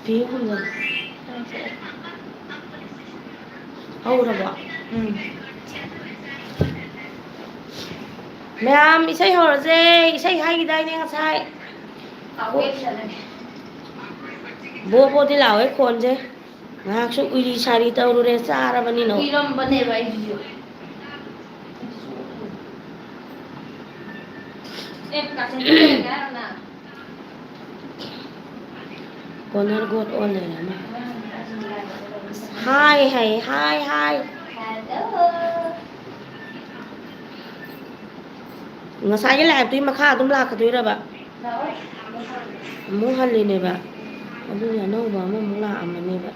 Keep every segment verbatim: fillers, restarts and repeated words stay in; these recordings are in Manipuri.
ꯄꯤꯌꯨ ꯈꯨꯝꯖꯤꯜꯂꯨ꯫ ꯍꯧꯔꯕꯣ? ꯎꯝ꯫ ꯃꯌꯥꯝ, ꯏꯁꯩ ꯍꯧꯔꯁꯦ꯫ ꯏꯁꯩ ꯍꯥꯏꯈꯤꯗꯥꯏꯅꯦ ꯉꯁꯥꯏ? ꯕꯣ ꯕꯣꯗꯤ ꯂꯥꯎꯋꯦ ꯈꯣꯟꯁꯦ꯫ ꯉꯥꯏꯍꯥꯛꯁꯨ ꯎꯏꯔꯤ ꯁꯥꯔꯤ ꯇꯧꯔꯨꯔꯦ, ꯆꯥꯔꯕꯅꯤꯅ꯫ ꯎꯏꯔꯝꯕꯅꯦꯕ ꯑꯩꯁꯤꯁꯨ꯫ ꯑꯦ, ꯀꯥꯆꯤꯟꯗ ꯂꯩꯔꯦ ꯍꯥꯏꯔꯣ ꯅꯪ? ꯀꯣꯅꯔ ꯒꯣꯠ ꯑꯣꯟ ꯂꯩꯔꯝꯃꯦ꯫ ꯍꯥꯏ ꯍꯥꯏ, ꯍꯥꯏ ꯍꯥꯏ꯫ ꯉꯁꯥꯏꯒꯤ ꯂꯥꯏꯐꯇꯨꯒꯤ ꯃꯈꯥ ꯑꯗꯨꯝ ꯂꯥꯛꯀꯗꯣꯏꯔꯕ? ꯑꯃꯨꯛ ꯍꯜꯂꯤꯅꯦꯕ꯫ ꯑꯗꯨꯒꯤ ꯑꯅꯧꯕ ꯑꯃꯃꯨꯛ ꯂꯥꯛꯑꯝꯃꯅꯦꯕ꯫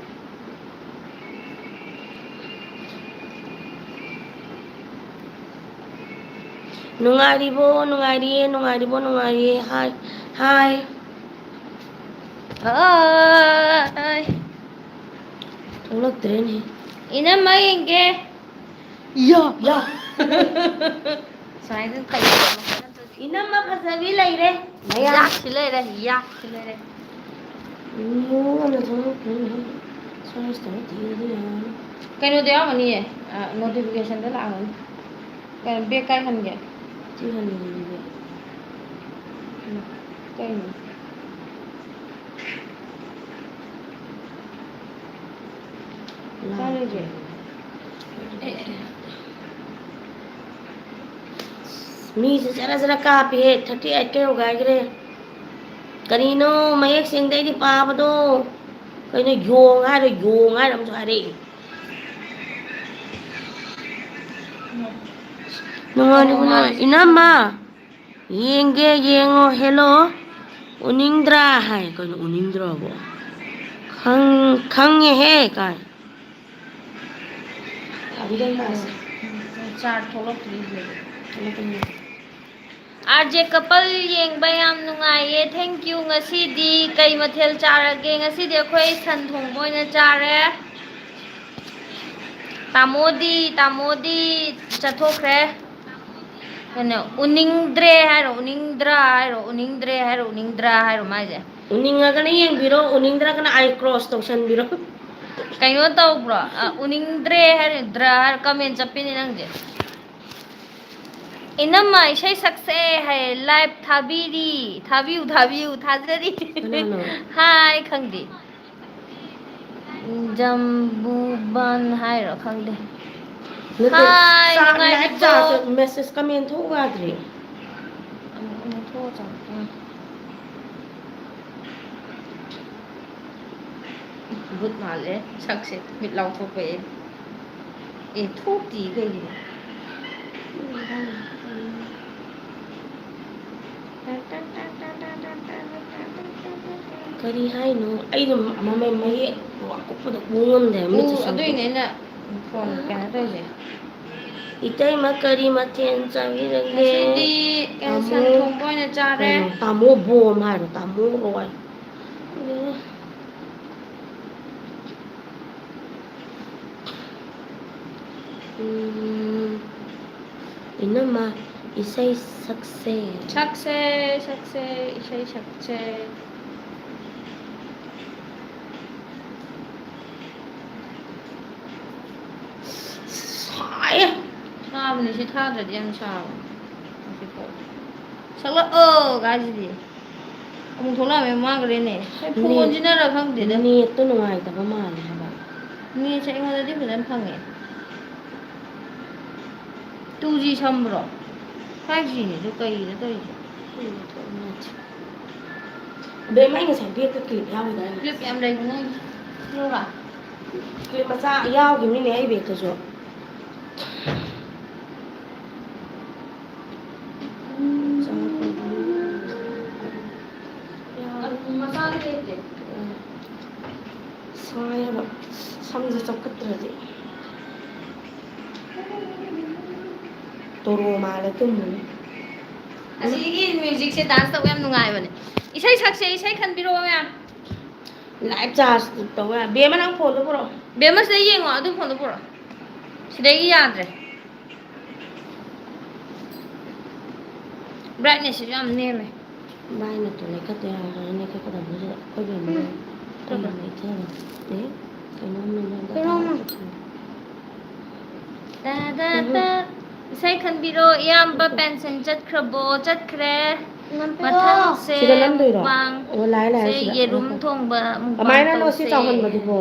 ꯅꯨꯡꯉꯥꯏꯔꯤꯕꯣ? ꯅꯨꯡꯉꯥꯏꯔꯤꯌꯦ, ꯅꯨꯡꯉꯥꯏꯔꯤꯕꯣ? ꯅꯨꯡꯉꯥꯏꯔꯤꯌꯦ꯫ ꯍꯥꯏ, ꯍꯥꯏ꯫ ꯍꯥꯏ꯫ ꯊꯣꯛꯂꯛꯇ꯭ꯔꯦꯅꯦ꯫ ꯏꯅꯝꯃ ꯌꯦꯡꯒꯦ꯫ ꯌꯥ, ꯌꯥ꯫ ꯁꯨꯃꯥꯏꯅ ꯇꯧ꯫ ꯏꯅꯝꯃ ꯐꯖꯕꯤ ꯂꯩꯔꯦ꯫ ꯌꯥꯛꯁꯤ ꯂꯩꯔꯦ, ꯌꯥꯛꯁꯤ ꯂꯩꯔꯦ꯫ ꯎꯝ, ꯉꯟꯅ ꯊꯣꯛꯂꯛꯄꯅꯤꯅ ꯁ꯭ꯋꯥꯏꯁꯤꯗ ꯊꯤꯔꯗꯤ ꯌꯥꯔꯅꯤ꯫ ꯀꯩꯅꯣꯗ ꯌꯥꯎꯔꯝꯒꯅꯤꯌꯦ, ꯑ, notificationꯗ ꯂꯥꯛꯑꯝꯒꯅꯤ꯫ ꯀꯩꯅꯣ, back ꯀꯥꯏ ꯍꯟꯒꯦ? ꯁꯤ ꯍꯟꯒꯦ꯫ ꯎꯝ, ꯀꯩꯅꯣ? ꯆꯥꯔꯤꯁꯦ꯫ ꯃꯤꯁꯦ ꯖꯔ ꯖꯔ ꯀꯥꯞꯄꯤꯍꯦ, thirty eight ꯀ ꯌꯧꯒꯥꯏꯈ꯭ꯔꯦ꯫ ꯀꯔꯤꯅꯣ ꯃꯌꯦꯛ ꯁꯦꯡꯗꯦ ꯑꯩꯗꯤ ꯄꯥꯕꯗꯣ? ꯀꯩꯅꯣ, ꯌꯣꯡ ꯍꯥꯏꯔꯣ, ꯌꯣꯡ ꯍꯥꯏꯔꯣ ꯑꯃꯁꯨ ꯍꯥꯏꯔꯛꯏ꯫ ꯅꯨꯡꯉꯥꯏꯔꯤꯕꯣ, ꯅꯨꯡꯉꯥꯏ-, ꯏꯅꯝꯃ, ꯌꯦꯡꯒꯦ, ꯌꯦꯡꯉꯣ, hello꯫ ꯎꯅꯤꯡꯗ꯭ꯔꯥ ꯍꯥꯏ꯫ ꯀꯩꯅꯣ ꯎꯅꯤꯡꯗ꯭ꯔꯥꯕꯣ? ꯈꯪ-, ꯈꯪꯉꯦꯍꯦ ꯀꯥꯏ꯫ ꯆꯥꯔ ꯊꯣꯛꯂꯛꯇ꯭ꯔꯤ ꯍꯧꯖꯤꯛ꯫ ꯊꯣꯛꯂꯛꯀꯅꯤ꯫ ꯑꯥꯔ ꯖꯦ ꯀꯄꯜ ꯌꯦꯡꯕ ꯌꯥꯝ ꯅꯨꯡꯉꯥꯏꯌꯦ꯫ Thank you꯫ ꯉꯁꯤꯗꯤ ꯀꯩ ꯃꯊꯦꯜ ꯆꯥꯔꯒꯦ? ꯉꯁꯤꯗꯤ ꯑꯩꯈꯣꯏ ꯁꯟ ꯊꯣꯡꯕ ꯑꯣꯏꯅ ꯆꯥꯔꯦ꯫ ꯇꯥꯃꯣꯗꯤ, ꯇꯥꯃꯣꯗꯤ ꯆꯠꯊꯣꯛꯈ꯭ꯔꯦ꯫ ꯀꯩꯅꯣ, ꯎꯅꯤꯡꯗ꯭ꯔꯦ ꯍꯥꯏꯔꯣ, ꯎꯅꯤꯡꯗ꯭ꯔꯥ ꯍꯥꯏꯔꯣ, ꯎꯅꯤꯡꯗ꯭ꯔꯦ ꯍꯥꯏꯔꯣ, ꯎꯅꯤꯡꯗ꯭ꯔꯥ ꯍꯥꯏꯔꯣ ꯃꯥꯏꯁꯦ? ꯎꯅꯤꯡꯉꯒꯅ ꯌꯦꯡꯕꯤꯔꯣ, ꯎꯅꯤꯡꯗ꯭ꯔꯒꯅ ꯑꯥꯏ ꯀ꯭ꯔꯣꯁ ꯇꯧꯁꯟꯕꯤꯔꯣ꯫ ꯀꯩꯅꯣ ꯇꯧꯕ꯭ꯔꯣ? ꯑ, ꯎꯅꯤꯡꯗ꯭ꯔꯦ ꯍꯥꯏꯔꯗ꯭ꯔꯥ ꯍꯥꯏꯔ ꯀꯃꯦꯟ ꯆꯠꯄꯤꯅꯦ ꯅꯪꯁꯦ꯫ ꯏꯅꯝꯃ ꯏꯁꯩ ꯁꯛꯁꯦ ꯍꯥꯏ, ꯂꯥꯏꯚ ꯊꯥꯕꯤꯔꯤ꯫ ꯊꯥꯕꯤꯌꯨ, ꯊꯥꯕꯤꯌꯨ, ꯊꯥꯖꯔꯤ꯫ ꯀꯅꯥꯅꯣ? ꯍꯥꯏ, ꯈꯪꯗꯦ꯫ ꯖꯝꯕꯨꯕꯥꯟ ꯍꯥꯏꯔꯣ, ꯈꯪꯗꯦ꯫ ꯅꯠꯇꯦ, ꯍꯥꯏ, ꯆꯥ-, ꯅꯨꯡꯉꯥꯏꯔꯤꯕꯣ? ꯂꯥꯏꯚ ꯆꯥꯠꯇ ꯃꯦꯁꯦꯖ ꯀꯃꯦꯟ ꯊꯣꯛꯎ ꯌꯥꯗ꯭ꯔꯦ꯫ ꯑꯃꯨꯛ, ꯑꯃꯨꯛ ꯊꯣꯛꯑ ꯆꯪꯉꯛꯀꯦ꯫ ꯕꯨꯠ ꯃꯥꯜꯂꯦ ꯁꯛꯁꯦ, ꯃꯤꯠ ꯂꯥꯎꯊꯣꯛꯄꯩ꯫ ꯑꯦ, ꯊꯣꯛꯇꯤ ꯀꯩꯒꯤꯅꯣ? ꯀꯔꯤ ꯍꯥꯏꯅꯣ? ꯑꯩꯗꯣ ꯃꯃꯩ ꯃꯌꯦꯛ ꯑꯀꯨꯞꯄꯗꯣ ꯎ ꯉꯝꯗꯦ, ꯎ, ꯃꯤꯠꯁꯦ ꯁꯣꯛꯑꯦ꯫ ꯑꯗꯨꯏꯅꯦ ꯑꯩꯅ ꯐꯣꯟ ꯀꯩꯅꯣ ꯇꯧꯔꯤꯁꯦ꯫ ꯏꯇꯩꯃ ꯀꯔꯤ ꯃꯊꯦꯜ ꯆꯥꯕꯤꯔꯒꯦ? ꯉꯁꯤꯗꯤ, ꯑ, ꯁꯟ ꯇꯥꯃꯣ ꯊꯣꯡꯕ ꯑꯣꯏꯅ ꯆꯥꯔꯦ꯫ ꯀꯩꯅꯣ, ꯇꯥꯃꯣ ꯕꯣꯝ ꯍꯥꯏꯔꯣ, ꯇꯥꯃꯣ ꯔꯣꯏ꯫ ꯎꯝ, ꯏꯅꯝꯃ, ꯏꯁꯩ ꯁꯛꯁꯦ꯫ ꯁꯛꯁꯦ, ꯁꯛꯁꯦ, ꯏꯁꯩ ꯁꯛꯁꯦ꯫ ꯁꯥꯏꯌꯦ꯫ ꯁꯥꯕꯅꯦ, ꯁꯤ ꯊꯥꯗ꯭ꯔꯗꯤ ꯌꯥꯝ ꯁꯥꯕꯅꯦ꯫ ꯁꯛꯂꯛꯑꯣ ꯀꯥꯏꯁꯤꯗꯤ꯫ ꯑꯃꯨꯛ ꯊꯣꯛꯂꯛꯑꯝꯃꯦ, ꯃꯥꯡꯈ꯭ꯔꯦꯅꯦ꯫ ꯑꯩ ꯐꯣꯟꯁꯤꯅꯔ ꯈꯪꯗꯦꯗ꯫ ꯅꯦꯠꯇꯣ ꯅꯨꯡꯉꯥꯏꯇꯕ ꯃꯥꯜꯂꯦ ꯍꯥꯏꯕ꯫ ꯅꯦꯠꯁꯦ ꯑꯩꯉꯣꯟꯗꯗꯤ ꯐꯖꯅ ꯐꯪꯉꯦ꯫ ꯇꯨ ꯖꯤ ꯁꯝꯕ꯭ꯔꯣ? ꯐꯥꯏꯚ ꯖꯤꯅꯦ ꯑꯗꯨ ꯀꯩꯒꯤꯅꯣ ꯇꯧꯔꯤꯁꯦ? ꯕꯦꯝꯃ, ꯑꯩ ꯉꯁꯥꯏ ꯕꯦꯛꯇ ꯀ꯭ꯂꯤꯞ ꯌꯥꯎꯈꯤꯗꯥꯏꯅꯦ? ꯀ꯭ꯂꯤꯞ ꯌꯥꯝ ꯂꯩꯕꯅꯦ꯫ ꯂꯧꯔꯥ? ꯀ꯭ꯂꯤꯞ ꯃꯆꯥ ꯌꯥꯎꯈꯤꯕꯅꯤꯅꯦ ꯑꯩ ꯕꯦꯛꯇꯁꯨ꯫ ꯃꯆꯥꯗꯤ ꯂꯩꯇꯦ꯫ ꯁꯥꯏ ꯍꯥꯏꯕ, ꯁꯝꯁꯦ ꯆꯞꯀꯠꯇ꯭ꯔꯗꯤ꯫ ꯇꯣꯔꯣ ꯃꯥꯜꯂꯦ ꯇꯨꯝꯃꯨꯅꯤ꯫ ꯑꯁꯤꯒꯤ ꯃ꯭ꯌꯨꯖꯤꯛꯁꯦ ꯗꯥꯟꯁ ꯇꯧꯕ ꯌꯥꯝ ꯅꯨꯡꯉꯥꯏꯕꯅꯦ꯫ ꯏꯁꯩ ꯁꯛꯁꯦ, ꯏꯁꯩ ꯈꯟꯕꯤꯔꯛꯑꯣ ꯃꯌꯥꯝ꯫ ꯂꯥꯏꯚ ꯆꯥꯔꯖ ꯇꯧꯕ ꯌꯥ-, ꯕꯦꯝꯃ, ꯅꯪ ꯐꯣꯟꯗꯣ ꯄꯨꯔꯛꯑꯣ꯫ ꯕꯦꯝꯃ, ꯁꯤꯗ ꯌꯦꯡꯉꯣ, ꯑꯗꯨ ꯐꯣꯟꯗꯣ ꯄꯨꯔꯛꯑꯣ꯫ ꯁꯤꯗꯒꯤ ꯌꯥꯗ꯭ꯔꯦ꯫ ꯕ꯭ꯔꯥꯏꯠꯅꯦꯁꯁꯤꯁꯨ ꯌꯥꯝ ꯅꯦꯝꯃꯦ꯫ ꯃꯥꯏ ꯃꯤꯠꯇꯣ ꯂꯩꯈꯠꯇ ꯌꯥꯔꯣꯏ, ꯂꯩꯈꯠꯀꯗꯕꯗꯨꯗ ꯑꯩꯈꯣꯏ ꯕꯦꯝꯃ ꯎꯝ꯫ ꯑꯩꯅ ꯂꯩꯊꯕ꯫ ꯑꯦ, ꯀꯩꯅꯣꯝ ꯃꯅꯨꯡꯗ ꯀꯩꯅꯣꯝꯃ꯫ ꯇꯥꯔꯛꯄꯁꯤꯡ꯫ ꯇꯥ ꯇꯥ ꯇꯥ꯫ ꯏꯁꯩ ꯈꯟꯕꯤꯔꯣ ꯏꯌꯥꯝꯕ ꯄꯦꯟꯁꯟ ꯆꯠꯈ꯭ꯔꯕꯣ? ꯆꯠꯈ꯭ꯔꯦ꯫ ꯅꯝꯕꯤꯔꯣ꯫ ꯃꯊꯪꯁꯦ ꯁꯤꯗ ꯅꯝꯗꯣꯏꯔꯣ? ꯃꯨꯛꯕꯥꯡ꯫ ꯑꯣ, ꯂꯥꯛꯑꯦ, ꯂꯥꯛꯑꯦ, ꯁꯦ ꯁꯤꯗ꯫ ꯌꯦꯔꯨꯝ ꯉꯥꯏꯈꯣ꯫ ꯊꯣꯡꯕ ꯃꯨꯛꯕꯥꯡ ꯀꯃꯥꯏꯅꯅꯣ ꯁꯤ ꯇꯧꯁꯦ꯫ ꯆꯥꯎꯍꯟꯕꯗꯨꯕꯣ?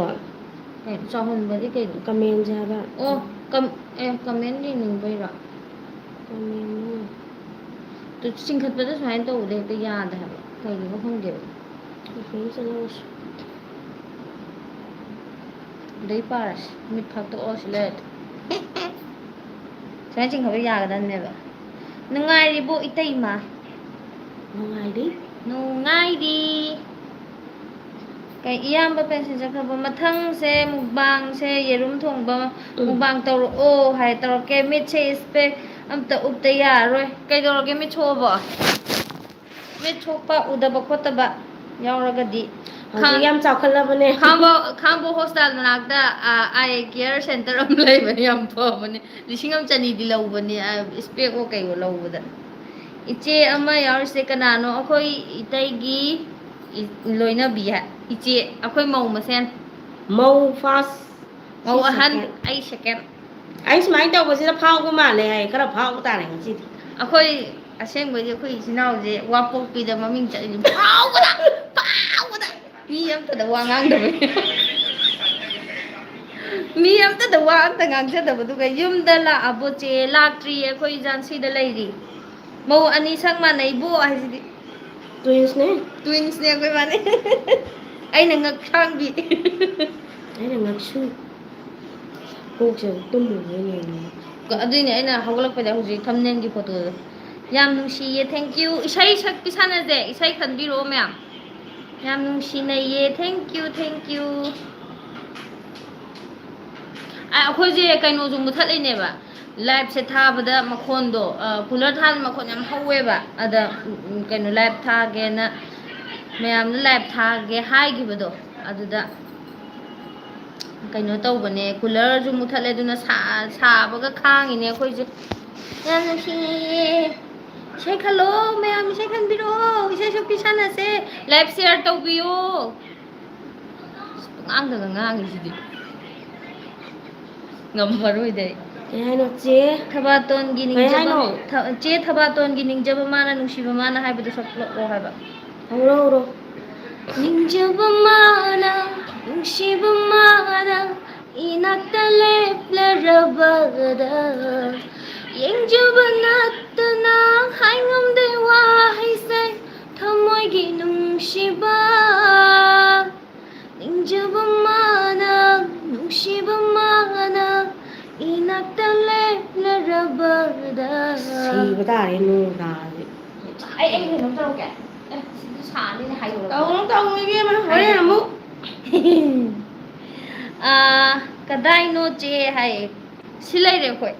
ꯀꯩꯅꯣ? ꯆꯥꯎꯍꯟꯕꯗꯤ ꯀꯩꯅꯣ? ꯀꯃꯦꯟꯁꯦ ꯍꯥꯏꯕ꯫ ꯑꯣ, ꯀꯝ-, ꯑꯦ, ꯀꯃꯦꯟ ꯌꯦꯡꯅꯤꯡꯕꯩꯔꯣ? ꯀꯃꯦꯟꯅꯣ꯫ ꯑꯗꯨ ꯆꯤꯡꯈꯠꯄꯗ ꯁꯨꯃꯥꯏꯅ ꯇꯧꯕꯗ ꯍꯦꯛꯇ ꯌꯥꯗꯦ ꯍꯥꯏꯕ꯫ ꯀꯩꯒꯤꯅꯣ ꯈꯪꯗꯦꯕ꯫ ꯀꯃꯦꯟ ꯆꯠꯂꯁꯤ꯫ ꯑꯗꯩ ꯄꯥꯔꯁꯤ꯫ ꯃꯤꯠ ꯐꯥꯛꯇꯣꯛꯑꯣ ꯁꯤ ꯂꯩꯔꯗꯤ꯫ ꯁꯨꯃꯥꯏꯅ ꯆꯤꯡꯈꯠꯄ ꯌꯥꯒꯗꯕꯅꯦꯕ꯫ ꯅꯨꯡꯉꯥꯏꯔꯤꯕꯣ ꯏꯇꯩꯃ? ꯅꯨꯡꯉꯥꯏꯔꯤ꯫ ꯅꯨꯡꯉꯥꯏꯔꯤ꯫ ꯀꯩ ꯏꯌꯥꯝꯕ ꯄꯦꯟꯁꯟ ꯆꯠꯈ꯭ꯔꯕꯣ? ꯃꯊꯪꯁꯦ ꯃꯨꯛꯕꯥꯡꯁꯦ ꯌꯦꯔꯨꯝ ꯊꯣꯡꯕ ꯎꯝ꯫ ꯃꯨꯛꯕꯥꯡ ꯇꯧꯔꯛꯑꯣ ꯍꯥꯏ꯫ ꯇꯧꯔꯛꯀꯦ꯫ ꯃꯤꯠꯁꯦ ꯏꯁꯄꯦꯛ ꯑꯝꯇ ꯎꯞꯇ ꯌꯥꯔꯔꯣꯏ꯫ ꯀꯩꯗꯧꯔꯒꯦ ꯃꯤꯠ ꯁꯣꯛꯑꯕꯣ? ꯃꯤꯠ ꯁꯣꯛꯄ ꯎꯗꯕ ꯈꯣꯠꯇꯕ ꯌꯥꯎꯔꯒꯗꯤ ꯍꯧꯖꯤꯛ ꯌꯥꯝ ꯆꯥꯎꯈꯠꯂꯕꯅꯦ꯫ ꯈꯥꯡꯕ-, ꯈꯥꯡꯕꯣꯛ ꯍꯣꯁꯄꯤꯇꯥꯜ ꯃꯅꯥꯛꯇ, ꯑ, eye care center ꯑꯃ ꯂꯩꯕꯅꯦ, ꯌꯥꯝ ꯐꯕꯅꯦ꯫ ꯂꯤꯁꯤꯡ ꯑꯃ ꯆꯅꯤꯗꯤ ꯂꯧꯕꯅꯦ, ꯑ, ꯏꯁꯄꯦꯛꯑꯣ ꯀꯩꯋꯣ ꯂꯧꯕꯗ꯫ ꯏꯆꯦ ꯑꯃ ꯌꯥꯎꯔꯤꯁꯦ ꯀꯅꯥꯅꯣ? ꯑꯩꯈꯣꯏ ꯏꯇꯩꯒꯤ ꯏ-, ꯂꯣꯏꯅꯕꯤ ꯍꯥꯏ꯫ ꯏꯆꯦ, ꯑꯩꯈꯣꯏ ꯃꯧ ꯃꯁꯦꯟ꯫ ꯃꯧ first, ꯃꯧ ꯁꯤ ꯑꯍꯟ, second꯫ ꯑꯩ second꯫ ꯑꯩ ꯁꯨꯃꯥꯏꯅ ꯇꯧꯕꯁꯤꯗ ꯐꯥꯎꯕ ꯃꯥꯜꯂꯦ ꯍꯥꯏ, ꯈꯔ ꯐꯥꯎꯕ ꯇꯥꯔꯦ ꯉꯁꯤꯗꯤ꯫ ꯑꯩꯈꯣꯏ ꯑꯁꯦꯡꯕꯩꯗꯤ ꯑꯩꯈꯣꯏ ꯏꯆꯤꯟ ꯏꯅꯥꯎꯁꯦ ꯋꯥꯄꯣꯛꯄꯤꯗ ꯃꯃꯤꯡ ꯆꯠꯂꯤꯁꯦ ꯐꯥꯎꯕꯗ, ꯐꯥꯎꯕꯗ꯫ ꯃꯤ ꯑꯝꯇꯗ ꯋꯥ ꯉꯥꯡꯗꯕꯩ꯫ ꯃꯤ ꯑꯝꯇꯗ ꯋꯥ ꯑꯝꯇ ꯉꯥꯡꯖꯗꯕꯗꯨꯒ ꯌꯨꯝꯗ ꯂꯥꯛꯑꯕꯣ ꯆꯦ? ꯂꯥꯛꯇ꯭ꯔꯤꯌꯦ, ꯑꯩꯈꯣꯏ ꯖꯥꯟꯁꯤꯗ ꯂꯩꯔꯤ꯫ ꯃꯧ ꯑꯅꯤ ꯁꯛ ꯃꯥꯟꯅꯩꯕꯣ ꯍꯥꯏꯁꯤꯗꯤ꯫ Twinsꯅꯦ꯫ Twinsꯅꯦ ꯑꯩꯈꯣꯏ ꯃꯥꯅꯦ꯫ ꯑꯩꯅ ꯉꯛꯁꯥꯡꯕꯤ꯫ ꯑꯩꯅ ꯉꯛꯁꯨ꯫ ꯀꯣꯛꯁꯦ ꯑꯃꯨꯛ ꯇꯨꯝꯃꯨꯕꯩ ꯂꯩꯔꯝꯃꯦ꯫ ꯑꯗꯨꯏꯅꯦ ꯑꯩꯅ ꯍꯧꯒꯠꯂꯛꯄꯗ ꯍꯧꯖꯤꯛ thumbnailꯒꯤ photoꯗꯣ꯫ ꯌꯥꯝ ꯅꯨꯡꯁꯤꯌꯦ, thank you꯫ ꯏꯁꯩ ꯁꯛꯄꯤ ꯁꯥꯟꯅꯁꯦ, ꯏꯁꯩ ꯈꯟꯕꯤꯔꯛꯑꯣ ꯃꯌꯥꯝ꯫ ꯌꯥꯝ ꯅꯨꯡꯁꯤꯅꯩꯌꯦ, thank you, thank you꯫ ꯑ, ꯑꯩꯈꯣꯏꯁꯦ ꯀꯩꯅꯣꯁꯨ ꯃꯨꯊꯠꯂꯤꯅꯦꯕ, liveꯁꯦ ꯊꯥꯕꯗ ꯃꯈꯣꯟꯗꯣ, ꯑ, cooler ꯊꯥꯕꯗ ꯃꯈꯣꯟ ꯌꯥꯝ ꯍꯧꯋꯦꯕ꯫ ꯑꯗ, ꯎꯝ, ꯀꯩꯅꯣ, live ꯊꯥꯒꯦꯅ ꯃꯌꯥꯝꯗ live ꯊꯥꯒꯦ ꯍꯥꯏꯈꯤꯕꯗꯣ, ꯑꯗꯨꯗ ꯀꯩꯅꯣ ꯇꯧꯕꯅꯦ, coolerꯁꯨ ꯃꯨꯊꯠꯂꯦ, ꯑꯗꯨꯅ ꯁꯥ-, ꯁꯥꯕꯒ ꯈꯥꯡꯉꯤꯅꯦ ꯑꯩꯈꯣꯏꯁꯦ꯫ ꯌꯥꯝ ꯅꯨꯡꯁꯤꯅꯩꯌꯦ꯫ ꯏꯁꯩ ꯈꯜꯂꯣ ꯃꯌꯥꯝ, ꯏꯁꯩ ꯈꯟꯕꯤꯔꯛꯑꯣ, ꯏꯁꯩ ꯁꯛꯄꯤ ꯁꯥꯟꯅꯁꯦ, ꯂꯥꯏꯐ ꯁꯤꯌꯥꯔ ꯇꯧꯕꯤꯌꯣ꯫ ꯑꯁ, ꯄꯉꯥꯡꯗꯒ ꯉꯥꯡꯉꯤꯁꯤꯗꯤ꯫ ꯉꯝꯃꯔꯣꯏꯗ ꯑꯩ꯫ ꯀꯩ ꯍꯥꯏꯅꯣ, ꯆꯦ? ꯊꯕꯥꯇꯣꯟꯒꯤ ꯀꯩ ꯅꯤꯡꯖꯕ ꯍꯥꯏꯅꯣ? ꯊ-, ꯆꯦ ꯊꯕꯥꯇꯣꯟꯒꯤ ꯅꯤꯡꯖꯕ ꯃꯥꯅ ꯅꯨꯡꯁꯤꯕ ꯃꯥꯅ ꯍꯥꯏꯕꯗꯨ ꯁꯛꯂꯛꯑꯣ ꯍꯥꯏꯕ꯫ ꯍꯧꯔꯣ, ꯍꯧꯔꯣ꯫ ꯅꯤꯡꯖꯕ ꯃꯥꯅ, ꯅꯨꯡꯁꯤꯕ ꯃꯥꯅ, ꯏꯅꯥꯛꯇ ꯂꯦꯞꯂꯔꯕꯗ, ꯌꯦꯡꯖꯕ ꯅꯠꯇꯅ ꯍꯥꯏꯉꯝꯗꯦ ꯋꯥꯍꯩꯁꯦ, ꯊꯃꯣꯏꯒꯤ ꯅꯨꯡꯁꯤꯕ꯫ ꯅꯤꯡꯖꯕ ꯃꯥꯅ, ꯅꯨꯡꯁꯤꯕ ꯃꯥꯅ, ꯏꯅꯥꯛꯇ ꯂꯦꯞꯂꯔꯕꯗ꯫ ꯁꯤꯕ ꯇꯥꯔꯦ ꯅꯣꯡ ꯇꯥꯔꯗꯤ꯫ ꯑꯩ, ꯑꯩ ꯀꯩꯅꯣꯝ ꯇꯧꯔꯛꯀꯦ꯫ ꯑꯦ, ꯁꯤꯗꯤ ꯁꯥꯅꯤꯅꯦ, ꯍꯥꯏꯗꯣꯔꯛꯑꯣ꯫ ꯇꯧꯅꯨ, ꯇꯧꯅꯨ, ꯏꯕꯦꯝꯃ, ꯍꯣꯔꯦꯟ ꯑꯃꯨꯛ꯫ ꯑꯥ, ꯀꯗꯥꯏꯅꯣ ꯆꯦ ꯍꯥꯏꯌꯦ꯫ ꯁꯤ ꯂꯩꯔꯦ ꯑꯩꯈꯣꯏ꯫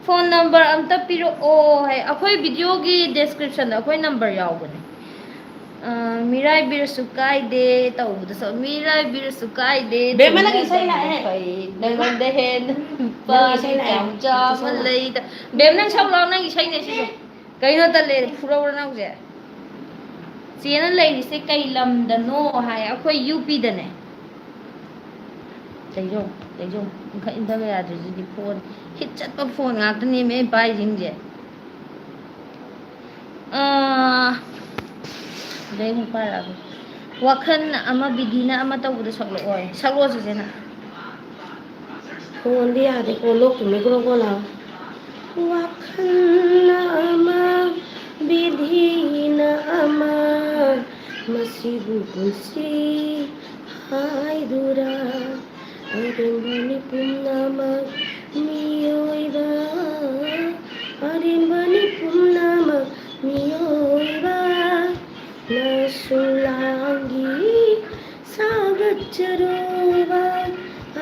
ꯐꯣꯟ ꯅꯝꯕꯔ ꯑꯝꯇ ꯄꯤꯔꯛꯑꯣ ꯍꯥꯏ꯫ ꯑꯩꯈꯣꯏ ꯚꯤꯗꯤꯑꯣꯒꯤ ꯗꯦꯁꯀ꯭ꯔꯤꯞꯁꯟꯗ ꯑꯩꯈꯣꯏ ꯅꯝꯕꯔ ꯌꯥꯎꯕꯅꯦ꯫ ꯑ, ꯃꯤꯔꯥꯏꯕꯤꯔꯁꯨ ꯀꯥꯏꯗꯦ ꯇꯧꯕꯗꯁꯨ, ꯃꯤꯔꯥꯏꯕꯤꯔꯁꯨ ꯀꯥꯏꯗꯦ, ꯃꯦꯝ, ꯅꯪ ꯏꯁꯩ ꯇꯧꯅꯗꯕꯅ ꯂꯥꯛꯑꯦ꯫ ꯐꯩ, ꯅꯪꯉꯣꯟꯗ ꯍꯦꯟꯅ ꯅꯪ ꯏꯁꯩ ꯅꯨꯄꯥꯗꯤ ꯂꯥꯛꯑꯦ꯫ ꯀꯌꯥꯝ ꯆꯥꯎꯕ ꯏꯁꯩ ꯂꯥꯛꯑꯦ꯫ ꯂꯩꯗ-, ꯃꯦꯝ, ꯅꯪ ꯁꯛ ꯂꯥꯎ, ꯅꯪ ꯏꯁꯩꯅꯦ ꯁꯤꯁꯦ꯫ ꯀꯩꯅꯣ ꯇꯜꯂꯦ, ꯐꯨꯔꯧꯔ ꯅꯪꯁꯦ꯫ ꯆꯦꯅ ꯂꯩꯔꯤꯁꯦ ꯀꯩ ꯂꯝꯗꯅꯣ ꯍꯥꯏ, ꯑꯩꯈꯣꯏ ꯌꯨ ꯄꯤꯗꯅꯦ꯫ ꯂꯩꯖꯧ, ꯂꯩꯖꯧ, ꯏꯟꯈꯠ ꯏꯟꯊꯕ ꯌꯥꯗ꯭ꯔꯤꯁꯤꯗꯤ ꯐꯣꯟ, ꯍꯤꯠ ꯆꯠꯄ ꯐꯣꯟ ꯉꯥꯛꯇꯅꯦꯃꯤ ꯑꯩ ꯄꯥꯏꯁꯤꯡꯁꯦ꯫ ꯑꯥ, ꯑꯗꯩ ꯑꯃꯨꯛ ꯄꯥꯏꯔꯛꯑꯒꯦ꯫ ꯋꯥꯈꯜ ꯑꯃ ꯕꯤꯙꯤꯅ ꯑꯃ ꯇꯧꯕꯗꯣ ꯁꯛꯂꯛꯑꯣ꯫ ꯁꯛꯂꯛꯑꯣ ꯆꯦꯆꯦꯅ꯫ ꯐꯣꯟꯗꯤ ꯌꯥꯗꯦꯀꯣ, ꯂꯣꯛ ꯊꯨꯡꯅꯤ ꯒ꯭ꯔꯣ ꯒ꯭ꯔꯣ ꯂꯥꯎ꯫ ꯋꯥꯈꯜꯅ ꯑꯃ, ꯕꯤꯙꯤꯅ ꯑꯃ, ꯃꯁꯤꯕꯨ ꯄꯨꯟꯁꯤ ꯍꯥꯏꯗꯨꯔꯥ? ꯑꯔꯦꯝꯕꯅꯤ ꯄꯨꯝꯅꯃꯛ ꯃꯤꯑꯣꯏꯕ, ꯑꯔꯦꯝꯕꯅꯤ ꯄꯨꯝꯅꯃꯛ ꯃꯤꯑꯣꯏꯕ, ꯅꯁꯨ ꯂꯥꯡꯒꯤ ꯁꯥꯒꯠꯆꯔꯨꯕ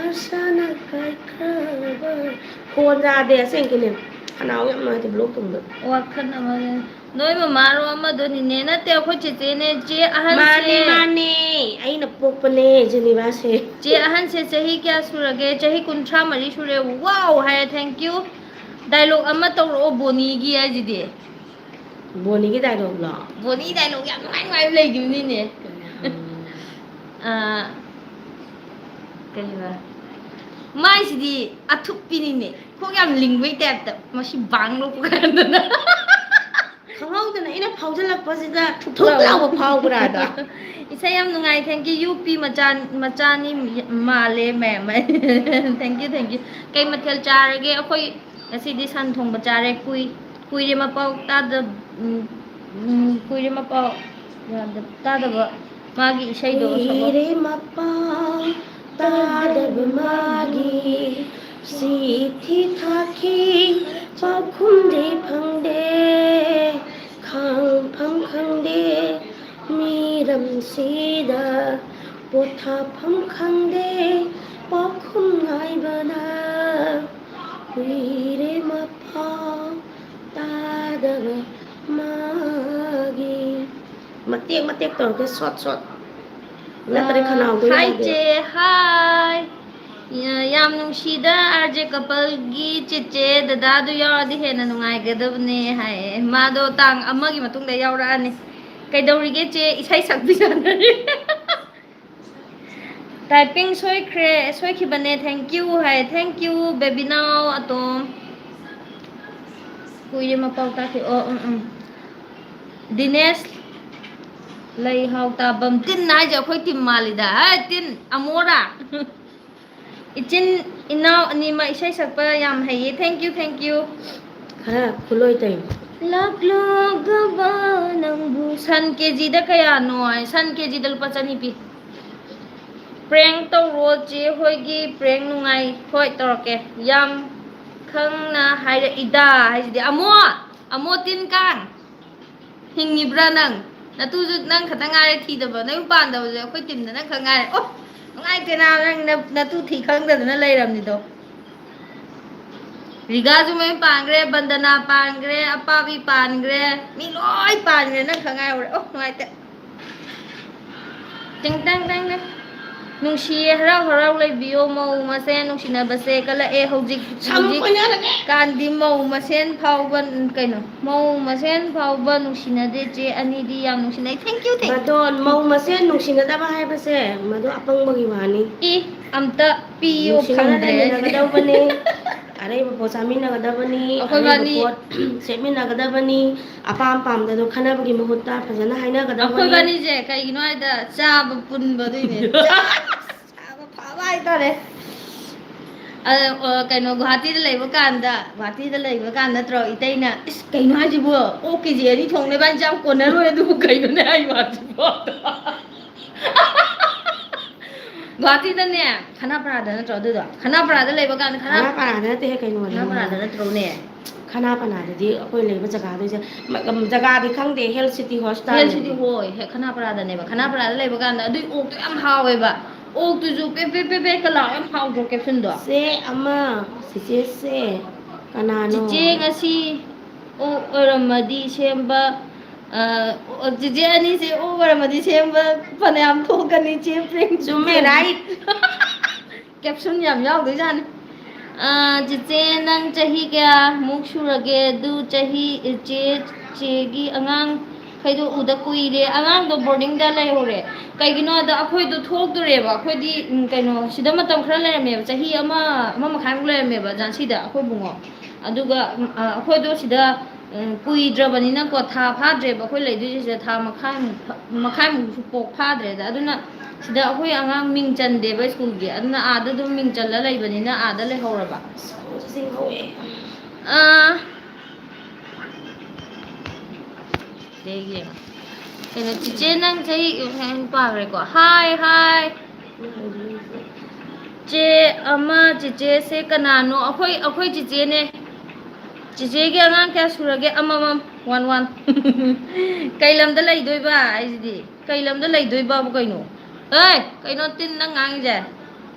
ꯑꯁꯥꯅ ꯀꯥꯏꯈ꯭ꯔꯕ꯫ ꯈꯣꯟ ꯌꯥꯗꯦ ꯑꯁꯦꯡꯀꯤꯅꯦ꯫ ꯈꯅꯥꯎ ꯌꯥꯝ ꯅꯨꯡꯉꯥꯏꯇꯦ ꯕ꯭ꯂꯣꯛ ꯊꯨꯡꯕ꯫ ꯋꯥꯈꯜ ꯑꯃ ꯅꯣꯏ ꯃꯃꯥꯔꯣ ꯑꯃꯗꯣ ꯅꯤꯅꯦ ꯅꯠꯇꯦ, ꯑꯩꯈꯣꯏ ꯆꯦꯆꯦꯅꯦ, ꯆꯦ ꯑꯍꯟꯁꯦ꯫ ꯃꯥꯅꯦ, ꯃꯥꯅꯦ, ꯑꯩꯅ ꯄꯣꯛꯄꯅꯦ ꯖꯦꯅꯤꯕꯥꯁꯦ꯫ ꯆꯦ ꯑꯍꯟꯁꯦ ꯆꯍꯤ ꯀꯌꯥ ꯁꯨꯔꯒꯦ? ꯆꯍꯤ ꯀꯨꯟꯊ꯭ꯔꯥ ꯃꯔꯤ ꯁꯨꯔꯦ꯫ ꯋꯥꯎ ꯍꯥꯏꯔꯦ, thank you꯫ ꯗꯥꯏꯂꯣꯛ ꯑꯃ ꯇꯧꯔꯛꯑꯣ ꯕꯣꯅꯤꯒꯤ ꯍꯥꯏꯁꯤꯗꯤ꯫ ꯕꯣꯅꯤꯒꯤ ꯗꯥꯏꯂꯣꯛꯂꯣ? ꯕꯣꯅꯤ ꯗꯥꯏꯂꯣꯛ ꯌꯥꯝ ꯅꯨꯡꯉꯥꯏ ꯅꯨꯡꯉꯥꯏꯕ ꯂꯩꯈꯤꯕꯅꯤꯅꯦ꯫ ꯑ, ꯀꯔꯤꯕ? ꯃꯥꯏꯁꯤꯗꯤ ꯑꯊꯨꯞꯄꯤꯅꯤꯅꯦ, ꯈꯣꯡ ꯌꯥꯝ ꯂꯤꯡꯕꯩ ꯇꯥꯏꯞꯇ, ꯃꯁꯤ ꯕꯥꯡ ꯂꯣꯞꯄ ꯀꯥꯟꯗꯅ꯫ ꯈꯪꯍꯧꯗꯅ ꯑꯩꯅ ꯐꯥꯎꯖꯜꯂꯛꯄꯁꯤꯗ ꯊꯨꯛ ꯂꯥꯎꯕ ꯐꯥꯎꯕ꯭ꯔꯥꯗ? ꯏꯁꯩ ꯌꯥꯝ ꯅꯨꯡꯉꯥꯏ, thank you꯫ ꯌꯨ ꯄꯤ ꯃꯆꯥ, ꯃꯆꯥꯅꯤ ꯃꯥꯜꯂꯦ ꯃꯌꯥꯝ꯫ Thank you, thank you꯫ ꯀꯩ ꯃꯊꯦꯜ ꯆꯥꯔꯒꯦ? ꯑꯩꯈꯣꯏ ꯉꯁꯤꯗꯤ ꯁꯟ ꯊꯣꯡꯕ ꯆꯥꯔꯦ꯫ ꯀꯨꯏ ꯀꯨꯏꯔꯦ ꯃꯄꯥꯎ ꯇꯥꯗ ꯎꯝ, ꯎꯝ, ꯀꯨꯏꯔꯦ ꯃꯄꯥꯎ ꯇꯥꯗꯕ꯫ ꯃꯥꯒꯤ ꯏꯁꯩꯗꯣ ꯁꯛꯂꯛꯑꯣ꯫ ꯀꯨꯏꯔꯦ ꯃꯄꯥꯎ ꯇꯥꯗꯕ ꯃꯥꯒꯤ, ꯆꯤꯊꯤ ꯊꯥꯈꯤ ꯄꯥꯎꯈꯨꯝꯗꯤ ꯐꯪꯗꯦ, ꯈꯪꯐꯝ ꯈꯪꯗꯦ ꯃꯤꯔꯝꯁꯤꯗ ꯄꯣꯊꯥꯐꯝ ꯈꯪꯗꯦ ꯄꯥꯎꯈꯨꯝ ꯉꯥꯏꯕꯗ꯫ ꯀꯨꯏꯔꯦ ꯃꯄꯥꯎ ꯇꯥꯗꯕ ꯃꯥꯒꯤ꯫ ꯃꯇꯦꯛ ꯃꯇꯦꯛ ꯇꯧꯔꯒ ꯁꯣꯠ ꯁꯣꯠ, ꯅꯠꯇ꯭ꯔꯗꯤ ꯈꯅꯥꯎꯗꯣ ꯍꯥꯏ ꯌꯥꯗꯦ꯫ ꯆꯦ, ꯍꯥꯏ꯫ ꯌꯥ-, ꯌꯥꯝ ꯅꯨꯡꯁꯤꯗ ꯑꯥꯔ ꯖꯦ ꯀꯄꯜꯒꯤ ꯆꯦꯆꯦ ꯗꯗꯥꯗꯨ ꯌꯥꯎꯔꯗꯤ ꯍꯦꯟꯅ ꯅꯨꯡꯉꯥꯏꯒꯗꯕꯅꯦ ꯍꯥꯏꯌꯦ꯫ ꯃꯥꯗꯣ ꯇꯥꯡ ꯑꯃꯒꯤ ꯃꯇꯨꯡꯗ ꯌꯥꯎꯔꯛꯑꯅꯤ꯫ ꯀꯩꯗꯧꯔꯤꯒꯦ ꯆꯦ? ꯏꯁꯩ ꯁꯛꯄꯤ ꯁꯥꯟꯅꯔꯤ꯫ ꯇꯥꯏꯄꯤꯡ ꯁꯣꯏꯈ꯭ꯔꯦ, ꯁꯣꯏꯈꯤꯕꯅꯦ꯫ Thank you ꯍꯥꯏ꯫ Thank you ꯕꯦꯕꯤꯅꯥꯎ ꯑꯇꯣꯝ꯫ ꯀꯨꯏꯔꯦ ꯃꯄꯥꯎ ꯇꯥꯈꯤ꯫ ꯑꯣ, ꯎꯝ, ꯎꯝ꯫ ꯗꯤꯅꯦꯁ ꯂꯩ ꯍꯥꯎ ꯇꯥꯕꯝ꯫ ꯇꯤꯟ ꯍꯥꯏꯁꯦ ꯑꯩꯈꯣꯏ ꯇꯤꯝ ꯃꯥꯜꯂꯤꯗ꯫ ꯍꯦ, ꯇꯤꯟ ꯑꯃꯣꯔꯥ꯫ ꯏꯆꯤꯟ ꯏꯅꯥꯎ ꯑꯅꯤꯃꯛ ꯏꯁꯩ ꯁꯛꯄ ꯌꯥꯝ ꯍꯩꯌꯦ꯫ Thank you, thank you꯫ ꯈꯔ ꯈꯨꯂꯣꯏ ꯇꯧ꯫ ꯂꯥꯛꯂꯒꯕ ꯅꯪꯕꯨ꯫ ꯁꯟ ꯀꯦꯖꯤꯗ ꯀꯌꯥꯅꯣ ꯍꯥꯏ? ꯁꯟ ꯀꯦꯖꯤꯗ ꯂꯨꯄꯥ ꯆꯅꯤ ꯄꯤ꯫ Prank ꯇꯧꯔꯣ ꯆꯦ ꯍꯣꯏꯒꯤ prank ꯅꯨꯡꯉꯥꯏ꯫ ꯍꯣꯏ, ꯇꯧꯔꯛꯀꯦ꯫ ꯌꯥꯝ ꯈꯪꯅ ꯍꯥꯏꯔꯛꯏꯗ ꯍꯥꯏꯁꯤꯗꯤ꯫ ꯑꯃꯣ! ꯑꯃꯣ ꯇꯤꯟ ꯀꯥꯡ! ꯍꯤꯡꯉꯤꯕ꯭ꯔꯥ ꯅꯪ? ꯅꯇꯨꯁꯨ ꯅꯪ ꯈꯛꯇ ꯉꯥꯏꯔꯦ ꯊꯤꯗꯕ꯫ ꯅꯌꯨꯝ ꯄꯥꯟꯗꯕꯁꯦ ꯑꯩꯈꯣꯏ ꯇꯤꯝꯗ ꯅꯪ ꯈꯛ ꯉꯥꯏꯔꯦ꯫ ꯑꯣ! ꯅꯨꯡꯉꯥꯏꯇꯦ ꯅꯥꯕ, ꯅꯪ ꯅ-, ꯅꯇꯨ ꯊꯤ ꯈꯪꯗꯗꯅ ꯂꯩꯔꯝꯅꯤꯗꯣ꯫ ꯔꯤꯒꯥꯁꯨ ꯃꯌꯨꯝ ꯄꯥꯟꯈ꯭ꯔꯦ, ꯕꯟꯗꯅꯥ ꯄꯥꯟꯈ꯭ꯔꯦ, ꯑꯄꯥꯕꯤ ꯄꯥꯟꯈ꯭ꯔꯦ, ꯃꯤ ꯂꯣꯏ ꯄꯥꯟꯈ꯭ꯔꯦ, ꯅꯪ ꯈꯛ ꯉꯥꯏꯍꯧꯔꯦ꯫ ꯑꯣ, ꯅꯨꯡꯉꯥꯏꯇꯦ꯫ ꯇꯤꯡ ꯇꯥꯡ ꯇꯥꯡ ꯇꯥꯡ꯫ ꯅꯨꯡꯁꯤꯌꯦ, ꯍꯔꯥꯎ ꯍꯔꯥꯎ ꯂꯩꯕꯤꯌꯣ꯫ ꯃꯧ ꯃꯁꯦꯟ ꯅꯨꯡꯁꯤꯅꯕꯁꯦ ꯀꯜꯂꯛꯑꯦ ꯍꯧꯖꯤꯛ꯫ ꯁꯝ ꯍꯧꯖꯤꯛ ꯀꯣꯏꯅꯔꯒꯦ꯫ ꯀꯥꯟꯗꯤ ꯃꯧ ꯃꯁꯦꯟ ꯐꯥꯎꯕ, ꯀꯩꯅꯣ, ꯃꯧ ꯃꯁꯦꯟ ꯐꯥꯎꯕ ꯅꯨꯡꯁꯤꯅꯗꯦ꯫ ꯆꯦ ꯑꯅꯤꯗꯤ ꯌꯥꯝ ꯅꯨꯡꯁꯤꯅꯩ꯫ Thank you, thank you꯫ ꯃꯗꯣ ꯃꯧ ꯃꯁꯦꯟ ꯅꯨꯡꯁꯤꯅꯗꯕ ꯍꯥꯏꯕꯁꯦ ꯃꯗꯨ ꯑꯄꯪꯕꯒꯤ ꯋꯥꯅꯤ꯫ ꯏ, ꯑꯝꯇ ꯄꯤꯌꯣ ꯅꯨꯡꯁꯤꯅꯅ ꯐꯪꯗ꯭ꯔꯦ ꯑꯩꯗꯤ꯫ ꯂꯩꯃꯤꯟꯅꯒꯗꯧꯕꯅꯤ꯫ ꯑꯔꯩꯕ ꯄꯣꯠ ꯆꯥꯃꯤꯟꯅꯒꯗꯕꯅꯤ, ꯑꯩꯈꯣꯏ ꯑꯔꯩꯕ ꯕꯥꯅꯤ ꯄꯣꯠ ꯁꯦꯠꯃꯤꯟꯅꯒꯗꯕꯅꯤ꯫ ꯑꯄꯥꯝ ꯄꯥꯝꯗꯗꯣ ꯈꯟꯅꯕꯒꯤ ꯃꯍꯨꯠꯇ ꯐꯖꯅ ꯍꯥꯏꯅꯒꯗꯕꯅꯤ꯫ ꯑꯩꯈꯣꯏ ꯕꯥꯅꯤꯁꯦ ꯀꯩꯒꯤꯅꯣ ꯍꯥꯏꯗ ꯆꯥꯕ ꯄꯨꯟꯕ ꯑꯗꯨꯏꯅꯦ꯫ ꯆꯥꯕ ꯐꯕ ꯍꯥꯏꯇꯥꯔꯦ꯫ ꯑ, ꯑ, ꯀꯩꯅꯣ, ꯒꯨꯍꯥꯇꯤꯗ ꯂꯩꯕ ꯀꯥꯟꯗ, ꯒꯨꯍꯥꯇꯤꯗ ꯂꯩꯕ ꯀꯥꯟꯗ ꯅꯠꯇ꯭ꯔꯣ ꯏꯇꯩꯅ, "ꯏꯁ, ꯀꯩꯅꯣ ꯍꯥꯏꯁꯤꯕꯣ? ꯑꯣꯛ ꯀꯦ ꯖꯤ ꯑꯅꯤ ꯊꯣꯡꯅꯕ ꯏꯟꯖꯥꯡ ꯀꯣꯟꯅꯔꯣꯏ, ꯑꯗꯨꯕꯨ ꯀꯩꯅꯣꯅꯦ ꯍꯥꯏ ꯋꯥꯁꯤꯕꯣ?" ꯒꯨꯍꯥꯇꯤꯗꯅꯦ, ꯈꯅꯥꯄꯔꯥꯗ ꯅꯠꯇ꯭ꯔꯣ ꯑꯗꯨꯗꯣ? ꯈꯅꯥꯄꯔꯥꯗ ꯂꯩꯕ ꯀꯥꯟꯗ ꯈꯅꯥ-, ꯈꯅꯥꯄꯔꯥꯗ ꯅꯠꯇꯦꯍꯦ, ꯀꯩꯅꯣꯗꯅꯤ꯫ ꯈꯅꯥꯄꯔꯥꯗ ꯅꯠꯇ꯭ꯔꯣꯅꯦ? ꯈꯅꯥꯄꯅꯥꯗꯗꯤ ꯑꯩꯈꯣꯏ ꯂꯩꯕ ꯖꯒꯥꯗꯨꯁꯦ, ꯃ-, ꯖꯒꯥꯗꯤ ꯈꯪꯗꯦ, Health City Hospital ꯍꯦꯜ ꯁꯤꯇꯤ ꯅꯦꯕ꯫ ꯍꯣꯏ, ꯍꯦꯛ ꯈꯅꯥꯄꯔꯥꯗꯅꯦꯕ꯫ ꯈꯅꯥꯄꯔꯥꯗ ꯂꯩꯕ ꯀꯥꯟꯗ ꯑꯗꯨꯏ ꯑꯣꯛꯇꯣ ꯌꯥꯝ ꯍꯥꯎꯋꯦꯕ꯫ ꯑꯣꯛꯇꯨꯁꯨ ꯄꯦ ꯄꯦ ꯄꯦ ꯄꯦ ꯀ ꯂꯥꯎꯔ ꯌꯥꯝ ꯍꯥꯎꯗ꯭ꯔꯣ caption ꯗꯣ? ꯆꯦ ꯑꯃ, ꯆꯤꯆꯦꯁꯦ, ꯀꯅꯥꯅꯣ? ꯆꯤꯆꯦ ꯉꯁꯤ ꯑꯣꯛ ꯑꯣꯏꯔꯝꯃꯗꯤ ꯁꯦꯝꯕ, ꯑ, ꯑꯣ, ꯆꯤꯆꯦ ꯑꯅꯤꯁꯦ ꯑꯣꯛ ꯑꯣꯏꯔꯝꯃꯗꯤ ꯁꯦꯝꯕ ꯐꯅꯌꯥꯝ ꯊꯣꯛꯀꯅꯤ, ꯆꯦ ꯄ꯭ꯔꯦꯝ꯫ ꯆꯨꯝꯃꯦ, right꯫ Caption ꯌꯥꯝ ꯌꯥꯎꯗꯣꯏꯖꯥꯠꯅꯤ꯫ ꯑ, ꯆꯤꯆꯦ, ꯅꯪ ꯆꯍꯤ ꯀꯌꯥꯃꯨꯛ ꯁꯨꯔꯒꯦ? ꯑꯗꯨ ꯆꯍꯤ, ꯆꯦ, ꯆꯦꯒꯤ ꯑꯉꯥꯡꯈꯩꯗꯣ ꯎꯗ ꯀꯨꯏꯔꯦ꯫ ꯑꯉꯥꯡꯗꯣ boarding ꯗ ꯂꯩꯍꯧꯔꯦ꯫ ꯀꯩꯒꯤꯅꯣꯗ ꯑꯩꯈꯣꯏꯗꯣ ꯊꯣꯛꯇꯣꯔꯦꯕ꯫ ꯑꯩꯈꯣꯏꯗꯤ, ꯎꯝ, ꯀꯩꯅꯣ, ꯁꯤꯗ ꯃꯇꯝ ꯈꯔ ꯂꯩꯔꯝꯃꯦꯕ꯫ ꯆꯍꯤ ꯑꯃ, ꯑꯃ ꯃꯈꯥꯏꯃꯨꯛ ꯂꯩꯔꯝꯃꯦꯕ ꯖꯥꯟꯁꯤꯗ ꯑꯩꯈꯣꯏ ꯏꯕꯨꯡꯉꯣ꯫ ꯑꯗꯨꯒ, ꯎꯝ, ꯑ, ꯑꯩꯈꯣꯏꯗꯣ ꯁꯤꯗ, ꯎꯝ, ꯀꯨꯏꯗ꯭ꯔꯕꯅꯤꯅꯀꯣ, ꯊꯥ ꯐꯥꯗ꯭ꯔꯦꯕ ꯑꯩꯈꯣꯏ ꯂꯩꯗꯣꯏꯁꯦ ꯁꯤꯗ, ꯊꯥ ꯃꯈꯥꯏꯃꯨꯛ ꯐ-, ꯃꯈꯥꯏꯃꯨꯛꯁꯨ ꯄꯣꯛ ꯐꯥꯗ꯭ꯔꯦꯗ꯫ ꯑꯗꯨꯅ ꯁꯤꯗ ꯑꯩꯈꯣꯏ ꯑꯉꯥꯡ ꯃꯤꯡ ꯆꯟꯗꯦꯕ ꯁ꯭ꯀꯨꯜꯒꯤ, ꯑꯗꯨꯅ ꯑꯥꯗ ꯑꯗꯨꯝ ꯃꯤꯡ ꯆꯜꯂ ꯂꯩꯕꯅꯤꯅ ꯑꯥꯗ ꯂꯩꯍꯧꯔꯕ꯫ ꯑꯥ, ꯁꯤꯗ ꯌꯦꯡꯉꯣ꯫ ꯀꯩꯅꯣ, ꯆꯤꯆꯦ, ꯅꯪ ꯆꯍꯤ, ꯄꯥꯈ꯭ꯔꯦꯀꯣ꯫ Hi, hi꯫ ꯆꯦ ꯑꯃ, ꯆꯤꯆꯦꯁꯦ ꯀꯅꯥꯅꯣ? ꯑꯩꯈꯣꯏ, ꯑꯩꯈꯣꯏ ꯆꯤꯆꯦꯅꯦ꯫ ꯆꯤꯆꯦꯒꯤ ꯑꯉꯥꯡ ꯀꯌꯥ ꯁꯨꯔꯒꯦ? ꯑꯃꯃꯝ, one, one꯫ ꯀꯩ ꯂꯝꯗ ꯂꯩꯗꯣꯏꯕ ꯍꯥꯏꯁꯤꯗꯤ? ꯀꯩ ꯂꯝꯗ ꯂꯩꯗꯣꯏꯕꯕꯨ ꯀꯩꯅꯣ? ꯍꯩ, ꯀꯩꯅꯣ ꯇꯤꯟ ꯅꯪ ꯉꯥꯡꯉꯤꯁꯦ?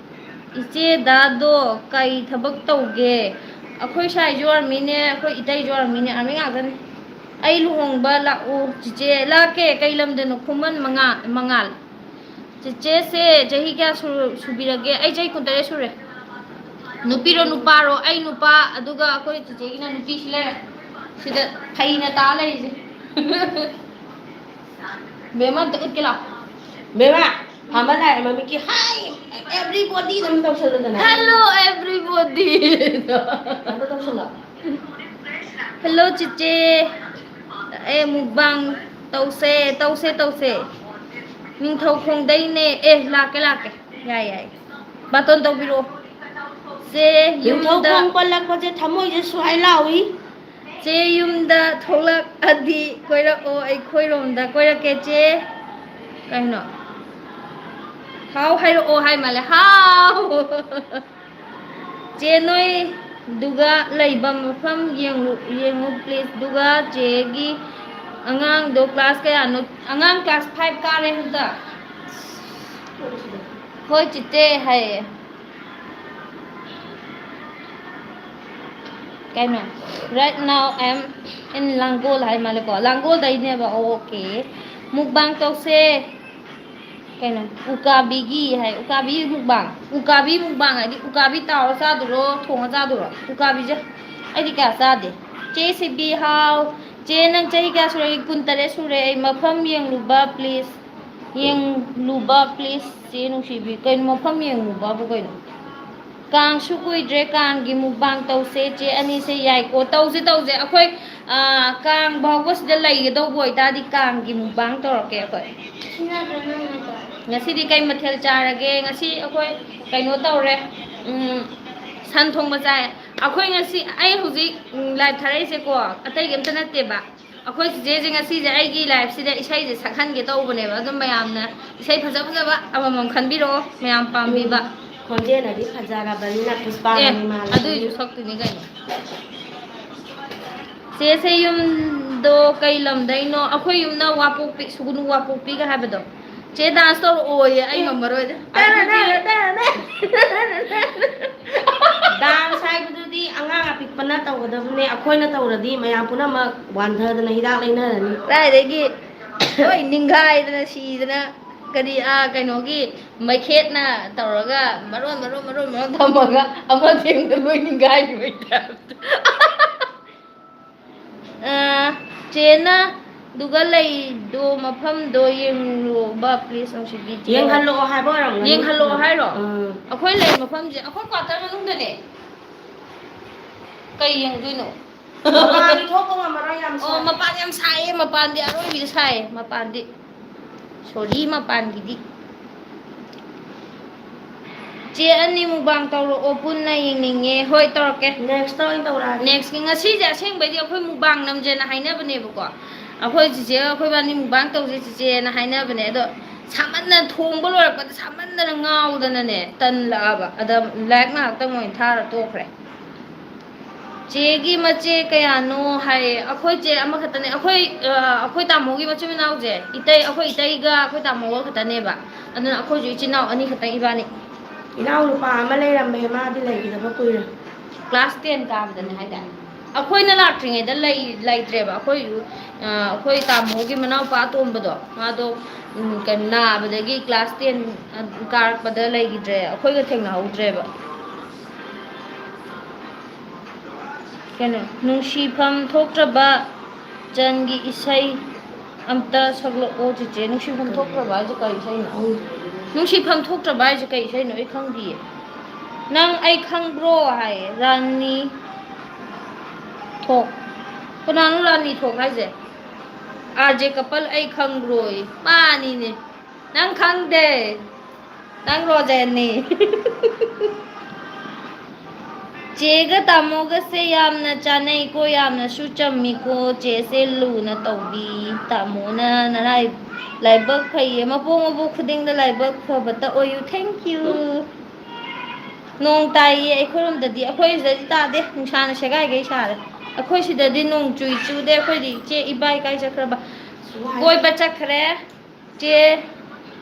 ꯏꯆꯦ ꯗꯥꯗꯣ ꯀꯩ ꯊꯕꯛ ꯇꯧꯒꯦ? ꯑꯩꯈꯣꯏ ꯁꯥꯏꯁꯨ army ꯅꯦ, ꯑꯩꯈꯣꯏ ꯏꯇꯩꯁꯨ army ꯅꯦ, army ꯉꯥꯛꯇꯅꯦ꯫ ꯑꯩ ꯂꯨꯍꯣꯡꯕ ꯂꯥꯛꯎ ꯆꯤꯆꯦ꯫ ꯂꯥꯛꯀꯦ꯫ ꯀꯩ ꯂꯝꯗꯅꯣ? ꯈꯨꯃꯟ ꯃꯉꯥ-, ꯃꯉꯥꯜ꯫ ꯆꯤꯆꯦꯁꯦ ꯆꯍꯤ ꯀꯌꯥ ꯁꯨꯔ-, ꯁꯨꯕꯤꯔꯒꯦ? ꯑꯩ ꯆꯍꯤ ꯀꯨꯟꯇꯔꯦꯠ ꯁꯨꯔꯦ꯫ ꯅꯨꯄꯤꯔꯣ ꯅꯨꯄꯥꯔꯣ? ꯑꯩ ꯅꯨꯄꯥ, ꯑꯗꯨꯒ ꯑꯩꯈꯣꯏ ꯆꯤꯆꯦꯒꯤꯅ ꯅꯨꯄꯤꯁꯤ ꯂꯩꯔꯦ꯫ ꯁꯤꯗ ꯐꯩꯅ ꯇꯥ ꯂꯩꯔꯤꯁꯦ꯫ ꯕꯦꯝꯃ ꯑꯝꯇ ꯎꯠꯀꯦ ꯂꯥꯛꯑꯣ꯫ ꯕꯦꯝꯃ, ꯐꯝꯕ ꯂꯥꯛꯑꯦ ꯃꯃꯤꯠꯀꯤ꯫ Hi, everybody ꯑꯗꯨꯝ ꯇꯧꯁꯜꯂꯨꯗꯅ꯫ Hello, everybody꯫ ꯑꯝꯇ ꯇꯧꯁꯜꯂꯣ꯫ Hello, ꯆꯤꯆꯦ꯫ ꯑꯦ, mukbang ꯇꯧꯁꯦ, ꯇꯧꯁꯦ, ꯇꯧꯁꯦ꯫ ꯅꯤꯡꯊꯧ ꯈꯣꯡꯗꯩꯅꯦ꯫ ꯑꯦ, ꯂꯥꯛꯀꯦ, ꯂꯥꯛꯀꯦ꯫ ꯌꯥꯏ, ꯌꯥꯏ꯫ ꯕꯥꯇꯣꯟ ꯇꯧꯕꯤꯔꯛꯑꯣ꯫ ꯆꯦ, ꯅꯤꯡꯊꯧ ꯌꯨꯝꯗ ꯈꯣꯡ ꯄꯜꯂꯛꯄꯁꯦ ꯊꯃꯣꯏꯁꯦ ꯁꯨꯍꯥꯏ ꯂꯥꯎꯏ꯫ ꯆꯦ, ꯌꯨꯝꯗ ꯊꯣꯛꯂꯛꯑꯗꯤ ꯀꯣꯏꯔꯛꯑꯣ, ꯑꯩꯈꯣꯏꯔꯣꯝꯗ ꯀꯣꯏꯔꯛꯀꯦ, ꯆꯦ꯫ ꯀꯩꯅꯣ? ꯍꯥꯎ ꯍꯥꯏꯔꯛꯑꯣ ꯍꯥꯏ ꯃꯥꯜꯂꯦ꯫ ꯍꯥꯎ! ꯆꯦ, ꯅꯣꯏ ꯗꯨꯒ ꯂꯩꯕ ꯃꯐꯝ ꯌꯦꯡꯉꯨ, ꯌꯦꯡꯉꯨ please꯫ ꯑꯗꯨꯒ ꯆꯦꯒꯤ ꯑꯉꯥꯡꯗꯣ class ꯀꯌꯥꯅꯣ? ꯑꯉꯥꯡ class five ꯀꯥꯔꯦ ꯍꯟꯗꯛ꯫ ꯍꯣꯏ ꯆꯤꯆꯦ ꯍꯥꯏꯌꯦ꯫ ꯀꯩꯅꯣ? Right now I am in ꯂꯥꯡꯒꯣꯜ ꯍꯥꯏ ꯃꯥꯜꯂꯦꯀꯣ꯫ ꯂꯥꯡꯒꯣꯜꯗꯩꯅꯦꯕ꯫ Okay꯫ Mukbang ꯇꯧꯁꯦ꯫ ꯀꯩꯅꯣ? ꯎꯀꯥꯕꯤꯒꯤ ꯍꯥꯏ꯫ ꯎꯀꯥꯕꯤ mukbang꯫ ꯎꯀꯥꯕꯤ mukbang ꯍꯥꯏꯗꯤ ꯎꯀꯥꯕꯤ ꯇꯥꯎꯔ ꯆꯥꯗꯣꯏꯔꯣ, ꯊꯣꯡꯉ ꯆꯥꯗꯣꯏꯔꯣ? ꯎꯀꯥꯕꯤꯁꯦ ꯑꯩꯗꯤ ꯀꯌꯥ ꯆꯥꯗꯦ꯫ ꯆꯦ ꯁꯤꯕꯤ ꯍꯥꯎ꯫ ꯆꯦ, ꯅꯪ ꯆꯍꯤ ꯀꯌꯥ ꯁꯨꯔꯒꯦ? ꯀꯨꯟꯇꯔꯦꯠ ꯁꯨꯔꯦ꯫ ꯑꯩ ꯃꯐꯝ ꯌꯦꯡꯂꯨꯕ please꯫ ꯌꯦꯡꯂꯨꯕ please꯫ ꯆꯦ ꯅꯨꯡꯁꯤꯕꯤ꯫ ꯀꯩꯅꯣ ꯃꯐꯝ ꯌꯦꯡꯂꯨꯕꯕꯨ ꯀꯩꯅꯣ? ꯀꯥꯡꯁꯨ ꯀꯨꯏꯗ꯭ꯔꯦ, ꯀꯥꯡꯒꯤ mukbang ꯇꯧꯁꯦ꯫ ꯆꯦ ꯑꯅꯤꯁꯦ ꯌꯥꯏꯀꯣ? ꯇꯧꯁꯦ, ꯇꯧꯁꯦ꯫ ꯑꯩꯈꯣꯏ, ꯑꯥ, ꯀꯥꯡ ꯐꯥꯎꯕ ꯁꯤꯗ ꯂꯩꯒꯗꯧꯕ ꯑꯣꯏꯇꯥꯔꯗꯤ ꯀꯥꯡꯒꯤ mukbang ꯇꯧꯔꯛꯀꯦ ꯑꯩꯈꯣꯏ꯫ ꯁꯤ ꯅꯠꯇ꯭ꯔꯣ ꯅꯪ ꯍꯥꯏꯗꯣ? ꯉꯁꯤꯗꯤ ꯀꯩ ꯃꯊꯦꯜ ꯆꯥꯔꯒꯦ? ꯉꯁꯤ ꯑꯩꯈꯣꯏ ꯀꯩꯅꯣ ꯇꯧꯔꯦ, ꯎꯝ, ꯁꯟ ꯊꯣꯡꯕ ꯆꯥꯏ꯫ ꯑꯩꯈꯣꯏ ꯉꯁꯤ, ꯑꯩ ꯍꯧꯖꯤꯛ, ꯎꯝ, live ꯊꯥꯔꯛꯏꯁꯦꯀꯣ, ꯑꯇꯩꯒꯤ ꯑꯝꯇ ꯅꯠꯇꯦꯕ꯫ ꯑꯩꯈꯣꯏ ꯆꯤꯆꯦꯁꯦ ꯉꯁꯤꯁꯦ ꯑꯩꯒꯤ liveꯁꯤꯗ ꯏꯁꯩꯁꯦ ꯁꯛꯍꯟꯒꯦ ꯇꯧꯕꯅꯦꯕ꯫ ꯑꯗꯨꯝ ꯃꯌꯥꯝꯅ ꯏꯁꯩ ꯐꯖ ꯐꯖꯕ ꯑꯃꯃꯝ ꯈꯟꯕꯤꯔꯛꯑꯣ, ꯃꯌꯥꯝ ꯄꯥꯝꯕꯤꯕ꯫ ꯎꯝ, ꯈꯣꯟꯖꯦꯜꯅꯗꯤ ꯐꯖꯔꯕꯅꯤꯅ ꯄꯨꯁꯄꯥ ꯑꯦ, ꯔꯥꯅꯤ ꯃꯥꯜꯂꯦ꯫ ꯑꯗꯨꯏꯁꯨ ꯁꯛꯇꯣꯏꯅꯤ ꯀꯩꯅꯣ꯫ ꯆꯦꯁꯦ ꯌꯨꯝꯗꯣ ꯀꯩ ꯂꯝꯗꯩꯅꯣ? ꯑꯩꯈꯣꯏ ꯌꯨꯝꯅ ꯋꯥꯄꯣꯛꯄꯤ, ꯁꯨꯒꯨꯅꯨ ꯋꯥꯄꯣꯛꯄꯤꯒ ꯍꯥꯏꯕꯗꯣ꯫ ꯆꯦ dance ꯇꯧꯔꯛꯑꯣꯌꯦ, ꯑꯩ ꯑꯦ꯫ ꯉꯝꯃꯔꯣꯏꯗ꯫ ꯑꯗꯨꯗꯤ dance ꯍꯥꯏꯕꯗꯨꯗꯤ ꯑꯉꯥꯡ ꯑꯄꯤꯛꯄꯅ ꯇꯧꯒꯗꯕꯅꯦ, ꯑꯩꯈꯣꯏꯅ ꯇꯧꯔꯗꯤ ꯃꯌꯥꯝ ꯄꯨꯝꯅꯃꯛ ꯋꯥꯟꯊꯗꯅ ꯍꯤꯗꯥꯛ ꯂꯩꯅꯔꯅꯤ꯫ ꯀꯗꯥꯏꯗꯒꯤ ꯂꯣꯏ ꯅꯤꯡꯈꯥꯏꯗꯅ ꯁꯤꯗꯅ꯫ ꯀꯔꯤ, ꯑꯥ, ꯀꯩꯅꯣꯒꯤ ꯃꯩꯈꯦꯠꯅ ꯇꯧꯔꯒ ꯃꯔꯣꯟ, ꯃꯔꯣꯟ, ꯃꯔꯣꯟ, ꯃꯔꯣꯟ ꯊꯝꯃꯒ ꯑꯃ ꯊꯦꯡꯅ ꯂꯣꯏ ꯅꯤꯡꯒꯥꯏꯈꯤꯕꯒꯤ ꯇꯥꯏꯞꯇ꯫ ꯑꯥ, ꯆꯦꯅ ꯑꯗꯨꯒ ꯂꯩꯗꯣ ꯃꯐꯝꯗꯣ ꯌꯦꯡꯂꯣꯕ, please, ꯅꯨꯡꯁꯤꯕꯤ ꯆꯦ꯫ ꯌꯦꯡꯍꯜꯂꯛꯑꯣ ꯍꯥꯏꯕ ꯑꯣꯏꯔꯝꯒꯅꯤ꯫ ꯌꯦꯡꯍꯜꯂꯛꯑꯣ ꯍꯥꯏꯔꯣ? ꯎꯝ꯫ ꯑꯩꯈꯣꯏ ꯂꯩ ꯃꯐꯝꯁꯦ ꯑꯩꯈꯣꯏ quarter ꯃꯅꯨꯡꯗꯅꯦ꯫ ꯀꯩ ꯌꯦꯡꯗꯣꯏꯅꯣ? ꯃꯄꯥꯟꯗꯤ ꯊꯣꯛꯄ ꯉꯝꯃꯔꯣꯏ, ꯌꯥꯝ ꯑꯣ, ꯁꯥꯏ꯫ ꯃꯄꯥꯟ ꯌꯥꯝ ꯁꯥꯏꯌꯦ, ꯃꯄꯥꯟꯗꯤ ꯑꯔꯣꯏꯕꯤꯗ ꯁꯥꯏꯌꯦ, ꯃꯄꯥꯟꯗꯤ꯫ Sorry, ꯃꯄꯥꯟꯒꯤꯗꯤ꯫ ꯆꯦ ꯑꯅꯤ mukbang ꯇꯧꯔꯛꯑꯣ, ꯄꯨꯟꯅ ꯌꯦꯡꯅꯤꯡꯉꯦ꯫ ꯍꯣꯏ, ꯇꯧꯔꯛꯀꯦ꯫ Next ꯇ ꯑꯣꯏꯅ ꯇꯧꯔꯛꯑꯒꯦ꯫ Next ꯀꯤ꯫ ꯉꯁꯤꯁꯦ ꯑꯁꯦꯡꯕꯩꯗꯤ ꯑꯩꯈꯣꯏ mukbang ꯅꯝꯁꯦꯅ ꯍꯥꯏꯅꯕꯅꯦꯕꯀꯣ꯫ ꯑꯩꯈꯣꯏ ꯆꯤꯆꯦꯒ ꯑꯩꯈꯣꯏ ꯏꯕꯥꯅꯤ mukbang ꯇꯧꯁꯦ ꯆꯤꯆꯦꯅ ꯍꯥꯏꯅꯕꯅꯦ꯫ ꯑꯗꯣ ꯁꯥꯃꯟꯗꯅ, ꯊꯣꯡꯕ ꯂꯣꯏꯔꯛꯄꯗ ꯁꯥꯃꯟꯗꯅ ꯉꯥꯎꯗꯅꯅꯦ, ꯇꯜꯂꯛꯑꯕ꯫ ꯑꯗ ꯂꯥꯏꯔꯤꯛ ꯉꯥꯏꯍꯥꯛꯇꯪ ꯑꯣꯏꯅ ꯊꯥꯔ ꯇꯣꯛꯈ꯭ꯔꯦ꯫ ꯆꯦꯒꯤ ꯃꯆꯦ ꯀꯌꯥꯅꯣ ꯍꯥꯏꯌꯦ꯫ ꯑꯩꯈꯣꯏ ꯆꯦ ꯑꯃꯈꯛꯇꯅꯦ꯫ ꯑꯩꯈꯣꯏ, ꯑ, ꯑꯩꯈꯣꯏ ꯇꯥꯃꯣꯒꯤ ꯃꯆꯤꯟ ꯃꯅꯥꯎꯁꯦ, ꯏꯇꯩ, ꯑꯩꯈꯣꯏ ꯏꯇꯩꯒ ꯑꯩꯈꯣꯏ ꯇꯥꯃꯣꯒ ꯈꯛꯇꯅꯦꯕ꯫ ꯑꯗꯨꯅ ꯑꯩꯈꯣꯏꯁꯨ ꯏꯆꯤꯟ ꯏꯅꯥꯎ ꯑꯅꯤ ꯈꯛꯇꯪ ꯏꯕꯥꯅꯤ꯫ ꯏꯅꯥꯎ ꯅꯨꯄꯥ ꯑꯃ ꯂꯩꯔꯝꯃꯦ, ꯃꯥꯗꯤ ꯂꯩꯈꯤꯗꯕ ꯀꯨꯏꯔꯦ꯫ Class ten ꯀꯥꯕꯗꯅꯦ ꯍꯥꯏꯗꯥꯏ? ꯑꯩꯈꯣꯏꯅ ꯂꯥꯛꯇ꯭ꯔꯤꯉꯩꯗ ꯂꯩ-, ꯂꯩꯇ꯭ꯔꯦꯕ꯫ ꯑꯩꯈꯣꯏ, ꯑ, ꯑꯩꯈꯣꯏ ꯇꯥꯃꯣꯒꯤ ꯃꯅꯥꯎꯄꯥ ꯑꯇꯣꯝꯕꯗꯣ, ꯃꯥꯗꯣ, ꯎꯝ, ꯀꯩꯅꯣ, ꯅꯥꯕꯗꯒꯤ class ten ꯀꯥꯔꯛꯄꯗ ꯂꯩꯈꯤꯗ꯭ꯔꯦ꯫ ꯑꯩꯈꯣꯏꯒ ꯊꯦꯡꯅꯍꯧꯗ꯭ꯔꯦꯕ꯫ ꯀꯩꯅꯣ, ꯅꯨꯡꯁꯤꯐꯝ ꯊꯣꯛꯇ꯭ꯔꯕ ꯆꯟꯒꯤ ꯏꯁꯩ ꯑꯝꯇ ꯁꯛꯂꯛꯑꯣ, ꯆꯤꯆꯦ꯫ ꯅꯨꯡꯁꯤꯐꯝ ꯊꯣꯛꯇ꯭ꯔꯕ ꯍꯥꯏꯁꯦ ꯀꯩ ꯏꯁꯩꯅꯣ? ꯅꯨꯡꯁꯤꯐꯝ ꯊꯣꯛꯇ꯭ꯔꯕ ꯍꯥꯏꯁꯦ ꯀꯩ ꯏꯁꯩꯅꯣ? ꯑꯩ ꯈꯪꯗꯤꯌꯦ꯫ ꯅꯪ ꯑꯩ ꯈꯪꯕ꯭ꯔꯣ ꯍꯥꯏꯌꯦ, ꯔꯥꯅꯤ ꯊꯣꯛ꯫ ꯀꯅꯥꯅꯣ ꯔꯥꯅꯤ ꯊꯣꯛ ꯍꯥꯏꯁꯦ? RJ Couple ꯑꯩ ꯈꯪꯕ꯭ꯔꯣꯌꯦ꯫ ꯃꯥꯅꯤꯅꯦ꯫ ꯅꯪ ꯈꯪꯗꯦ꯫ ꯅꯪ ꯔꯣꯖꯦꯟꯅꯤ꯫ ꯆꯦꯒ ꯇꯥꯃꯣꯒꯁꯦ ꯌꯥꯝꯅ ꯆꯥꯅꯩꯀꯣ, ꯌꯥꯝꯅꯁꯨ ꯆꯝꯃꯤꯀꯣ꯫ ꯆꯦꯁꯦ ꯂꯨꯅ ꯇꯧꯕꯤ꯫ ꯇꯥꯃꯣꯅ ꯅꯔꯥꯏ-, ꯂꯥꯏꯕꯛ ꯐꯩꯌꯦ꯫ ꯃꯄꯣꯛ ꯃꯄꯣꯛ ꯈꯨꯗꯤꯡꯗ ꯂꯥꯏꯕꯛ ꯐꯕꯇ ꯑꯣꯏꯌꯨ꯫ Thank you꯫ ꯅꯣꯡ ꯇꯥꯏꯌꯦ ꯑꯩꯈꯣꯏꯔꯣꯝꯗꯗꯤ꯫ ꯑꯩꯈꯣꯏ ꯁꯤꯗꯗꯤ ꯇꯥꯗꯦ꯫ ꯅꯨꯡꯁꯥꯅ ꯁꯦꯒꯥꯏꯒꯩ ꯁꯥꯔꯦ꯫ ꯑꯩꯈꯣꯏ ꯁꯤꯗꯗꯤ ꯅꯣꯡ ꯆꯨꯏ ꯆꯨꯗꯦ꯫ ꯑꯩꯈꯣꯏꯗꯤ ꯏꯆꯦ ꯏꯕꯥꯏ ꯀꯥꯏ ꯆꯠꯈ꯭ꯔꯕ? ꯀꯣꯏꯕ ꯆꯠꯈ꯭ꯔꯦ꯫ ꯆꯦ,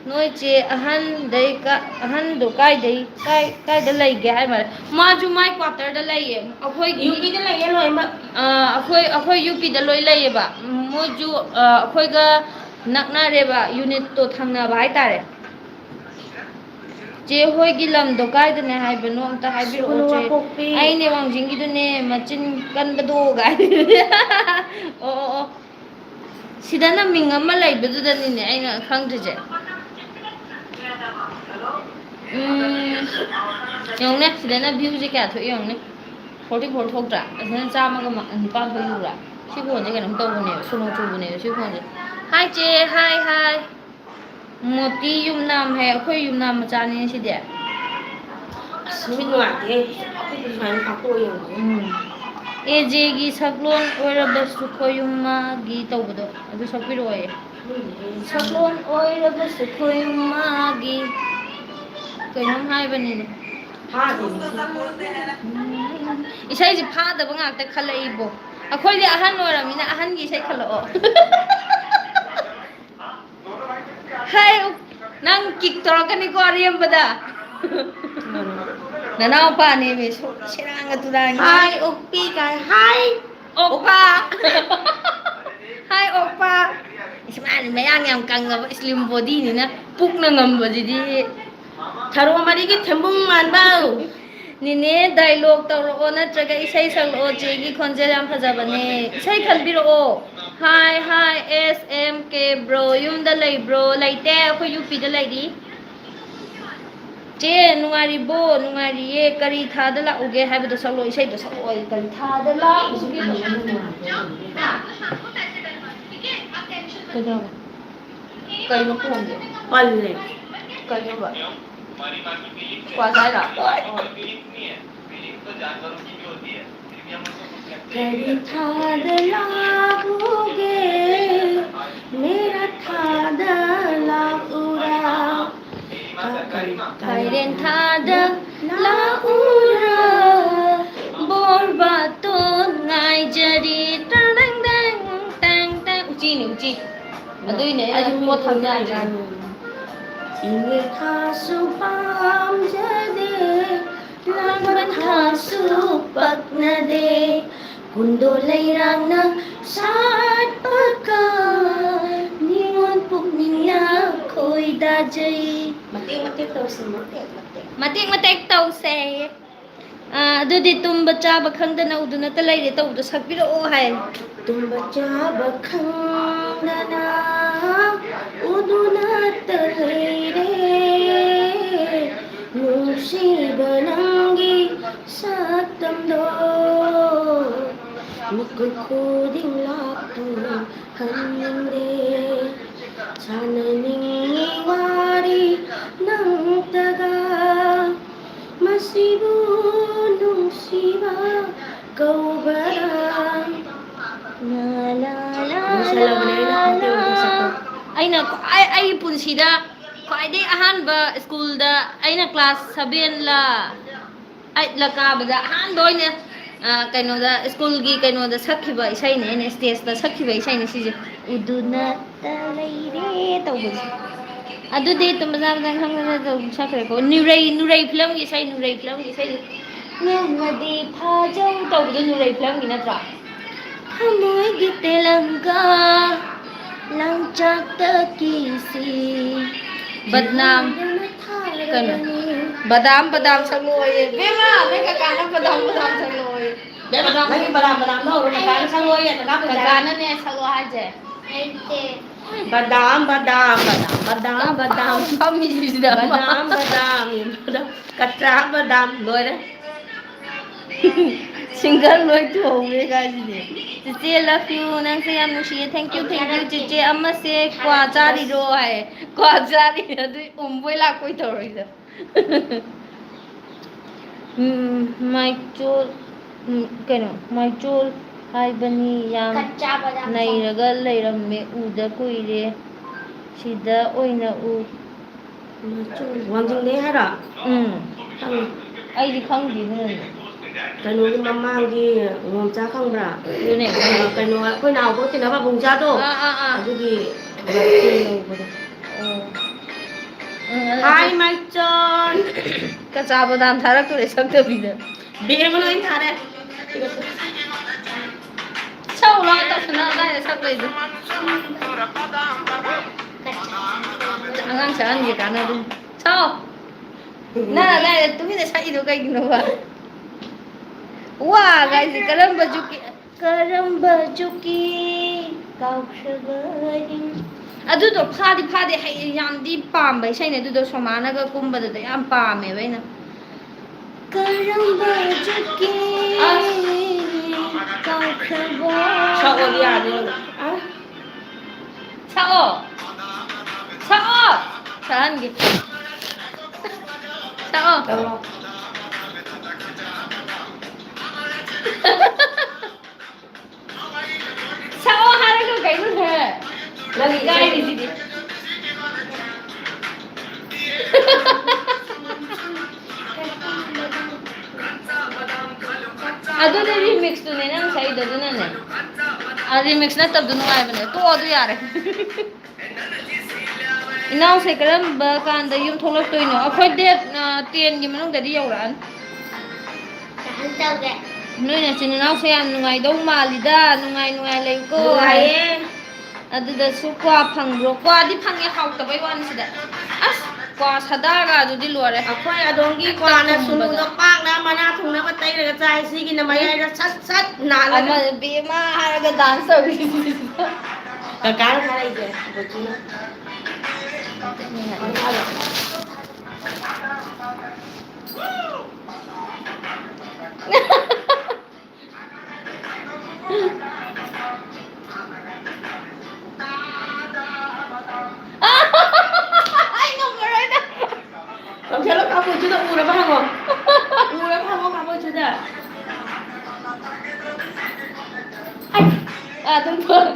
ꯅꯣꯏ ꯆꯦ ꯑꯍꯟꯗꯩ ꯀ-, ꯑꯍꯟꯗꯣ ꯀꯥꯏꯗꯩ, ꯀꯥꯏ-, ꯀꯥꯏꯗ ꯂꯩꯒꯦ ꯍꯥꯏ ꯃꯥꯜꯂꯦ꯫ ꯃꯥꯁꯨ ꯃꯥꯏ quarter ꯗ ꯂꯩꯌꯦ꯫ ꯑꯩꯈꯣꯏꯒꯤ UP ꯗ ꯂꯩꯌꯦ ꯂꯣꯏꯅꯃꯛ꯫ ꯑ, ꯑꯩꯈꯣꯏ, ꯑꯩꯈꯣꯏ UP ꯗ ꯂꯣꯏ ꯂꯩꯌꯦꯕ꯫ ꯎꯝ, ꯃꯣꯏꯁꯨ, ꯑ, ꯑꯩꯈꯣꯏꯒ ꯅꯛꯅꯔꯦꯕ, ꯌꯨꯅꯤꯠꯇꯣ ꯊꯪꯅꯕ ꯍꯥꯏꯇꯥꯔꯦ꯫ ꯆꯦ ꯍꯣꯏꯒꯤ ꯂꯝꯗꯣ ꯀꯥꯏꯗꯅꯦ ꯍꯥꯏꯕꯅꯣ ꯑꯝꯇ ꯍꯥꯏꯕꯤꯔꯛꯑꯣ, ꯁꯨꯒꯅꯨ ꯆꯦ꯫ ꯋꯥꯄꯣꯛꯄꯤ꯫ ꯑꯩꯅꯦ ꯋꯥꯡꯖꯤꯡꯒꯤꯗꯨꯅꯦ, ꯃꯆꯤꯟ ꯀꯟꯕꯗꯣ ꯀꯥꯏ꯫ ꯑꯣ, ꯑꯣ, ꯑꯣ꯫ ꯁꯤꯗꯅ ꯃꯤꯡ ꯑꯃ ꯂꯩꯕꯗꯨꯗꯅꯤꯅꯦ ꯑꯩꯅ ꯈꯪꯗ꯭ꯔꯤꯁꯦ꯫ ꯎꯝ, ꯌꯦꯡꯉꯨꯅꯦ, ꯁꯤꯗꯅ ꯚ꯭ꯌꯨꯁꯦ ꯀꯌꯥ ꯊꯣꯛꯏ ꯌꯦꯡꯉꯨꯅꯦ꯫ ꯐꯣꯔꯇꯤ ꯐꯣꯔ ꯊꯣꯛꯇ꯭ꯔꯥ? ꯑꯁꯤꯅ ꯆꯥꯝꯃꯒ ꯃ-, ꯅꯤꯄꯥꯟ ꯊꯣꯛꯏꯕ꯭ꯔꯥ? ꯁꯤ ꯐꯣꯟꯁꯦ ꯀꯩꯅꯣꯝ ꯇꯧꯕꯅꯦꯕ, ꯁꯣꯅꯣ ꯆꯨꯕꯅꯦꯕ ꯁꯤ ꯐꯣꯟꯁꯦ꯫ ꯍꯥꯏ ꯆꯦ, ꯍꯥꯏ, ꯍꯥꯏ꯫ ꯃꯣꯇꯤ ꯌꯨꯝꯅꯥꯝ ꯍꯥꯏ, ꯑꯩꯈꯣꯏ ꯌꯨꯝꯅꯥꯝ ꯃꯆꯥꯅꯤꯅꯦ ꯁꯤꯗꯤ꯫ ꯑꯁ, ꯃꯤꯠ ꯅꯨꯡꯉꯥꯏꯇꯦꯍꯦ꯫ ꯑꯩꯈꯣꯏꯗꯤ ꯁꯨꯃꯥꯏꯅ ꯐꯥꯛꯇꯣꯛꯑ ꯌꯦꯡꯕꯅꯦ꯫ ꯎꯝ꯫ ꯑꯦ ꯖꯦꯒꯤ ꯁꯛꯂꯣꯟ ꯑꯣꯏꯔꯕꯁꯨ ꯈꯣꯏꯌꯨꯝ ꯃꯥꯒꯤ ꯇꯧꯕꯗꯣ, ꯑꯗꯨ ꯁꯛꯄꯤꯔꯛꯑꯣꯌꯦ꯫ ꯁꯛꯂꯣꯟ ꯑꯣꯏꯔꯕꯁꯨ ꯈꯣꯏꯌꯨꯝ ꯃꯥꯒꯤ꯫ ꯀꯩꯅꯣꯝ ꯍꯥꯏꯕꯅꯤꯅꯦ꯫ ꯐꯥꯗꯦꯅꯦ꯫ ꯎꯝ꯫ ꯏꯁꯩꯁꯦ ꯐꯥꯗꯕ ꯉꯥꯛꯇ ꯈꯜꯂꯛꯏꯕꯣ꯫ ꯑꯩꯈꯣꯏꯗꯤ ꯑꯍꯟ ꯑꯣꯏꯔꯕꯅꯤꯅ ꯑꯍꯟꯒꯤ ꯏꯁꯩ ꯈꯜꯂꯛꯑꯣ꯫ ꯍꯥꯏ, ꯅꯪ ꯀꯤꯛ ꯇꯧꯔꯛꯀꯅꯤꯀꯣ ꯑꯔꯦꯝꯕꯗ꯫ ꯅꯅꯥꯎꯄꯥꯅꯦꯃꯤ, ꯁꯦꯔꯥꯡꯒ ꯇꯨꯔꯥꯡꯒ꯫ ꯍꯥꯏ, ꯑꯣꯛꯄꯤ ꯀꯥꯏ, ꯍꯥꯏ꯫ ꯑꯣꯛꯄꯥ꯫ ꯍꯥꯏ, ꯑꯣꯛꯄꯥ꯫ ꯏꯁ, ꯃꯥꯗꯤ ꯃꯌꯥꯡ ꯌꯥꯝ ꯀꯪꯉꯕ, slim bodyꯅꯤꯅ ꯄꯨꯛꯅ ꯉꯝꯕꯁꯤꯗꯤ꯫ ꯊꯔꯣ ꯃꯔꯤꯒꯤ ꯊꯦꯝꯕꯨꯡ ꯃꯥꯟꯕꯧ꯫ ꯅꯦꯅꯦ, dialogue ꯇꯧꯔꯛꯑꯣ, ꯅꯠꯇ꯭ꯔꯒ ꯏꯁꯩ ꯁꯛꯂꯛꯑꯣ, ꯆꯦꯒꯤ ꯈꯣꯟꯖꯦꯜ ꯌꯥꯝ ꯐꯖꯕꯅꯦ꯫ ꯏꯁꯩ ꯈꯟꯕꯤꯔꯛꯑꯣ꯫ Hi, hi, S M K bro, ꯌꯨꯝꯗ ꯂꯩꯕ꯭ꯔꯣ? ꯂꯩꯇꯦ, ꯑꯩꯈꯣꯏ ꯌꯨ ꯄꯤꯗ ꯂꯩꯔꯤ꯫ ꯆꯦ, ꯅꯨꯡꯉꯥꯏꯔꯤꯕꯣ? ꯅꯨꯡꯉꯥꯏꯔꯤꯌꯦ꯫ ꯀꯔꯤ ꯊꯥꯗ ꯂꯥꯛꯎꯒꯦ ꯍꯥꯏꯕꯗꯣ ꯁꯛꯂꯛꯑꯣ, ꯏꯁꯩꯗꯣ ꯁꯛꯂꯛꯑꯣ꯫ ꯑꯩ ꯀꯔꯤ ꯊꯥꯗ ꯂꯥꯛꯎꯒꯦ? ꯀꯩꯗꯧꯔꯕ? ꯀꯩꯅꯣ ꯈꯣꯡꯒꯦ? ꯄꯜꯂꯦ꯫ ꯀꯩꯅꯣꯕ? ꯀ꯭ꯋꯥ ꯆꯥꯏꯔꯣ? ꯀꯔꯤ ꯊꯥꯗ ꯂꯥꯛꯎꯒꯦ? ꯃꯦꯔꯥ ꯊꯥꯗ ꯂꯥꯛꯎꯔꯥ? ꯀ-, ꯀꯔꯤ, ꯀꯔꯤ? ꯀꯥꯏꯔꯦꯟ ꯊꯥꯗ ꯂꯥꯛꯎꯔꯥ? ꯕꯣꯔ ꯕꯥꯇꯣꯟ ꯉꯥꯏꯖꯔꯤ꯫ ꯇꯥꯡ, ꯇꯥꯡ, ꯇꯥꯡ, ꯇꯥꯡ, ꯇꯥꯡ꯫ ꯎꯆꯤꯅꯤ, ꯎꯆꯤ꯫ ꯑꯗꯨꯏꯅꯦ ꯑꯩꯅ ꯑꯩꯁꯨ ꯄꯣꯠ ꯊꯝ ꯌꯥꯗ꯭ꯔꯤꯗꯣ꯫ ꯏꯪꯉꯦ ꯊꯥꯁꯨ ꯄꯥꯝꯖꯗꯦ, ꯂꯥꯡꯕꯟ ꯊꯥꯁꯨ ꯄꯛꯅꯗꯦ, ꯀꯨꯟꯗꯣ ꯂꯩꯔꯥꯡꯅ ꯁꯥꯠꯄ ꯀꯥꯟ, ꯈꯣꯏꯗꯥꯖꯩ꯫ ꯃꯇꯦꯛ ꯃꯇꯦꯛ ꯇꯧꯁꯤ, ꯃꯇꯦꯛ ꯃꯇꯦꯛ꯫ ꯃꯇꯦꯛ ꯃꯇꯦꯛ ꯇꯧꯁꯦ꯫ ꯑꯥ, ꯑꯗꯨꯗꯤ ꯇꯨꯝꯕ ꯆꯥꯕ ꯈꯪꯗꯅ ꯎꯗꯨꯅꯇ ꯂꯩꯔꯦ ꯇꯧꯕꯗꯣ ꯁꯛꯄꯤꯔꯛꯑꯣ ꯍꯥꯏ꯫ ꯇꯨꯝꯕ ꯆꯥꯕ ꯈꯪꯗꯅ ꯎꯗꯨꯅꯇ ꯂꯩꯔꯦ, ꯅꯨꯡꯁꯤꯕ ꯅꯪꯒꯤ ꯁꯛꯇꯝꯗꯣ, ꯃꯤꯀꯨꯞ ꯈꯨꯗꯤꯡ ꯂꯥꯛꯇꯨꯅ ꯍꯟꯅꯤꯡꯗꯦ꯫ ꯁꯥꯟꯅꯅꯤꯡꯉꯤ ꯋꯥꯔꯤ ꯅꯪꯇꯒ, ꯃꯁꯤꯕꯨ ꯅꯨꯡꯁꯤꯕ ꯀꯧꯕꯔꯥ? ꯂꯣꯏꯁꯜꯂꯕꯅꯦ ꯑꯩꯅ ꯃꯇꯦꯛ ꯃꯇꯦꯛ ꯁꯛꯄ꯫ ꯑꯩꯅ ꯈ꯭ꯋꯥꯏ, ꯑꯩꯒꯤ ꯄꯨꯟꯁꯤꯗ ꯈ꯭ꯋꯥꯏꯗꯒꯤ ꯑꯍꯥꯟꯕ ꯁ꯭ꯀꯨꯜꯗ ꯑꯩꯅ ꯀ꯭ꯂꯥꯁ ꯁꯚꯦꯟꯂ ꯑꯩꯠꯂ ꯀꯥꯕꯗ ꯑꯍꯥꯟꯕ ꯑꯣꯏꯅ, ꯑ, ꯀꯩꯅꯣꯗ, ꯁ꯭ꯀꯨꯜꯒꯤ ꯀꯩꯅꯣꯗ ꯁꯛꯈꯤꯕ ꯏꯁꯩꯅꯦ, ꯑꯩꯅ ꯁ꯭ꯇꯦꯖꯇ ꯁꯛꯈꯤꯕ ꯏꯁꯩꯅꯦ ꯁꯤꯁꯦ꯫ ꯎꯗꯨꯅꯇ ꯂꯩꯔꯦ ꯇꯧꯕꯁꯦ꯫ ꯑꯗꯨꯗꯤ ꯇꯨꯝꯕ ꯆꯥꯕꯗ ꯈꯪꯗꯅ ꯇꯧ ꯁꯛꯈ꯭ꯔꯦꯀꯣ꯫ ꯅꯨꯔꯩ, ꯅꯨꯔꯩ ꯐꯤꯂꯝꯒꯤ ꯏꯁꯩ, ꯅꯨꯔꯩ ꯐꯤꯂꯝꯒꯤ ꯏꯁꯩ꯫ ꯅꯣꯡꯃꯗꯤ ꯐꯥꯖꯧ ꯇꯧꯕꯗꯣ ꯅꯨꯔꯩ ꯐꯤꯂꯝꯒꯤ ꯅꯠꯇ꯭ꯔꯣ? ꯊꯃꯣꯏꯒꯤ ꯇꯦꯂꯪꯒꯥ ꯂꯪꯆꯥꯛꯇ ꯀꯤꯁꯤ꯫ ꯕꯗꯅꯥꯝ꯫ ꯀꯩꯅꯣ? ꯕꯗꯥꯝ, ꯕꯗꯥꯝ ꯁꯛꯂꯛꯑꯣꯌꯦ꯫ ꯕꯦꯝꯃ, ꯅꯣꯏ ꯀꯀꯥꯅ ꯕꯗꯥꯝ, ꯕꯗꯥꯝ ꯁꯛꯂꯛꯑꯣꯌꯦ꯫ ꯕꯦꯝꯃ, ꯅꯪꯒꯤ ꯕꯗꯥꯝ, ꯕꯗꯥꯝꯗꯣ ꯍꯧꯔꯣ꯫ ꯀꯀꯥꯅ ꯁꯛꯂꯛꯑꯣꯌꯦ, ꯀꯀꯥ ꯄꯨꯖꯥ꯫ ꯀꯀꯥꯅꯅꯦ ꯁꯛꯂꯛꯑꯣ ꯍꯥꯏꯁꯦ꯫ ꯍꯩꯇꯦ꯫ ꯕꯗꯥꯝ, ꯕꯗꯥꯝ, ꯕꯗꯥꯝ, ꯕꯗꯥꯝ, ꯕꯗꯥꯝ꯫ ꯐꯝꯃꯤꯁꯤꯗ꯫ ꯕꯗꯥꯝ, ꯕꯗꯥꯝ, ꯕꯗꯥꯝ꯫ ꯀꯆꯥ ꯕꯗꯥꯝ꯫ ꯂꯣꯏꯔꯦ꯫ ꯁꯤꯡꯒꯜ ꯂꯣꯏ ꯊꯣꯡꯉꯦ ꯀꯥꯏꯁꯤꯗꯤ꯫ ꯆꯤꯆꯦ, love you, ꯅꯪꯁꯦ ꯌꯥꯝ ꯅꯨꯡꯁꯤꯌꯦ꯫ Thank you, thank you, ꯆꯤꯆꯦ꯫ ꯑꯃꯁꯦ ꯀ꯭ꯋꯥ ꯆꯥꯔꯤꯔꯣ ꯍꯥꯏ꯫ ꯀ꯭ꯋꯥ ꯆꯥꯔꯤ, ꯑꯗꯨꯏ ꯎꯝꯕꯣꯏ ꯂꯥꯛꯄꯣꯏ ꯇꯧꯔꯤꯗꯣ꯫ ꯎꯝ, ꯃꯥꯏꯆꯣꯜ, ꯎꯝ, ꯀꯩꯅꯣ, ꯃꯥꯏꯆꯣꯜ ꯍꯥꯏꯕꯅꯤ, ꯌꯥꯝ ꯀꯆꯥ ꯕꯗꯥꯝ ꯆꯥ꯫ ꯅꯩꯔꯒ ꯂꯩꯔꯝꯃꯦ, ꯎꯗ ꯀꯨꯏꯔꯦ, ꯁꯤꯗ ꯑꯣꯏꯅ ꯎ꯫ ꯃꯥꯏꯆꯣꯜ, ꯋꯥꯡꯖꯤꯡꯗꯩ ꯍꯥꯏꯔꯣ? ꯎꯝ꯫ ꯈꯪꯉꯦ꯫ ꯑꯩꯗꯤ ꯈꯪꯗꯦ ꯑꯗꯨꯅꯅꯦ꯫ ꯀꯩꯅꯣꯒꯤ ꯃꯃꯥꯡꯒꯤ ꯉꯣꯝꯆꯥ ꯈꯪꯕ꯭ꯔꯥ? ꯑꯗꯨꯅꯦ꯫ ꯑ, ꯀꯩꯅꯣ, ꯑꯩꯈꯣꯏ ꯅꯥꯎꯕ ꯇꯤꯟꯅꯕ ꯑꯕꯨꯡꯆꯥꯗꯣ, ꯑꯥ, ꯑꯥ, ꯑꯥ꯫ ꯑꯗꯨꯒꯤ ꯕꯥꯔꯗꯦ ꯂꯧꯕꯗꯣ꯫ ꯑꯣ꯫ ꯎꯝ, ꯑꯗꯨ ꯍꯥꯏ, ꯃꯥꯏꯆꯣꯟ꯫ ꯀꯆꯥ ꯕꯗꯥꯝ ꯊꯥꯔꯛꯇꯣꯔꯦ ꯁꯛꯇꯕꯤꯗ꯫ ꯕꯦꯝꯃ ꯂꯣꯏ ꯊꯥꯔꯦ꯫ ꯁꯛꯎ ꯂꯥꯎ, ꯇꯧꯁꯟꯅ ꯑꯗꯥꯏꯗ ꯁꯛꯄꯩꯗꯣ꯫ ꯑꯉꯥꯡ ꯁꯛꯍꯟꯒꯦ ꯀꯥꯟꯅꯗꯦ꯫ ꯁꯛꯑꯣ꯫ ꯅꯪ ꯑꯗꯥꯏꯗ ꯇꯨꯃꯤꯟꯅ ꯁꯛꯏꯗꯣ ꯀꯩꯒꯤꯅꯣꯕ? ꯋꯥ ꯒꯥꯏꯁꯦ ꯀꯔꯝꯕ ꯖꯨꯛꯀꯤ, ꯀꯔꯝꯕ ꯖꯨꯛꯀꯤ ꯀꯥꯎꯈ꯭ꯔꯕ ꯅꯤꯡ-, ꯑꯗꯨꯗꯣ ꯐꯥꯗꯤ ꯐꯥꯗꯦ, ꯍꯩ ꯌꯥꯝꯗꯤ ꯄꯥꯝꯕ ꯏꯁꯩꯅꯦ ꯑꯗꯨꯗꯣ, ꯁꯣꯃꯥꯅꯒ ꯀꯨꯝꯕꯗꯨꯗ ꯌꯥꯝ ꯄꯥꯝꯃꯦꯕ ꯑꯩꯅ꯫ ꯀꯔꯝꯕ ꯖꯨꯛꯀꯤ ꯑꯁ꯫ ꯀꯥꯎꯈ꯭ꯔꯕ? ꯁꯛꯑꯣꯗꯤ ꯌꯥꯗꯦ꯫ ꯑ? ꯁꯛꯑꯣ꯫ ꯁꯛꯑꯣ꯫ ꯁꯛꯍꯟꯒꯦ꯫ ꯁꯛꯑꯣ꯫ ꯇꯧꯔꯣ꯫ ꯁꯛꯑꯣ ꯍꯥꯏꯔꯒ ꯀꯩꯅꯣꯅꯦ? ꯅꯪ ꯏꯀꯥꯏꯔꯤꯁꯤꯗꯤ꯫ ꯑꯗꯨꯗꯤ remix ꯇꯨꯅꯦ ꯅꯪ ꯁꯛꯏꯗꯣ, ꯑꯗꯨꯅꯅꯦ꯫ ꯑ, remix ꯅꯠꯇꯕꯗꯣ ꯅꯨꯡꯉꯥꯏꯕꯅꯦ꯫ ꯇꯣꯛꯑꯣ, ꯑꯗꯨ ꯌꯥꯔꯦ꯫ ꯏꯅꯥꯎꯁꯦ ꯀꯔꯝꯕ ꯀꯥꯟꯗ ꯌꯨꯝ ꯊꯣꯛꯂꯛꯇꯣꯏꯅꯣ? ꯑꯩꯈꯣꯏ date, ꯑ, ten ꯒꯤ ꯃꯅꯨꯡꯗꯗꯤ ꯌꯧꯔꯛꯑꯅꯤ꯫ ꯀꯩꯅꯣ ꯇꯧꯒꯦ꯫ ꯅꯣꯏ ꯅꯆꯤꯟ ꯅꯅꯥꯎꯁꯦ ꯌꯥꯝ ꯅꯨꯡꯉꯥꯏꯗꯧ ꯃꯥꯜꯂꯤꯗ, ꯅꯨꯡꯉꯥꯏ ꯅꯨꯡꯉꯥꯏ ꯂꯩꯌꯨꯀꯣ꯫ ꯅꯨꯡꯉꯥꯏꯌꯦ꯫ ꯑꯗꯨꯗꯁꯨ ꯀ꯭ꯋꯥ ꯐꯪꯕ꯭ꯔꯣ? ꯀ꯭ꯋꯥꯗꯤ ꯐꯪꯉꯦ, ꯍꯥꯎꯇꯕꯩ ꯋꯥꯅꯤ ꯁꯤꯗ꯫ ꯑꯁ, ꯀ꯭ꯋꯥ ꯁꯥꯗꯥꯒ ꯑꯗꯨꯗꯤ ꯂꯣꯏꯔꯦ꯫ ꯑꯩꯈꯣꯏ ꯑꯗꯣꯝꯒꯤ ꯑꯝꯇ ꯀ꯭ꯋꯥꯅ ꯊꯨꯝꯕꯗ꯫ ꯁꯨꯅꯨꯗꯣ ꯄꯥꯛꯅ ꯃꯅꯥ ꯊꯨꯡꯅꯕ ꯇꯩꯔꯒ ꯆꯥꯏ, ꯁꯤꯒꯤꯅ ꯃꯌꯥꯏꯗ ꯁꯠ ꯁꯠ ꯅꯥꯜꯂꯒ꯫ ꯑꯃ ꯕꯦꯝꯃ ꯍꯥꯏꯔꯒ dance ꯇꯧꯔꯤꯁꯤꯗ꯫ ꯀꯀꯥꯅ ꯊꯥꯔꯛꯏꯁꯦ, ꯕꯣꯆꯤꯅ꯫ ꯑꯩ ꯉꯝꯃꯔꯣꯏꯗ꯫ ꯂꯧꯁꯜꯂꯣ, ꯀꯥꯕꯨꯏꯁꯨꯗ ꯎꯔꯕ ꯍꯪꯉꯣ꯫ ꯎꯔꯕ ꯍꯪꯉꯣ, ꯀꯥꯕꯨꯏꯁꯨꯗ꯫ ꯑꯩ, ꯑꯗꯨꯝ ꯐ-,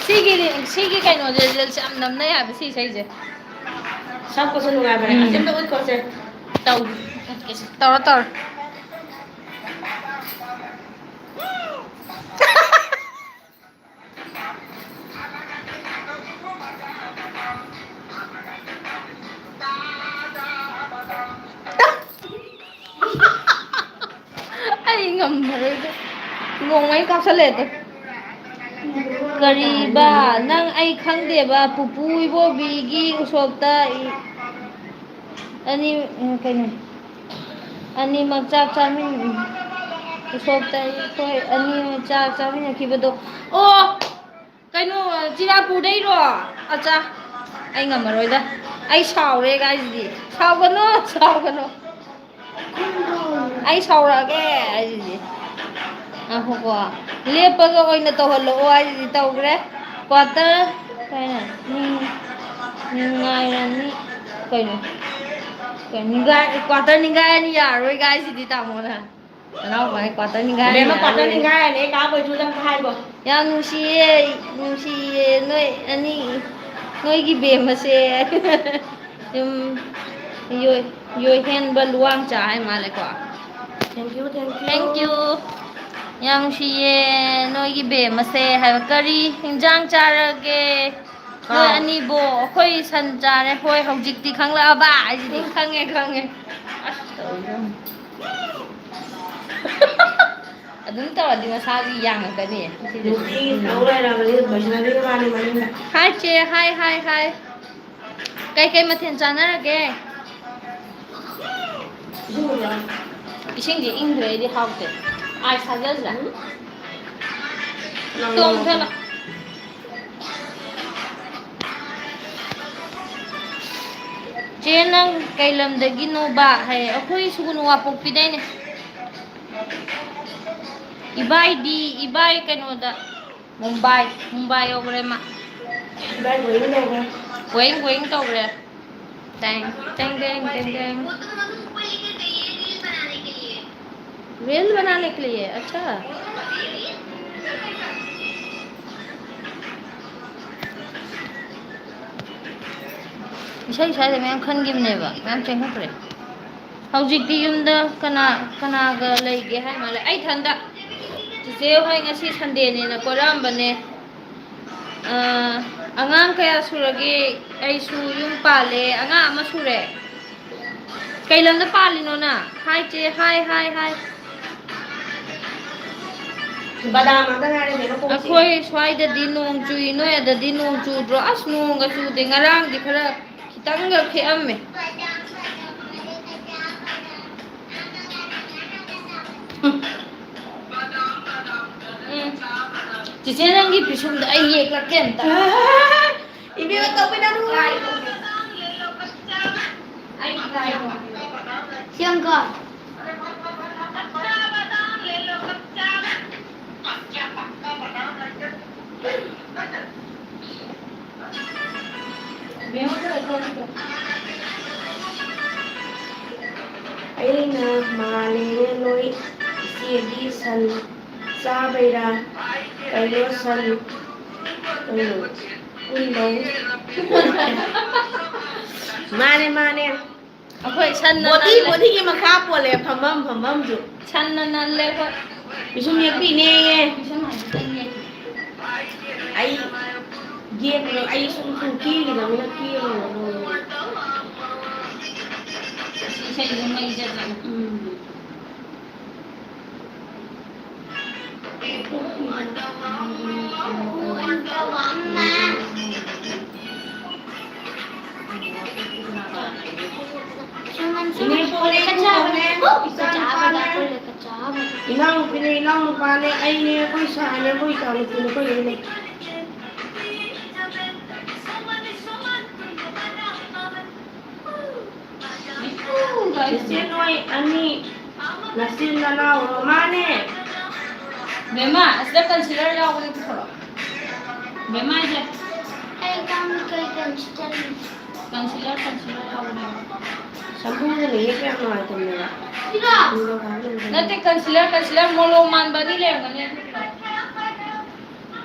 ꯁꯤꯒꯤ, ꯁꯤꯒꯤ ꯀꯩꯅꯣꯁꯦ reels ꯌꯥꯝ ꯅꯝꯅꯩ ꯍꯥꯏꯕ, ꯁꯤ ꯏꯁꯩꯁꯦ꯫ ꯁꯛꯄꯁꯨ ꯅꯨꯡꯉꯥꯏꯕꯅꯦ꯫ ꯎꯝ꯫ ꯑꯁꯤ ꯑꯝꯇ ꯎꯠꯈꯣꯁꯦ꯫ ꯇꯧ-, ꯎꯠꯀꯦꯁꯦ꯫ ꯇꯧꯔꯣ, ꯇꯧꯔꯣ꯫ ꯉꯝꯃꯔꯣꯏꯗ꯫ ꯅꯣꯡꯃꯩ ꯀꯥꯞꯁꯜꯂꯛꯑꯦ꯫ ꯀꯔꯤꯕ? ꯅꯪ ꯑꯩ ꯈꯪꯗꯦꯕ꯫ ꯄꯨꯄꯨ ꯏꯕꯣꯕꯤꯒꯤ ꯎꯁꯣꯞꯇ ꯏ-, ꯑꯅꯤ, ꯎꯝ, ꯀꯩꯅꯣ? ꯑꯅꯤꯃꯛ ꯆꯥꯛ ꯆꯥꯃꯤꯟ-, ꯎꯁꯣꯞꯇ ꯑꯩꯈꯣꯏ ꯑꯅꯤꯃꯛ ꯆꯥꯛ ꯆꯥꯃꯤꯟꯅꯈꯤꯕꯗꯣ꯫ ꯑꯣ! ꯀꯩꯅꯣ, ꯆꯨꯔꯆꯥꯟꯄꯨꯔꯗꯩꯔꯣ? ꯑꯠꯆꯥ, ꯑꯩ ꯉꯝꯃꯔꯣꯏꯗ꯫ ꯑꯩ ꯁꯥꯎꯔꯦ ꯀꯥꯏꯁꯤꯗꯤ꯫ ꯁꯥꯎꯒꯅꯣ, ꯁꯥꯎꯒꯅꯣ꯫ ꯑꯩ ꯁꯥꯎꯔꯛꯑꯒꯦ ꯍꯥꯏꯁꯤꯗꯤ꯫ ꯉꯥꯏꯈꯣꯀꯣ꯫ ꯂꯦꯞꯄꯒ ꯑꯣꯏꯅ ꯇꯧꯍꯜꯂꯛꯑꯣ ꯍꯥꯏꯁꯤꯗꯤ ꯇꯧꯈ꯭ꯔꯦ꯫ ꯀ꯭ꯋꯥꯇꯔ, ꯀꯩꯅꯣ, ꯅꯤꯡ-, ꯅꯤꯡꯉꯥꯏꯔꯅꯤ꯫ ꯀꯩꯅꯣ? ꯀꯩꯅꯣ, ꯅꯤꯡꯒꯥꯏ-, ꯀ꯭ꯋꯥꯇꯔ ꯅꯤꯡꯒꯥꯏꯔꯅꯤ ꯌꯥꯔꯔꯣꯏ ꯀꯥꯏꯁꯤꯗꯤ ꯇꯥꯃꯣꯅ꯫ ꯅꯅꯥꯎꯄꯥꯒꯤ ꯀ꯭ꯋꯥꯇꯔ ꯅꯤꯡꯒꯥꯏ ꯏꯕꯦꯝꯃ, ꯀ꯭ꯋꯥꯇꯔ ꯍꯥꯏꯔꯦ꯫ ꯅꯤꯡꯒꯥꯏꯔꯅꯤ, ꯑꯩ ꯀꯥꯕꯩ ꯊꯨꯗꯪ ꯍꯥꯏꯒꯣ꯫ ꯌꯥꯝ ꯅꯨꯡꯁꯤꯌꯦ, ꯅꯨꯡꯁꯤꯌꯦ ꯅꯣꯏ ꯑꯅꯤ, ꯅꯣꯏꯒꯤ ꯕꯦꯝꯃꯁꯦ꯫ ꯌꯨꯝ ꯌꯣꯏ-, ꯌꯣꯏꯍꯦꯟꯕ ꯂꯨꯋꯥꯡꯆꯥ ꯍꯥꯏ ꯃꯥꯜꯂꯦꯀꯣ꯫ Thank you, thank you꯫ Thank you꯫ ꯌꯥꯝ ꯅꯨꯡꯁꯤꯌꯦ ꯅꯣꯏꯒꯤ ꯕꯦꯝꯃꯁꯦ ꯍꯥꯏꯕ꯫ ꯀꯔꯤ ꯍꯤꯟꯖꯥꯡ ꯆꯥꯔꯒꯦ? ꯅꯣꯏ ꯍꯥꯎ꯫ ꯑꯅꯤꯕꯣ? ꯑꯩꯈꯣꯏ ꯁꯟ ꯆꯥꯔꯦ꯫ ꯍꯣꯏ, ꯍꯧꯖꯤꯛꯇꯤ ꯈꯪꯂꯛꯑꯕ ꯍꯥꯏꯁꯤꯗꯤ꯫ ꯎꯝ꯫ ꯈꯪꯉꯦ, ꯈꯪꯉꯦ꯫ ꯑꯁ, ꯇꯧꯔꯤꯁꯦ ꯌꯦꯡꯉꯨ꯫ ꯑꯗꯨꯝ ꯇꯧꯔꯗꯤ ꯃꯁꯥꯒꯤ ꯌꯥꯡꯉꯛꯀꯅꯤ꯫ ꯅꯨꯡꯇꯤꯒꯤ ꯇꯧ ꯂꯩꯔꯕꯅꯤꯅ ꯂꯣꯏꯁꯤꯟꯅꯗꯣꯏꯅꯤ ꯃꯥꯅꯤ ꯃꯅꯤꯡꯗ꯫ ꯍꯥꯏ ꯆꯦ, ꯍꯥꯏ, ꯍꯥꯏ, ꯍꯥꯏ꯫ ꯀꯩꯀꯩ ꯃꯊꯦꯜ ꯆꯥꯟꯅꯔꯒꯦ? ꯏꯁꯤꯡꯗꯤ ꯏꯪꯗ꯭ꯔꯦ, ꯑꯩꯗꯤ ꯍꯥꯎꯇꯦ꯫ ꯑꯥꯏꯁ ꯊꯥꯖꯤꯜꯂꯁꯤꯔꯥ? ꯎꯝ꯫ ꯇꯣꯡ ꯊꯣꯛꯂꯣ꯫ ꯆꯦ, ꯅꯪ ꯀꯩ ꯂꯝꯗꯒꯤꯅꯣꯕ? ꯍꯥꯏꯌꯦ꯫ ꯑꯩꯈꯣꯏ ꯁꯨꯒꯨꯅꯨ ꯋꯥꯄꯣꯛꯄꯤꯗꯩꯅꯦ꯫ ꯏꯕꯥꯏꯗꯤ, ꯏꯕꯥꯏ ꯀꯩꯅꯣꯗ, ꯃꯨꯝꯕꯥꯏ, ꯃꯨꯝꯕꯥꯏ ꯌꯧꯈ꯭ꯔꯦ ꯃꯥ꯫ ꯏꯕꯥꯏ going ꯇꯧꯈ꯭ꯔꯦ꯫ Going, going ꯇꯧꯈ꯭ꯔꯦ꯫ ꯇꯦꯡ, ꯇꯦꯡ, ꯇꯦꯡ, ꯇꯦꯡ, ꯇꯦꯡ꯫ Reel बनाने के लिए, अच्छा। ꯏꯁꯩ ꯁ꯭ꯋꯥꯏꯗ ꯃꯌꯥꯝ ꯈꯟꯈꯤꯕꯅꯦꯕ, ꯃꯌꯥꯝ ꯆꯦꯟꯈꯠꯈ꯭ꯔꯦ꯫ ꯍꯧꯖꯤꯛꯇꯤ ꯌꯨꯝꯗ ꯀꯅꯥ, ꯀꯅꯥꯒ ꯂꯩꯒꯦ ꯍꯥꯏ ꯃꯥꯜꯂꯦ? ꯑꯩ ꯏꯊꯟꯗ꯫ ꯆꯤꯆꯦ ꯍꯣꯏ ꯉꯁꯤ Sundayꯅꯦꯅ ꯀꯣꯏꯔꯛꯑꯝꯕꯅꯦ꯫ ꯑ, ꯑꯉꯥꯡ ꯀꯌꯥ ꯁꯨꯔꯒꯦ? ꯑꯩꯁꯨ ꯌꯨꯝ ꯄꯥꯜꯂꯦ, ꯑꯉꯥꯡ ꯑꯃ ꯁꯨꯔꯦ꯫ ꯀꯩ ꯂꯝꯗ ꯄꯥꯜꯂꯤꯅꯣ ꯅꯪ? ꯍꯥꯏ ꯆꯦ, ꯍꯥꯏ, ꯍꯥꯏ, ꯍꯥꯏ꯫ ꯕꯗꯥꯝ ꯉꯥꯛꯇ ꯉꯥꯏꯔꯦ ꯕꯦꯝꯃ ꯀꯣꯛꯁꯦ꯫ ꯑꯩꯈꯣꯏ ꯁ꯭ꯋꯥꯏꯗꯗꯤ ꯅꯣꯡ ꯆꯨꯏ, ꯅꯣꯏ ꯑꯗꯗꯤ ꯅꯣꯡ ꯆꯨꯗ꯭ꯔꯣ? ꯑꯁ, ꯅꯣꯡꯒ ꯆꯨꯗꯦ, ꯉꯔꯥꯡꯗꯤ ꯈꯔ ꯈꯤꯇꯪꯒ ꯈꯤꯛꯑꯝꯃꯦ꯫ ꯎꯝ꯫ ꯆꯤꯆꯦ, ꯅꯪꯒꯤ ꯄꯤꯁꯨꯝꯗꯣ ꯑꯩ ꯌꯦꯛꯂꯛꯀꯦ ꯑꯝꯇ꯫ ꯏꯕꯦꯝꯃ, ꯇꯧꯕꯤꯅꯨ꯫ ꯁꯤ ꯑꯪꯀ꯫ ꯑꯩꯅ ꯃꯥꯜꯂꯦꯅꯦ ꯅꯣꯏ ꯏꯆꯦꯒꯤ ꯁꯟ ꯆꯥꯕꯩꯔꯥ ꯀꯩꯅꯣ ꯁꯟ ꯀꯩꯅꯣ ꯀꯨꯟꯗꯧ꯫ ꯃꯥꯅꯦ, ꯃꯥꯅꯦ꯫ ꯑꯩꯈꯣꯏ ꯁꯟꯅ ꯕꯣꯗꯤ, ꯅꯜꯂꯦ꯫ ꯕꯣꯗꯤꯒꯤ ꯃꯈꯥ ꯄꯣꯜꯂꯦ ꯐꯝꯐꯝ, ꯐꯝꯐꯝꯁꯨ꯫ ꯁꯟꯅ ꯅꯜꯂꯦ ꯑꯩꯈꯣꯏ꯫ ꯄꯤꯁꯨꯝ ꯌꯦꯛꯄꯤꯅꯦꯌꯦ꯫ ꯄꯤꯁꯨꯝ ꯍꯥꯏꯕꯗꯤ ꯌꯦꯛ꯫ ꯑꯩ ꯌꯦꯛꯄꯗꯣ ꯑꯩ ꯁꯨꯝ ꯁꯨꯝ ꯀꯦꯒꯤꯗꯕꯅꯤꯅ ꯀꯦꯕ ꯉꯝꯃꯔꯣꯏ꯫ ꯁꯤ ꯏꯁꯩꯁꯤꯁꯨ ꯃꯩ ꯆꯠꯂꯦ꯫ ꯎꯝ꯫ ꯏꯅꯦ ꯄꯣꯛꯅꯦ, ꯏꯀꯨ ꯄꯣꯛꯅꯦ, ꯏꯆꯥ ꯅꯨꯄꯥꯅꯦ, ꯏꯅꯥꯎꯅꯨꯄꯤꯅꯦ, ꯏꯅꯥꯎꯅꯨꯄꯥꯅꯦ, ꯑꯩꯅꯦ, ꯑꯩꯈꯣꯏ ꯁꯥꯏꯅꯦ, ꯑꯩꯈꯣꯏ ꯏꯆꯥꯅꯨꯄꯤꯅꯦ, ꯑꯩꯈꯣꯏ ꯂꯣꯏ ꯂꯩ꯫ ꯏꯆꯦ ꯅꯣꯏ ꯑꯅꯤ ꯅꯆꯤꯟ ꯅꯅꯥꯎꯔꯣ? ꯃꯥꯅꯦ꯫ ꯕꯦꯝꯃ, ꯑꯁꯤꯗ concealer ꯌꯥꯎꯕꯅꯦ, ꯄꯨꯊꯣꯔꯛꯑꯣ꯫ ꯕꯦꯝꯃ, ꯑꯩꯁꯦ ꯑꯩ ꯀꯥꯡ ꯀꯩ concealer? Concealer, concealer ꯌꯥꯎꯕꯅꯦ꯫ ꯁꯝꯕꯨꯗꯅ ꯌꯦꯛꯄ ꯌꯥꯝ ꯅꯨꯡꯉꯥꯏꯇꯕꯅꯦꯕ꯫ ꯁꯤꯔꯣ? ꯅꯠꯇꯦ, concealer, concealer ꯃꯣꯂꯣꯝ ꯃꯥꯟꯕ ꯑꯅꯤ ꯂꯩꯔꯝꯒꯅꯤ, ꯑꯗꯨ ꯄꯨꯔꯛꯑꯣ꯫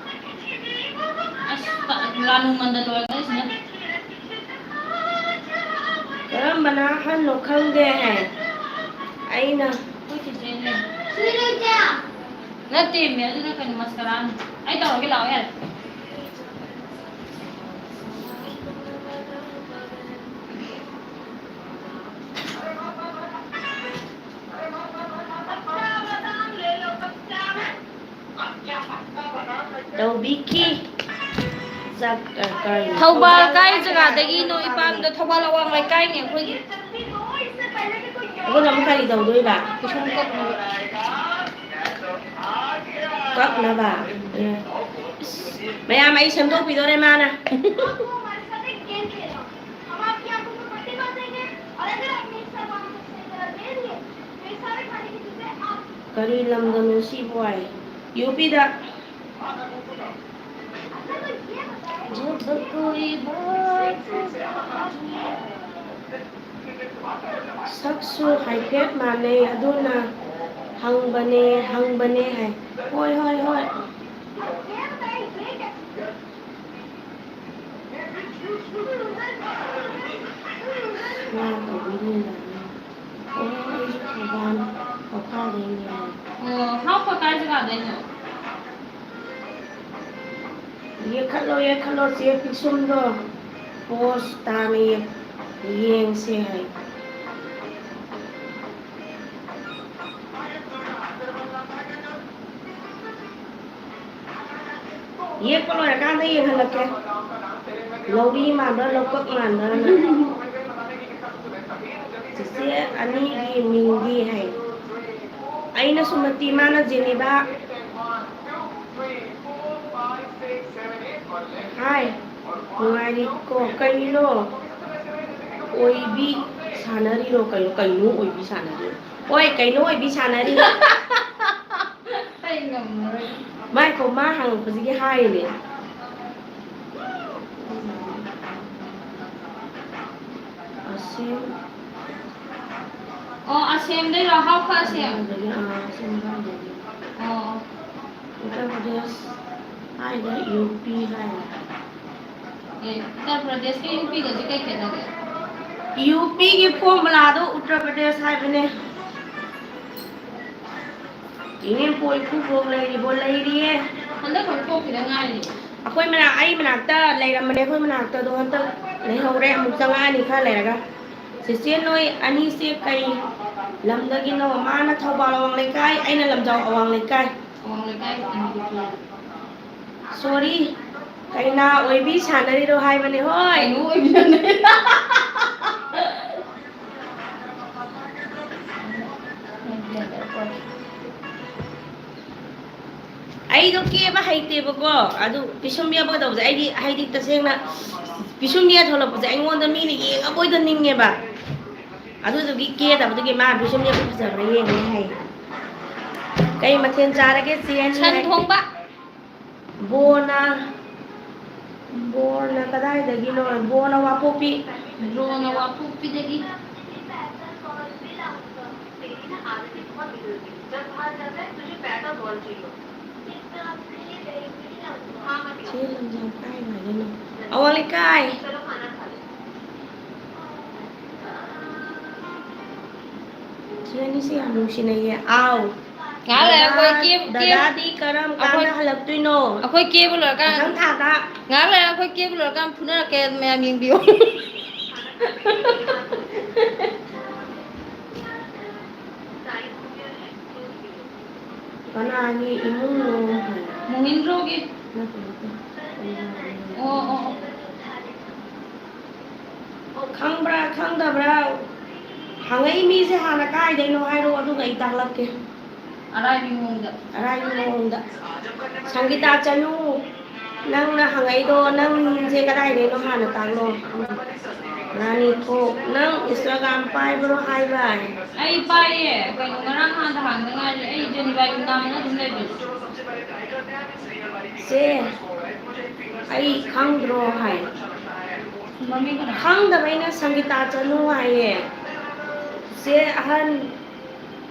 ꯑꯁ, ꯔꯥꯅꯨ ꯃꯟꯗꯟ ꯂꯣꯏꯔꯒꯅꯤ ꯁꯤꯅ꯫ ꯀꯔꯝꯕꯅ ꯑꯍꯟꯅꯣ ꯈꯪꯗꯦ ꯍꯥꯏ꯫ ꯑꯩꯅ ꯑꯩꯈꯣꯏ ꯆꯤꯆꯦꯅꯦ꯫ ꯅꯠꯇꯦꯃꯤ, ꯑꯗꯨꯅ ꯀꯩꯅꯣ, mascaraꯅꯤ꯫ ꯑꯩ ꯇꯧꯔꯒꯦ, ꯂꯥꯛꯑꯣ ꯌꯥꯔꯦ꯫ ꯕꯤꯀꯤ꯫ ꯆꯥꯛ-, ꯑ, ꯀꯔꯤ? ꯊꯧꯕꯥꯜ ꯀꯥꯏ ꯖꯒꯥꯗꯒꯤꯅꯣ? ꯏꯄꯥꯝꯗ ꯊꯧꯕꯥꯜ ꯑꯋꯥꯡ ꯂꯩꯀꯥꯏꯅꯦ ꯑꯩꯈꯣꯏꯒꯤ꯫ ꯑꯩꯈꯣꯏꯅ ꯑꯃꯨꯛ ꯀꯔꯤ ꯇꯧꯗꯣꯏꯕ? ꯄꯩꯁꯥ ꯀꯛꯅꯕ꯫ ꯀꯛꯅꯕ? ꯑꯦ꯫ ꯏꯁ, ꯃꯌꯥꯝ ꯑꯩ ꯁꯦꯝꯗꯣꯛꯄꯤꯗꯣꯔꯦ ꯃꯥꯅ꯫ ꯀꯔꯤ ꯂꯝꯗꯅꯣ ꯁꯤꯕꯣ? ꯌꯨ ꯄꯤꯗ꯫ ꯁꯛꯁꯨ ꯍꯥꯏꯐꯦꯠ ꯃꯥꯟꯅꯩ, ꯑꯗꯨꯅ ꯍꯪꯕꯅꯦ, ꯍꯪꯕꯅꯦ ꯍꯥꯏ꯫ ꯍꯣꯏ, ꯍꯣꯏ, ꯍꯣꯏ꯫ ꯃꯥ ꯇꯧꯕꯤꯔꯤꯅꯦ꯫ ꯑꯣ, ꯑꯩꯁꯨ ꯊꯧꯕꯥꯜ ꯂꯣꯈꯥꯗꯩꯅꯦ꯫ ꯑꯣ, ꯍꯥꯎ ꯀꯀꯥ ꯖꯒꯥꯗꯩꯅꯣ? ꯌꯦꯛꯈꯠꯂꯣ, ꯌꯦꯛꯈꯠꯂꯣ, ꯆꯦ ꯄꯤꯁꯨꯝꯗꯣ꯫ ꯄꯣꯁ ꯇꯥꯅ ꯌꯦꯡꯁꯦ ꯍꯥꯏ꯫ ꯌꯦꯛꯄ ꯂꯣꯏꯔꯀꯥꯟꯗ ꯌꯦꯡꯍꯜꯂꯛꯀꯦ꯫ ꯂꯧꯔꯤ ꯃꯥꯟꯕ꯭ꯔꯥ, ꯂꯧꯀꯛ ꯃꯥꯟꯕ꯭ꯔꯥꯅ꯫ ꯆꯤꯆꯦ ꯑꯅꯤꯒꯤ ꯃꯤꯡꯗꯤ ꯍꯥꯏ꯫ ꯑꯩꯅ ꯁꯨꯃꯇꯤ, ꯃꯥꯅ ꯖꯦꯅꯤꯕꯥ꯫ ꯍꯥꯏ, ꯅꯨꯡꯉꯥꯏꯔꯤꯀꯣ? ꯀꯩꯅꯣ? ꯑꯣꯏꯕꯤ ꯁꯥꯟꯅꯔꯤꯔꯣ? ꯀꯩꯅꯣ, ꯀꯩꯅꯣ ꯑꯣꯏꯕꯤ ꯁꯥꯟꯅꯔꯤꯔꯣ? ꯍꯣꯏ, ꯀꯩꯅꯣ ꯑꯣꯏꯕꯤ ꯁꯥꯟꯅꯔꯤ꯫ ꯑꯩ ꯉꯝꯃꯔꯣꯏ꯫ ꯃꯥꯏꯀꯣ, ꯃꯥ ꯍꯪꯉꯛꯄꯁꯤꯒꯤ ꯍꯥꯏꯔꯤꯅꯦ꯫ ꯑꯁꯦꯝ꯫ ꯑꯣ, ꯑꯁꯦꯝꯗꯩꯔꯣ? ꯍꯥꯎꯈ ꯑꯁꯦꯝ? ꯑꯗꯒꯤ, ꯑꯥ, ꯑꯁꯦꯝ ꯀꯥꯏꯗꯒꯤ? ꯑꯣ꯫ ꯎꯠꯇꯔ ꯄ꯭ꯔꯗꯦꯁ ꯍꯥꯏꯗ ꯌꯨ ꯄꯤ ꯍꯥꯏꯔ꯫ ꯑꯦ, ꯎꯠꯇꯔ ꯄ꯭ꯔꯗꯦꯁꯀ ꯌꯨ ꯄꯤꯒꯁꯦ ꯀꯩ ꯈꯦꯠꯅꯒꯦ? ꯌꯨ ꯄꯤꯒꯤ ꯐꯣꯔꯃꯨꯂꯥꯗꯣ ꯎꯠꯇꯔ ꯄ꯭ꯔꯗꯦꯁ ꯍꯥꯏꯕꯅꯦ꯫ ꯏꯅꯦꯝꯄꯣꯛ ꯏꯀꯨꯕꯣꯛ ꯂꯩꯔꯤꯕꯣ? ꯂꯩꯔꯤꯌꯦ꯫ ꯍꯟꯗꯛ ꯈꯛ ꯊꯣꯛꯈꯤꯗ ꯉꯥꯏꯔꯤ꯫ ꯑꯩꯈꯣꯏ ꯃꯅꯥꯛ, ꯑꯩ ꯃꯅꯥꯛꯇ ꯂꯩꯔꯝꯕꯅꯦ, ꯑꯩꯈꯣꯏ ꯃꯅꯥꯛꯇ, ꯑꯗꯣ ꯍꯟꯗꯛ ꯂꯩꯍꯧꯔꯦ, ꯑꯃꯨꯛ ꯆꯪꯉꯛꯑꯅꯤ ꯈꯔ ꯂꯩꯔꯒ꯫ ꯆꯦꯆꯦ, ꯅꯣꯏ ꯑꯅꯤꯁꯦ ꯀꯩ ꯂꯝꯗꯒꯤꯅꯣ? ꯃꯥꯅ ꯊꯧꯕꯥꯜ ꯑꯋꯥꯡ ꯂꯩꯀꯥꯏ, ꯑꯩꯅ ꯂꯝꯖꯥꯎ ꯑꯋꯥꯡ ꯂꯩꯀꯥꯏ꯫ ꯑꯋꯥꯡ ꯂꯩꯀꯥꯏ ꯏꯟꯗꯤꯀꯤ꯫ ꯁꯣꯔꯤ, ꯀꯩꯅꯥ ꯑꯣꯏꯕꯤ ꯁꯥꯟꯅꯔꯤꯔꯣ ꯍꯥꯏꯕꯅꯦ꯫ ꯍꯣꯏ꯫ ꯀꯩꯅꯣ ꯑꯣꯏꯕꯤꯗꯨꯅꯦ꯫ ꯑꯩꯗꯣ ꯀꯦꯕ ꯍꯩꯇꯦꯕꯀꯣ, ꯑꯗꯨ ꯄꯤꯁꯨꯝ ꯌꯦꯞꯄꯒ ꯇꯧꯕꯁꯦ ꯑꯩꯗꯤ, ꯍꯥꯏꯗꯤ, ꯇꯁꯦꯡꯅ ꯄꯤꯁꯨꯝ ꯌꯦꯠ ꯊꯣꯛꯂꯛꯄꯁꯦ ꯑꯩꯉꯣꯟꯗ ꯃꯤꯅ ꯌꯦꯡꯉꯕꯣꯏꯗ ꯅꯤꯡꯉꯦꯕ꯫ ꯑꯗꯨꯗꯨꯒꯤ ꯀꯦꯗꯕꯗꯨꯒꯤ ꯃꯥ ꯄꯤꯁꯨꯝ ꯌꯦꯠꯄ ꯐꯖꯕ꯭ꯔꯥ ꯌꯦꯡꯒꯦ ꯍꯥꯏ꯫ ꯀꯩ ꯃꯊꯦꯜ ꯆꯥꯔꯒꯦ ꯆꯦ ꯑꯅꯤ ꯁꯟ ꯍꯥꯏ? ꯊꯣꯡꯕ꯫ ꯕꯣꯅ, ꯕꯣꯅ ꯀꯗꯥꯏꯗꯒꯤꯅꯣ? ꯕꯣꯅ ꯋꯥꯄꯣꯛꯄꯤ꯫ ꯕ꯭ꯔꯣꯅ ꯋꯥꯄꯣꯛꯄꯤꯗꯒꯤ꯫ ꯆꯦ ꯂꯝꯖꯥꯎ ꯀꯥꯏ ꯋꯥꯏꯗꯩꯅꯣ? ꯑꯋꯥꯡ ꯂꯩꯀꯥꯏ꯫ ꯆꯦ ꯑꯅꯤꯁꯦ ꯌꯥꯝ ꯅꯨꯡꯁꯤꯅꯩꯌꯦ꯫ ꯑꯥꯎ꯫ ꯉꯥꯏꯍꯥꯛ ꯂꯩꯔ ꯑꯩꯈꯣꯏ ꯗꯗꯥ-, ꯀꯦ-, ꯀꯦ-, ꯗꯗꯥꯗꯤ ꯀꯔꯝ ꯀꯥꯟꯗ ꯑꯩꯈꯣꯏ, ꯍꯜꯂꯛꯇꯣꯏꯅꯣ? ꯑꯩꯈꯣꯏ ꯀꯦꯕ ꯂꯣꯏꯔꯀꯥꯟ-, ꯃꯊꯪ ꯊꯥꯗ꯫ ꯉꯥꯏꯍꯥꯛ ꯂꯩꯔ ꯑꯩꯈꯣꯏ ꯀꯦꯕ ꯂꯣꯏꯔꯀꯥꯟ ꯐꯨꯅꯔꯛꯀꯦ, ꯃꯌꯥꯝ ꯌꯦꯡꯕꯤꯌꯨ꯫ ꯀꯅꯥꯒꯤ ꯏꯃꯨꯡꯅꯣ? ꯃꯣꯍꯤꯟꯗ꯭ꯔꯣꯒꯤ꯫ ꯅꯠꯇꯦ, ꯅꯠꯇꯦ꯫ ꯑꯣ, ꯑꯣ, ꯑꯣ꯫ ꯈꯪꯕ꯭ꯔꯥ ꯈꯪꯗꯕ꯭ꯔꯥ? ꯍꯪꯉꯛꯏ ꯃꯤꯁꯦ ꯍꯥꯟꯅ ꯀꯥꯏꯗꯩꯅꯣ ꯍꯥꯏꯔꯣ, ꯑꯗꯨꯒ ꯑꯩ ꯇꯥꯛꯂꯛꯀꯦ꯫ ꯑꯔꯥꯏꯕꯤ ꯃꯑꯣꯡꯗ꯫ ꯑꯔꯥꯏꯕꯤ ꯃꯑꯣꯡꯗ꯫ ꯁꯪꯒꯤꯇꯥ ꯆꯅꯨ, ꯅꯪꯅ ꯍꯪꯉꯛꯏꯗꯣ, ꯅꯪꯁꯦ ꯀꯗꯥꯏꯗꯩꯅꯣ ꯍꯥꯟꯅ ꯇꯥꯛꯂꯣ꯫ ꯔꯥꯅꯤ ꯊꯣꯛ, ꯅꯪ Instagram ꯄꯥꯏꯕ꯭ꯔꯣ ꯍꯥꯏꯕ? ꯑꯩ ꯄꯥꯏꯌꯦ꯫ ꯀꯩꯅꯣ, ꯉꯔꯥꯡ ꯅꯍꯥꯟꯗ ꯍꯥꯡꯗ ꯉꯥꯏꯔꯤ꯫ ꯑꯩ ꯖꯦꯅꯤꯕꯥꯏ ꯅꯥꯝꯅ ꯑꯗꯨꯝ ꯂꯩꯕꯅꯦ꯫ ꯆꯦ, ꯑꯩ ꯈꯪꯗ꯭ꯔꯣ ꯍꯥꯏ꯫ ꯃꯃꯤꯡ ꯀꯅꯥ? ꯈꯪꯗꯕꯩꯅ ꯁꯪꯒꯤꯇꯥ ꯆꯅꯨ ꯍꯥꯏꯌꯦ꯫ ꯆꯦ ꯑꯍꯟ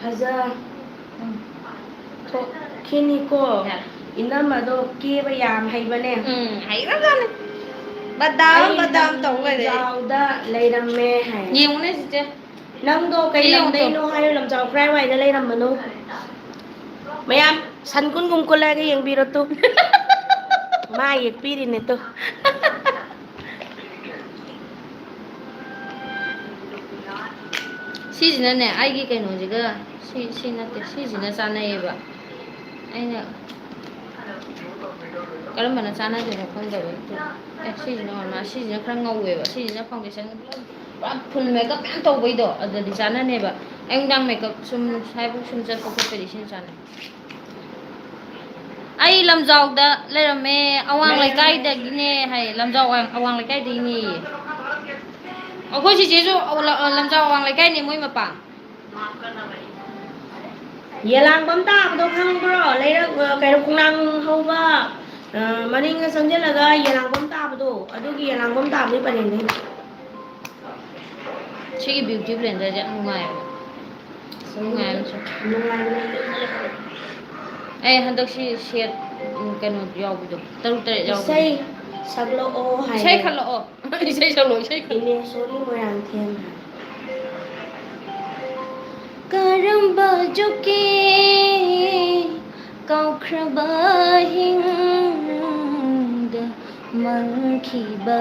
ꯐꯖ ꯎꯝ꯫ ꯊꯣꯛꯈꯤꯅꯤꯀꯣ꯫ ꯌꯥꯔꯦ꯫ ꯏꯅꯝꯃꯗꯣ ꯀꯦꯕ ꯌꯥꯝ ꯍꯩꯕꯅꯦ꯫ ꯎꯝ, ꯍꯩꯒ꯭ꯔꯖꯥꯠꯅꯤ꯫ ꯕꯗꯥꯝ, ꯑꯩ ꯕꯗꯥꯝ ꯇꯧ ꯂꯩꯔꯦ꯫ ꯂꯝꯖꯥꯎꯗ ꯂꯩꯔꯝꯃꯦ ꯍꯥꯏ꯫ ꯌꯦꯡꯉꯨꯅꯦ ꯆꯤꯆꯦ꯫ ꯅꯪꯗꯣ ꯀꯩ ꯁꯤ ꯌꯦꯡꯉꯨ ꯇꯨ꯫ ꯂꯝꯗꯩꯅꯣ ꯍꯥꯏꯌꯨ, ꯂꯝꯖꯥꯎ ꯀꯔꯥꯏꯋꯥꯏꯗ ꯂꯩꯔꯝꯕꯅꯣ? ꯃꯌꯥꯝ ꯁꯟ ꯀꯨꯟꯒꯨꯝ ꯀꯨꯜꯂꯛꯑꯒ ꯌꯦꯡꯕꯤꯔꯣ ꯇꯨ꯫ ꯃꯥ ꯌꯦꯛꯄꯤꯔꯤꯅꯦ ꯇꯨ꯫ ꯁꯤꯁꯤꯅꯅꯦ, ꯑꯩꯒꯤ ꯀꯩꯅꯣꯁꯤꯒ ꯁꯤ, ꯁꯤ ꯅꯠꯇꯦ, ꯁꯤꯁꯤꯅ ꯆꯥꯟꯅꯩꯌꯦꯕ꯫ ꯑꯩꯅ ꯀꯔꯝꯕꯅ ꯆꯥꯟꯅꯗꯣꯏꯅꯣ ꯈꯪꯗꯕ꯫ ꯑꯦ, ꯁꯤꯁꯤꯅ ꯑꯣꯏꯔ ꯃꯥꯜꯂꯦ꯫ ꯁꯤꯁꯤꯅ ꯈꯔ ꯉꯧꯋꯦꯕ, ꯁꯤꯁꯤꯅ ꯐꯥꯎꯟꯗꯦꯁꯟ ꯄꯨꯔꯥ ꯐꯨꯜ ꯃꯦꯀꯞ ꯃꯌꯥꯝ ꯇꯧꯕꯩꯗꯣ, ꯑꯗꯨꯗꯤ ꯆꯥꯟꯅꯅꯦꯕ꯫ ꯑꯌꯨꯛ ꯅꯨꯡꯗꯥꯡ ꯃꯦꯀꯞ ꯁꯨꯝ ꯁ꯭ꯋꯥꯏꯕꯨꯛ ꯁꯨꯝ ꯆꯠꯄ ꯈꯣꯠꯄꯗꯤ ꯁꯤꯅ ꯆꯥꯟꯅꯩ꯫ ꯑꯩ ꯂꯝꯖꯥꯎꯗ ꯂꯩꯔꯝꯃꯦ, ꯑꯋꯥꯡ ꯂꯩꯀꯥꯏꯗꯒꯤꯅꯦ ꯍꯥꯏ꯫ ꯂꯝꯖꯥꯎ ꯑꯋꯥꯡ, ꯑꯋꯥꯡ ꯂꯩꯀꯥꯏꯗꯒꯤꯅꯦꯌꯦ꯫ ꯑꯩꯈꯣꯏ ꯆꯤꯆꯦꯁꯨ ꯂꯝꯖꯥꯎ ꯑꯋꯥꯡ ꯂꯩꯀꯥꯏꯅꯦ, ꯃꯣꯏ ꯃꯄꯥ꯫ ꯌꯦꯂꯥꯡꯕꯝ ꯇꯥꯕꯗꯣ ꯈꯪꯕ꯭ꯔꯣ? ꯂꯩꯔꯛ, ꯀꯩꯅꯣ, ꯈꯣꯡꯅꯥꯡ ꯍꯧꯕ, ꯑ, ꯃꯅꯤꯡꯗ ꯆꯪꯁꯤꯜꯂꯒ ꯌꯦꯂꯥꯡꯕꯝ ꯇꯥꯕꯗꯣ, ꯑꯗꯨꯒꯤ ꯌꯦꯂꯥꯡꯕꯝ ꯇꯥꯕꯒꯤ ꯄꯔꯦꯡꯗꯩꯅꯦ꯫ ꯁꯤꯒꯤ ꯕ꯭ꯌꯨꯇꯤ ꯕ꯭ꯂꯦꯟꯗꯔꯁꯦ ꯌꯥꯝ ꯅꯨꯡꯉꯥꯏꯌꯦꯕ꯫ ꯅꯨꯡꯉꯥꯏ ꯑꯃ ꯁꯨꯝ꯫ ꯅꯨꯡꯉꯥꯏꯕꯅꯦ꯫ ꯑꯩ ꯍꯟꯗꯛꯁꯤ ꯁꯦꯠ, ꯎꯝ, ꯀꯩꯅꯣ ꯌꯥꯎꯕꯤꯗꯣ, ꯇꯔꯨꯛ ꯇꯔꯦꯠ ꯌꯥꯎꯕꯤꯗꯣ꯫ ꯏꯁꯩ ꯁꯛꯂꯛꯑꯣ ꯍꯥꯏꯌꯦ꯫ ꯏꯁꯩ ꯈꯜꯂꯛꯑꯣ꯫ ꯏꯁꯩ ꯁꯛꯂꯛꯑꯣ, ꯏꯁꯩ ꯈꯜꯂꯛꯑꯣ꯫ ꯏꯅꯦꯁꯣꯔꯤ ꯃꯣꯏꯔꯥꯡꯊꯦꯝ ꯍꯥꯏ꯫ ꯀꯔꯝꯕ ꯖꯨꯒꯤ ꯀꯥꯎꯈ꯭ꯔꯕ ꯍꯤꯡꯗ ꯃꯪꯈꯤꯕ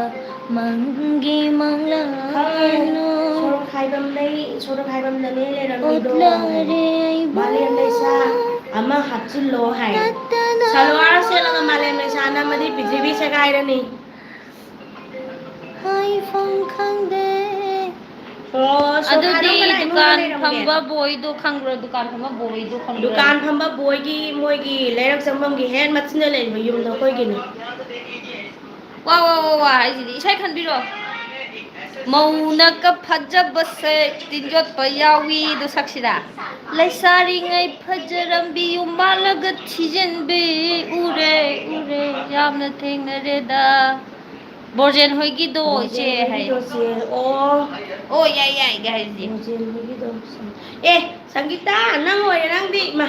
ꯃꯪꯒꯤ ꯃꯪꯂꯥꯅꯣ꯫ ꯁꯣꯔꯣꯛ ꯍꯥꯏꯕꯝꯗꯩ, ꯁꯣꯔꯣꯛ ꯍꯥꯏꯕꯝꯗꯅꯦ ꯂꯩꯔꯝꯃꯤꯗꯣ꯫ ꯎꯠꯂꯔꯦ ꯑꯩꯕꯨ꯫ ꯃꯥꯂꯦꯝ ꯂꯩꯁꯥ ꯑꯃ ꯍꯥꯞꯆꯤꯜꯂꯣ ꯍꯥꯏ꯫ ꯅꯠꯇꯅ ꯁꯜꯋꯥꯔ ꯁꯦꯠꯂꯒ ꯃꯥꯂꯦꯝ ꯂꯩꯁꯥ ꯅꯝꯃꯗꯤ ꯄ꯭ꯔꯤꯊꯤꯕꯤ ꯁꯦꯒꯥꯏꯔꯅꯤ꯫ ꯍꯥꯏꯐꯝ ꯈꯪꯗꯦ꯫ ꯑꯣ, ꯁꯣꯐꯥꯗꯣ ꯑꯗꯨꯗꯤ ꯀꯅꯥ ꯏꯃꯨꯡꯗ ꯗꯨꯀꯥꯟ ꯂꯩꯔꯝꯒꯦ? ꯐꯝꯕ ꯕꯣꯏꯗꯣ ꯈꯪꯕ꯭ꯔꯣ? ꯗꯨꯀꯥꯟ ꯐꯝꯕ ꯕꯣꯏꯗꯣ ꯈꯪꯕ꯭ꯔꯣ? ꯗꯨꯀꯥꯟ ꯐꯝꯕ ꯕꯣꯏꯒꯤ, ꯃꯣꯏꯒꯤ ꯂꯩꯔꯛ ꯆꯪꯐꯝꯒꯤ ꯍꯦꯛ ꯃꯆꯤꯟꯗ ꯂꯩꯕ ꯌꯨꯝꯗꯣ ꯑꯩꯈꯣꯏꯒꯤꯅꯤ꯫ ꯋꯥ, ꯋꯥ, ꯋꯥ, ꯋꯥ ꯍꯥꯏꯁꯤꯗꯤ ꯏꯁꯩ ꯈꯟꯕꯤꯔꯣ꯫ ꯃꯧꯅꯒ ꯐꯖꯕꯁꯦ ꯇꯤꯟ ꯌꯣꯠꯄ ꯌꯥꯎꯏꯗꯣ ꯁꯛꯁꯤꯔꯥ? ꯂꯩꯁꯥꯔꯤꯉꯩ ꯐꯖꯔꯝꯕꯤ ꯌꯨꯝ ꯃꯥꯜꯂꯒ ꯊꯤꯖꯤꯟꯕꯤ ꯎꯔꯦ, ꯎꯔꯦ, ꯌꯥꯝꯅ ꯊꯦꯡꯅꯔꯦꯗ꯫ ꯕꯣꯔꯖꯦꯟ ꯍꯣꯏꯒꯤꯗꯣ ꯏꯆꯦ ꯍꯥꯏ꯫ ꯕꯣꯔꯖꯦꯟ ꯍꯣꯏꯒꯤꯗꯣ ꯆꯦ, ꯑꯣ꯫ ꯑꯣ, ꯌꯥꯏ, ꯌꯥꯏ, ꯌꯥꯏ, ꯍꯥꯏꯁꯤꯗꯤ꯫ ꯕꯣꯔꯖꯦꯟ ꯍꯣꯏꯒꯤꯗꯣ꯫ ꯑꯦ, ꯁꯪꯒꯤꯇꯥ, ꯅꯪ ꯑꯣꯏꯔꯦ ꯅꯪꯗꯤ, ꯏꯃꯥ꯫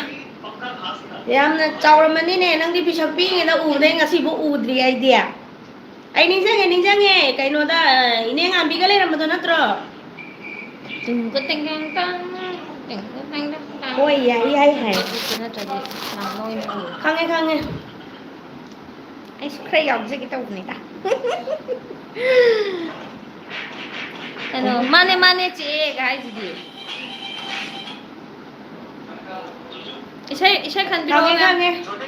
ꯌꯥꯝꯅ ꯆꯥꯎꯔꯝꯃꯅꯤꯅꯦ, ꯅꯪꯗꯤ ꯄꯤꯁꯛ ꯄꯤꯛꯏꯉꯩꯗ ꯎꯕꯗꯩ ꯉꯁꯤꯕꯨ ꯎꯗ꯭ꯔꯤ ꯑꯩꯗꯤ꯫ ꯑꯩ ꯅꯤꯡꯁꯤꯡꯉꯦ, ꯅꯤꯡꯁꯤꯡꯉꯦ, ꯀꯩꯅꯣꯗ, ꯏꯅꯦ ꯉꯥꯟꯕꯤꯒ ꯂꯩꯔꯝꯕꯗꯣ ꯅꯠꯇ꯭ꯔꯣ? ꯇꯨꯡꯒ ꯇꯦꯡꯒꯪ ꯇꯥꯡ, ꯇꯦꯡꯒ ꯇꯦꯡꯒꯪ ꯇꯥꯡ꯫ ꯍꯣꯏ, ꯌꯥꯏ, ꯌꯥꯏ, ꯍꯥꯏ꯫ ꯑꯗꯨ ꯅꯠꯇ꯭ꯔꯗꯤ ꯌꯥꯝ ꯅꯣꯏꯅ ꯎꯏ꯫ ꯈꯪꯉꯦ, ꯈꯪꯉꯦ꯫ ꯑꯩꯁꯨ ꯈꯔ ꯌꯥꯎꯖꯒꯦ ꯇꯧꯕꯅꯤꯗ꯫ ꯀꯩꯅꯣ, "ꯃꯥꯅꯦ, ꯃꯥꯅꯦ, ꯆꯦ"ꯒ ꯍꯥꯏꯁꯤꯗꯤ꯫ ꯏꯁꯩ, ꯏꯁꯩ ꯈꯟꯕꯤꯔꯛꯑꯣ, ꯈꯪꯉꯦ, ꯃꯦꯝ꯫ ꯈꯪꯉꯦ꯫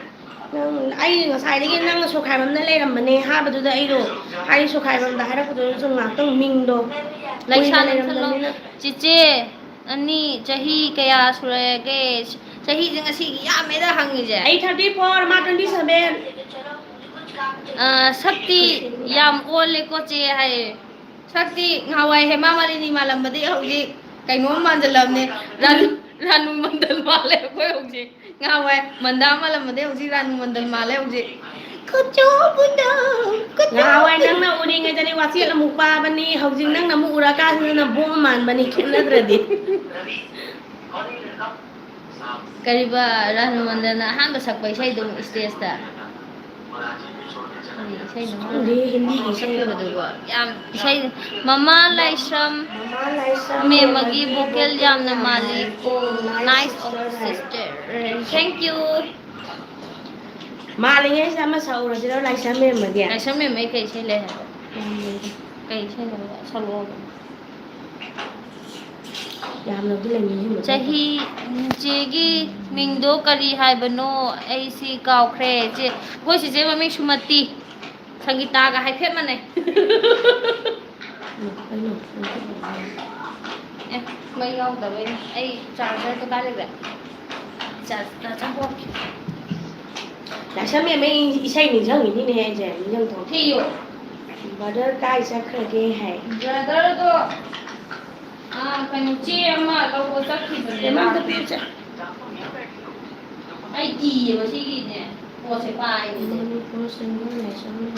ꯅꯪ, ꯑꯩ ꯉꯁꯥꯏꯗꯒꯤ ꯅꯪꯅ ꯁꯣꯈꯥꯏꯕꯝꯗ ꯂꯩꯔꯝꯕꯅꯦ ꯍꯥꯏꯕꯗꯨꯗ ꯑꯩꯗꯣ, ꯍꯥꯏꯗꯤ ꯁꯣꯈꯥꯏꯕꯝꯗ ꯍꯥꯏꯔꯛꯄꯗꯨꯗꯁꯨ ꯉꯥꯛꯇꯪ ꯃꯤꯡꯗꯣ ꯀꯨꯏꯅ ꯂꯩꯁꯥ ꯅꯪ ꯊꯜꯂꯣ꯫ ꯂꯩꯔꯝꯗꯕꯅꯤꯅ꯫ ꯆꯤꯆꯦ, ꯑꯅꯤ, ꯆꯍꯤ ꯀꯌꯥ ꯁꯨꯔꯒꯦ? ꯆꯍꯤꯁꯦ ꯉꯁꯤꯒꯤ ꯌꯥꯝꯃꯦꯗ ꯍꯪꯉꯤꯁꯦ꯫ ꯑꯩ thirty four, ꯃꯥ twenty seven꯫ ꯑ, ꯁꯛꯇꯤ ꯌꯥꯝ ꯑꯣꯜꯂꯦꯀꯣ ꯆꯦ ꯍꯥꯏꯌꯦ꯫ ꯁꯛꯇꯤ ꯉꯍꯥꯟꯋꯥꯏ ꯍꯦꯃꯥ ꯃꯥꯂꯤꯅꯤ ꯃꯥꯜꯂꯝꯕꯗꯒꯤ ꯍꯧꯖꯤꯛ ꯀꯩꯅꯣꯝ ꯃꯥꯟꯁꯤꯜꯂꯝꯅꯦ꯫ ꯔꯥꯅꯨ, ꯔꯥꯅꯨ ꯃꯟꯗꯜ ꯃꯥꯜꯂꯦ ꯑꯩꯈꯣꯏ ꯍꯧꯖꯤꯛ꯫ ꯉꯍꯥꯟꯋꯥꯏ ꯃꯟꯗꯥ ꯃꯥꯜꯂꯝꯕꯗꯒꯤ ꯍꯧꯖꯤꯛ ꯔꯥꯅꯨ ꯃꯟꯗꯜ ꯃꯥꯜꯂꯦ ꯍꯧꯖꯤꯛ꯫ ꯀꯨꯆꯨ ꯀꯨꯆꯨ ꯀꯨꯆꯨ꯫ ꯉꯍꯥꯟꯋꯥꯏ ꯅꯪꯅ ꯎꯔꯤꯉꯩꯗꯗꯤ ꯋꯥꯆꯦꯠ ꯑꯃꯨꯛ ꯄꯥꯕꯅꯤ, ꯍꯧꯖꯤꯛ ꯅꯪꯅ ꯑꯃꯨꯛ ꯎꯔꯀꯥꯟꯁꯤꯗꯅ ꯕꯣꯝ ꯃꯥꯟꯕꯅꯤ, ꯈꯦꯠꯅꯗ꯭ꯔꯗꯤ꯫ ꯀꯔꯤꯕ, ꯔꯥꯅꯨ ꯃꯟꯗꯜꯅ ꯑꯍꯥꯟꯕ ꯁꯛꯄ ꯏꯁꯩꯗꯨ stageꯇ? ꯀꯔꯤ ꯏꯁꯩꯅꯣ ꯃꯥꯅ ꯈꯪꯗꯦ, ꯍꯤꯟꯗꯤꯒꯤ ꯏꯁꯩ꯫ ꯁꯛꯈꯤꯕꯗꯨꯕꯣ? ꯌꯥꯝ ꯏꯁꯩ, ꯃꯃꯥ ꯂꯥꯏꯁ꯭ꯔꯝ ꯃꯃꯥ ꯂꯥꯏꯁ꯭ꯔꯝ ꯃꯦꯝꯃꯒꯤ ꯃꯦꯝꯃꯒꯤ vocal vocal ꯌꯥꯝꯅ ꯌꯥꯝꯅ ꯃꯥꯜꯂꯤ꯫ ꯃꯥꯜꯂꯤ꯫ Nice of sister꯫ Thank you꯫ ꯃꯥꯜꯂꯤꯉꯩꯁꯤꯗ ꯑꯃ ꯁꯛꯎꯔꯁꯤꯔꯣ, ꯂꯥꯏꯁ꯭ꯔꯝ ꯃꯦꯝꯃꯒꯤ? ꯂꯥꯏꯁ꯭ꯔꯝ ꯃꯦꯝꯃꯒꯤ ꯀꯩ ꯏꯁꯩ ꯂꯩ ꯍꯥꯏꯕ? ꯌꯥꯝ ꯂꯩꯗ꯫ ꯀꯩ ꯏꯁꯩꯅꯣ? ꯁꯛꯂꯛꯑꯣ꯫ ꯌꯥꯝꯅꯕꯨꯗꯤ ꯂꯩꯅꯤꯡꯉꯤ꯫ ꯆꯍꯤ, ꯆꯦꯒꯤ ꯃꯤꯡꯗꯣ ꯀꯔꯤ ꯍꯥꯏꯕꯅꯣ? ꯑꯩꯁꯤ ꯀꯥꯎꯈ꯭ꯔꯦ꯫ ꯆꯦ, ꯑꯩꯈꯣꯏ ꯆꯦꯆꯦ ꯃꯃꯤꯡ ꯁꯨꯃꯇꯤ꯫ ꯁꯪꯒꯤꯇꯥꯒ ꯍꯥꯏꯐꯦꯠ ꯃꯥꯟꯅꯩ꯫ ꯎꯝ, ꯑꯩꯅ ꯑꯦ, ꯃꯩ ꯌꯥꯎꯗꯕꯩꯅꯦ꯫ ꯑꯩ chargerꯗꯣ ꯀꯥꯏ ꯂꯩꯒꯦ? Charge, charger ꯄꯣꯔꯛꯀꯦ꯫ ꯂꯥꯏꯁ꯭ꯔꯝ ꯃꯦꯝ, ꯑꯩ ꯏꯁꯩ ꯅꯤꯡꯁꯤꯡꯉꯤꯅꯤꯅꯦ ꯑꯩꯁꯦ, ꯅꯤꯡꯁꯤꯡꯊꯣꯛ꯫ ꯊꯤꯌꯨ꯫ Brother ꯀꯥꯏ ꯆꯠꯈ꯭ꯔꯒꯦ ꯍꯥꯏ꯫ Brotherꯗꯣ, ꯑꯥ, ꯀꯩꯅꯣ, ꯆꯦ ꯑꯃ ꯂꯧꯕ ꯆꯠꯈꯤꯕꯅꯦꯕ꯫ ꯑꯩ ꯏꯌꯦꯕ ꯁꯤꯒꯤꯅꯦ, ꯄꯣꯠꯁꯦ ꯄꯥꯏꯕꯁꯦ꯫ ꯃꯅꯤꯄꯨꯔ ꯁꯤꯡꯒꯔ ꯂꯥꯏꯁ꯭ꯔꯝ ꯃꯦꯝ꯫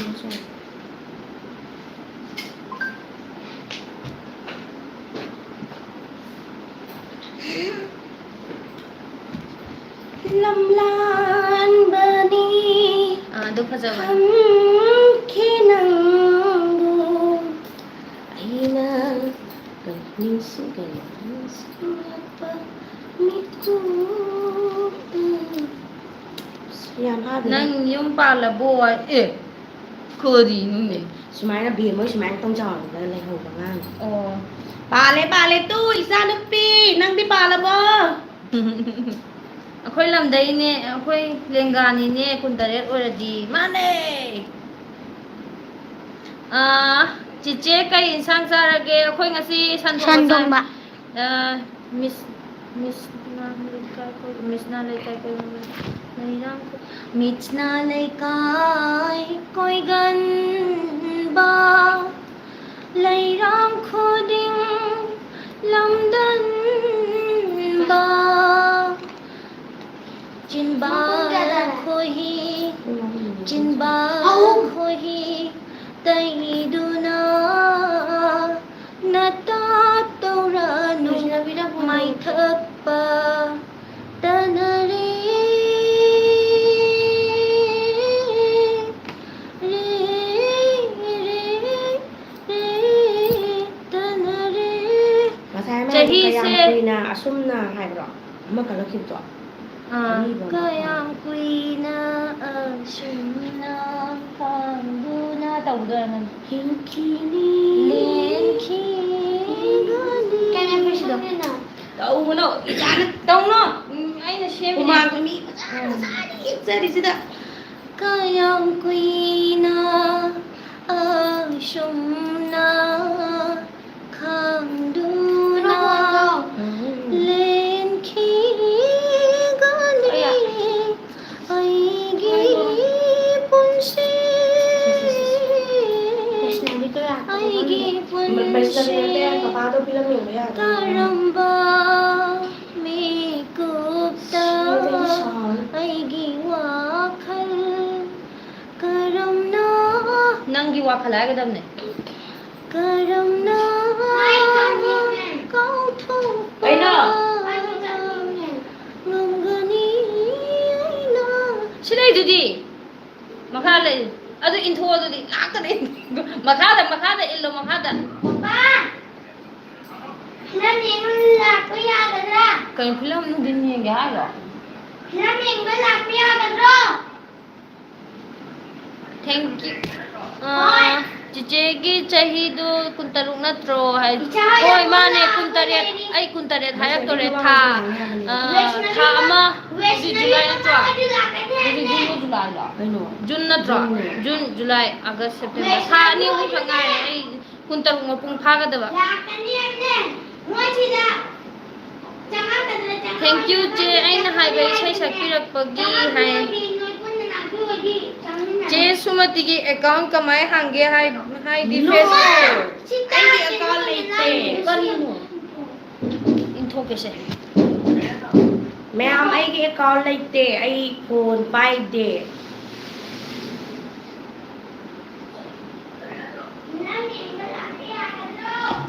ꯂꯝꯂꯥꯟꯕꯅꯤ ꯑꯥ, ꯑꯗꯨ ꯐꯖꯕꯅꯦ꯫ ꯈꯪꯈꯤ ꯅꯪꯕꯨ ꯑꯩꯅ ꯀꯩ ꯅꯤꯡꯁꯤꯡ-, ꯀꯩ ꯅꯤꯡꯁꯤꯡꯂꯛꯄ ꯃꯤꯀꯨꯞꯇ꯫ ꯌꯥꯝ ꯍꯥꯞꯄꯦ꯫ ꯅꯪ ꯌꯨꯝ ꯄꯥꯜꯂꯕꯣ? ꯑꯦ, ꯀꯔꯤꯅꯣꯅꯦ? ꯁꯨꯃꯥꯏꯅ ꯕꯦꯝ ꯍꯣꯏ ꯁꯨꯃꯥꯏꯅ ꯇꯧ ꯆꯥꯎꯔꯒ ꯂꯩꯍꯧꯕ ꯑꯉꯥꯡꯅꯤ꯫ ꯑꯣ꯫ ꯄꯥꯜꯂꯦ, ꯄꯥꯜꯂꯦ ꯇꯨ, ꯏꯆꯥ ꯅꯨꯄꯤ, ꯅꯪꯗꯤ ꯄꯥꯜꯂꯕꯣ? ꯑꯩꯈꯣꯏ ꯂꯝꯗꯩꯅꯦ, ꯑꯩꯈꯣꯏ ꯂꯦꯡꯒꯥꯅꯤꯅꯦ, ꯀꯨꯟꯇꯔꯦꯠ ꯑꯣꯏꯔꯗꯤ꯫ ꯃꯥꯅꯦ꯫ ꯑꯥ, ꯆꯤꯆꯦ, ꯀꯩ ꯏꯟꯁꯥꯡ ꯆꯥꯔꯒꯦ? ꯑꯩꯈꯣꯏ ꯉꯁꯤ ꯁꯟ ꯊꯣꯡꯕ ꯆꯥꯏ꯫ ꯁꯟ ꯊꯣꯡꯕ꯫ ꯑꯥ, ꯃꯤꯁ, ꯃꯤꯁꯅ ꯂꯩꯀꯥꯏ ꯀꯣꯏ-, ꯃꯤꯁꯅ ꯂꯩꯀꯥꯏ ꯀꯣꯏꯕ ꯂꯩꯔꯥꯡ ꯈꯣ-, ꯃꯤꯁꯅ ꯂꯩꯀꯥꯏ ꯀꯣꯏꯒꯟꯕ, ꯂꯩꯔꯥꯡ ꯈꯨꯗꯤꯡ ꯂꯝꯗꯟꯕ꯫ ꯆꯤꯟꯕꯥꯜ ꯈꯣꯏꯍꯤ, ꯆꯤꯟꯕꯥꯜ ꯈꯣꯏꯍꯤ ꯇꯩꯗꯨꯅ ꯅꯇꯥ ꯇꯧꯔꯅꯨ ꯃꯥꯏꯊꯛꯄ ꯇꯅꯔꯦ꯫ ꯔꯦ, ꯔꯦ, ꯔꯦ, ꯇꯅꯔꯦ꯫ ꯉꯁꯥꯏ ꯑꯃ ꯆꯍꯤꯁꯦ ꯀꯌꯥꯝ ꯀꯨꯏꯅ ꯑꯁꯨꯝꯅ ꯍꯥꯏꯕ꯭ꯔꯣ? ꯑꯃ ꯀꯜꯂꯛꯈꯤꯕꯗꯣ? ꯑꯥ, ꯑꯔꯤꯕ ꯑꯃ꯫ ꯀꯌꯥꯝ ꯀꯨꯏꯅ ꯑꯁꯨꯝꯅ ꯈꯥꯡꯗꯨꯅ ꯇꯧꯕꯗꯣ ꯑꯣꯏꯔꯝꯒꯅꯤ꯫ ꯍꯤꯡꯈꯤꯅꯤ꯫ ꯂꯦꯟꯈꯤꯒꯅꯤ꯫ ꯀꯩꯅꯣ ꯄꯩꯁꯥꯅꯣ? ꯇꯧꯒꯅꯣ, ꯏꯆꯥꯅ ꯇꯧꯅꯣ꯫ ꯎꯝ, ꯑꯩꯅ ꯁꯦꯝꯃꯤꯅꯦ꯫ ꯍꯨꯃꯥꯡꯗꯣ ꯃꯤ ꯃꯆꯥ ꯎꯝ꯫ ꯃꯆꯥꯅ ꯌꯦꯛꯆꯔꯤꯁꯤꯗ꯫ ꯀꯌꯥꯝ ꯀꯨꯏꯅ ꯑꯁꯨꯝꯅ ꯈꯥꯡꯗꯨꯅ ꯎꯝ꯫ ꯂꯦꯟꯈꯤꯒꯅꯤ꯫ ꯑꯌꯥ꯫ ꯑꯩꯒꯤ ꯄꯨꯟꯁꯤ, ꯑꯩꯒꯤ ꯄꯨꯟꯁꯤ꯫ ꯀꯔꯝꯕ ꯃꯤꯀꯨꯞꯇ ꯑꯩꯒꯤ ꯋꯥꯈꯜ ꯀꯔꯝꯅ, ꯅꯪꯒꯤ ꯋꯥꯈꯜ ꯍꯥꯏꯒꯗꯕꯅꯦ꯫ ꯀꯔꯝꯅ ꯀꯥꯎꯊꯣꯛꯄ ꯀꯩꯅꯣ? ꯉꯝꯒꯅꯤ ꯑꯩꯅ? ꯁꯤ ꯂꯩꯗꯨꯗꯤ꯫ ꯃꯈꯥ ꯂꯩ꯫ ꯑꯗꯨ ꯏꯟꯊꯣꯛꯑꯣ ꯑꯗꯨꯗꯤ꯫ ꯂꯥꯛꯀꯅꯤ꯫ ꯃꯈꯥꯗ, ꯃꯈꯥꯗ ꯏꯜꯂꯣ, ꯃꯈꯥꯗ꯫ ꯄꯥꯄꯥ! ꯐꯤꯂꯝ ꯌꯦꯡꯕ ꯂꯥꯛꯄ ꯌꯥꯒꯗ꯭ꯔꯥ? ꯀꯩꯅꯣ, ꯐꯤꯂꯝ ꯅꯨꯡꯊꯤꯟ ꯌꯦꯡꯒꯦ ꯍꯥꯏꯔꯣ? ꯐꯤꯂꯝ ꯌꯦꯡꯕ ꯂꯥꯛꯄ ꯌꯥꯒꯗ꯭ꯔꯣ? Thank you꯫ ꯑꯥ, ꯍꯣꯏ꯫ ꯆꯤꯆꯦꯒꯤ ꯆꯍꯤꯗꯨ ꯀꯨꯟꯇꯔꯨꯛ ꯅꯠꯇ꯭ꯔꯣ ꯍꯥꯏ? ꯏꯆꯥ ꯍꯣꯏ, ꯃꯥꯅꯦ, ꯀꯨꯟꯇꯔꯦꯠ꯫ ꯑꯩ ꯀꯨꯟꯇꯔꯦꯠ ꯍꯥꯏꯔꯛꯇꯣꯔꯦ꯫ ꯊꯥ, ꯑ, ꯊꯥ ꯑꯃ, ꯍꯧꯖꯤꯛ ꯖꯨꯂꯥꯏ ꯅꯠꯇ꯭ꯔꯣ? ꯍꯧꯖꯤꯛ ꯖꯨꯟꯂꯣ ꯖꯨꯂꯥꯏꯂꯣ? ꯀꯩꯅꯣ? ꯖꯨꯟ ꯅꯠꯇ꯭ꯔꯣ? ꯖꯨꯟꯅꯦ꯫ ꯖꯨꯟ, ꯖꯨꯂꯥꯏ, ꯑꯥꯒꯁ, ꯁꯦꯞꯇꯦꯝꯕꯔ꯫ ꯊꯥ ꯑꯅꯤ ꯑꯍꯨꯝ ꯈꯛ ꯉꯥꯏꯔꯦ ꯑꯩ ꯀꯨꯟꯇꯔꯨꯛ ꯃꯄꯨꯡ ꯐꯥꯒꯗꯕ꯫ Thank you, ꯆꯦ꯫ ꯑꯩꯅ ꯍꯥꯏꯕ ꯏꯁꯩ ꯁꯛꯄꯤꯔꯛꯄꯒꯤ ꯍꯥꯏ꯫ ꯆꯦ ꯁꯨꯃꯇꯤꯒꯤ account ꯀꯃꯥꯏ ꯍꯥꯡꯒꯦ ꯍꯥꯏ-, ꯍꯥꯏꯗꯤ? No꯫ Facebook꯫ ꯑꯩꯒꯤ account ꯂꯩꯇꯦ꯫ ꯀꯔꯤꯅꯣ? ꯏꯟꯊꯣꯛꯀꯦꯁꯦ꯫ ꯃꯌꯥꯝ, ꯑꯩꯒꯤ account ꯂꯩꯇꯦ꯫ ꯑꯩ phone ꯄꯥꯏꯗꯦ꯫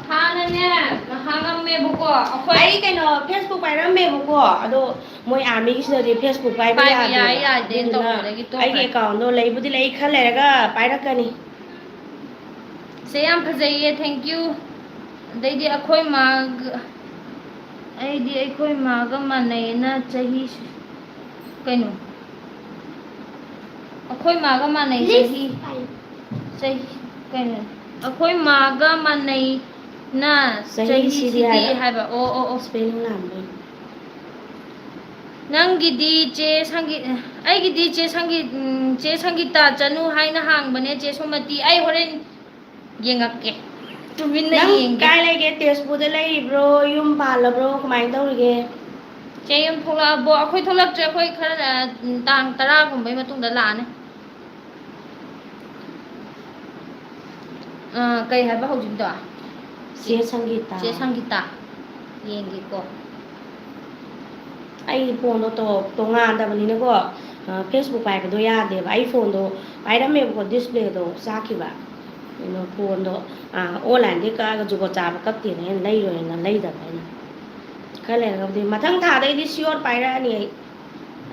ꯍꯥꯟꯅꯅꯦ, ꯍꯥꯡꯉꯝꯃꯦꯕꯀꯣ, ꯑꯩꯈꯣꯏ ꯑꯩ ꯀꯩꯅꯣ, Facebook ꯄꯥꯏꯔꯝꯃꯦꯕꯀꯣ, ꯑꯗꯣ ꯃꯣꯏ armyꯒꯤꯁꯤꯗꯗꯤ Facebook ꯄꯥꯏꯕ ꯄꯥꯏꯕ ꯌꯥꯗꯦꯕ꯫ ꯌꯥꯏ, ꯌꯥꯗꯦꯅ ꯑꯗꯨꯗꯨꯅ ꯇꯧꯕꯗꯒꯤ ꯇꯣꯛꯈ꯭ꯔꯦ꯫ ꯑꯩꯒꯤ accountꯗꯣ ꯂꯩꯕꯨꯗꯤ ꯂꯩ, ꯈꯔ ꯂꯩꯔꯒ ꯄꯥꯏꯔꯛꯀꯅꯤ꯫ ꯁꯦ ꯌꯥꯝ ꯐꯖꯩꯌꯦ, thank you꯫ ꯑꯗꯩꯗꯤ ꯑꯩꯈꯣꯏ ꯃꯥꯒ, ꯑꯩꯗꯤ ꯑꯩꯈꯣꯏ ꯃꯥꯒ ꯃꯥꯟꯅꯩꯌꯦꯅ ꯆꯍꯤ ꯁꯨ-, ꯀꯩꯅꯣ? ꯑꯩꯈꯣꯏ ꯃꯥꯒ ꯃꯥꯟꯅꯩ ꯆꯍꯤ꯫ ꯆꯍꯤ, ꯀꯩꯅꯣ? ꯑꯩꯈꯣꯏ ꯃꯥꯒ ꯃꯥꯟꯅꯩꯅ ꯆꯍꯤꯁꯤꯗꯤ ꯆꯍꯤꯁꯤꯗꯤ ꯍꯥꯏꯕ꯫ ꯍꯥꯏꯕ꯫ ꯑꯣ, ꯑꯣ, ꯑꯣ꯫ Spelling ꯂꯥꯟꯕꯩꯅꯦ꯫ ꯅꯪꯒꯤꯗꯤ ꯆꯦ ꯁꯪꯒꯤ-, ꯑꯩꯒꯤꯗꯤ ꯆꯦ ꯁꯪꯒꯤ-, ꯎꯝ, ꯆꯦ ꯁꯪꯒꯤꯇꯥ ꯆꯅꯨ ꯍꯥꯏꯅ ꯍꯥꯡꯕꯅꯦ, ꯆꯦ ꯁꯣꯃꯇꯤ꯫ ꯑꯩ ꯍꯣꯔꯦꯟ ꯌꯦꯡꯉꯛꯀꯦ꯫ ꯇꯨꯃꯤꯟꯅ ꯅꯪ ꯌꯦꯡꯒꯦ꯫ ꯀꯥꯏ ꯂꯩꯒꯦ? ꯇꯦꯖꯄꯨꯔꯗ ꯂꯩꯔꯤꯕ꯭ꯔꯣ? ꯌꯨꯝ ꯄꯥꯜꯂꯕ꯭ꯔꯣ? ꯀꯃꯥꯏꯅ ꯇꯧꯔꯤꯒꯦ? ꯆꯦ ꯌꯨꯝ ꯊꯣꯛꯂꯛꯑꯕꯣ? ꯑꯩꯈꯣꯏ ꯊꯣꯛꯂꯛꯇ꯭ꯔꯦ꯫ ꯑꯩꯈꯣꯏ ꯈꯔ, ꯑ, ꯇꯥꯡ ꯇꯔꯥꯒꯨꯝꯕꯩ ꯃꯇꯨꯡꯗ ꯂꯥꯛꯑꯅꯤ꯫ ꯑ, ꯀꯩ ꯍꯥꯏꯕ ꯍꯧꯖꯤꯛꯀꯤꯗꯣ? ꯆꯦ ꯁꯪꯒꯤꯇꯥ꯫ ꯆꯦ ꯁꯪꯒꯤꯇꯥ꯫ ꯌꯦꯡꯒꯦꯀꯣ꯫ ꯑꯩ phoneꯗꯣ ꯇꯣ-, ꯇꯣꯉꯥꯟꯗꯕꯅꯤꯅꯀꯣ, ꯑ, Facebook ꯄꯥꯏꯕꯗꯣ ꯌꯥꯗꯦꯕ꯫ ꯑꯩ phoneꯗꯣ ꯄꯥꯏꯔꯝꯃꯦꯕꯀꯣ, displayꯗꯣ ꯆꯥꯛꯈꯤꯕ꯫ ꯑꯗꯣ phoneꯗꯣ, ꯑ, onlineꯗꯒꯤ ꯀꯛꯑꯒ ꯖꯨꯒꯣꯠ ꯆꯥꯕ ꯀꯛꯇꯦꯅ ꯑꯩꯅ ꯂꯩꯔꯣꯏꯅ ꯂꯩꯗꯕ ꯑꯩꯅ꯫ ꯈꯔ ꯂꯩꯔꯒꯕꯨꯗꯤ ꯃꯊꯪ ꯊꯥꯗꯩꯗꯤ sure ꯄꯥꯏꯔꯛꯑꯅꯤ ꯑꯩ꯫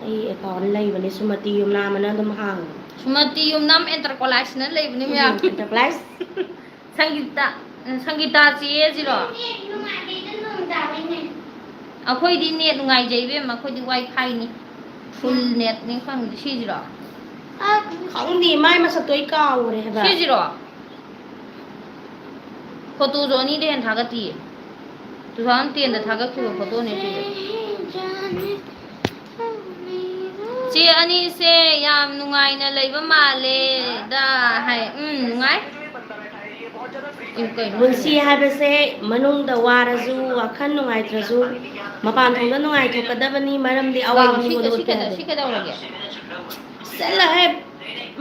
ꯑꯩ account ꯂꯩꯕꯅꯦ, ꯁꯨꯃꯇꯤ ꯌꯨꯝꯅꯥꯝ ꯑꯅ ꯑꯗꯨꯝ ꯍꯥꯡꯕꯅꯦ꯫ ꯁꯨꯃꯇꯤ ꯌꯨꯝꯅꯥꯝ Enterpriseꯅ ꯂꯩꯕꯅꯦ ꯃꯌꯥꯝ꯫ ꯎꯝ, Enterprise꯫ ꯁꯪꯒꯤꯇꯥ, ꯁꯪꯒꯤꯇꯥ ꯆꯦꯁꯤꯔꯣ? ꯑꯩꯈꯣꯏꯗꯤ net ꯅꯨꯡꯉꯥꯏꯖꯩ ꯏꯕꯦꯝꯃ, ꯑꯩꯈꯣꯏꯗꯤ WiFiꯅꯤ꯫ Full netꯅꯤ ꯈꯪꯗꯦ, ꯁꯤꯁꯤꯔꯣ? ꯈꯪꯗꯦ, ꯃꯥꯏ ꯃꯁꯛꯇꯣ ꯑꯩ ꯀꯥꯎꯈ꯭ꯔꯦ ꯍꯥꯏꯕ꯫ ꯁꯤꯁꯤꯔꯣ? ꯐꯣꯇꯣꯁꯨ ꯑꯅꯤꯗ ꯍꯦꯟꯅ ꯊꯥꯒꯠꯇꯤꯌꯦ꯫ Two thousand ten ꯗ ꯊꯥꯒꯠꯈꯤꯕ ꯐꯣꯇꯣꯅꯦ ꯁꯤꯁꯦ꯫ ꯆꯦ ꯑꯅꯤꯁꯦ ꯌꯥꯝ ꯅꯨꯡꯉꯥꯏꯅ ꯂꯩꯕ ꯃꯥꯜꯂꯦꯗ ꯍꯥꯏ꯫ ꯎꯝ, ꯅꯨꯡꯉꯥꯏ꯫ ꯏ, ꯀꯩꯅꯣ ꯄꯨꯟꯁꯤ ꯁꯤꯅ? ꯍꯥꯏꯕꯁꯦ ꯃꯅꯨꯡꯗ ꯋꯥꯔꯁꯨ, ꯋꯥꯈꯜ ꯅꯨꯡꯉꯥꯏꯇ꯭ꯔꯁꯨ, ꯃꯄꯥꯟ ꯊꯣꯡꯗ ꯅꯨꯡꯉꯥꯏꯊꯣꯛꯀꯗꯕꯅꯤ, ꯃꯔꯝꯗꯤ ꯑꯋꯥꯕ ꯒꯥꯎ, ꯁꯤ ꯃꯤꯉꯣꯟꯗ ꯀꯩ-, ꯁꯤ ꯎꯠꯄ ꯀꯩꯗꯧ-, ꯌꯥꯗꯦ꯫ ꯁꯤ ꯀꯩꯗꯧꯔꯒꯦ? ꯆꯠꯂꯍꯦ!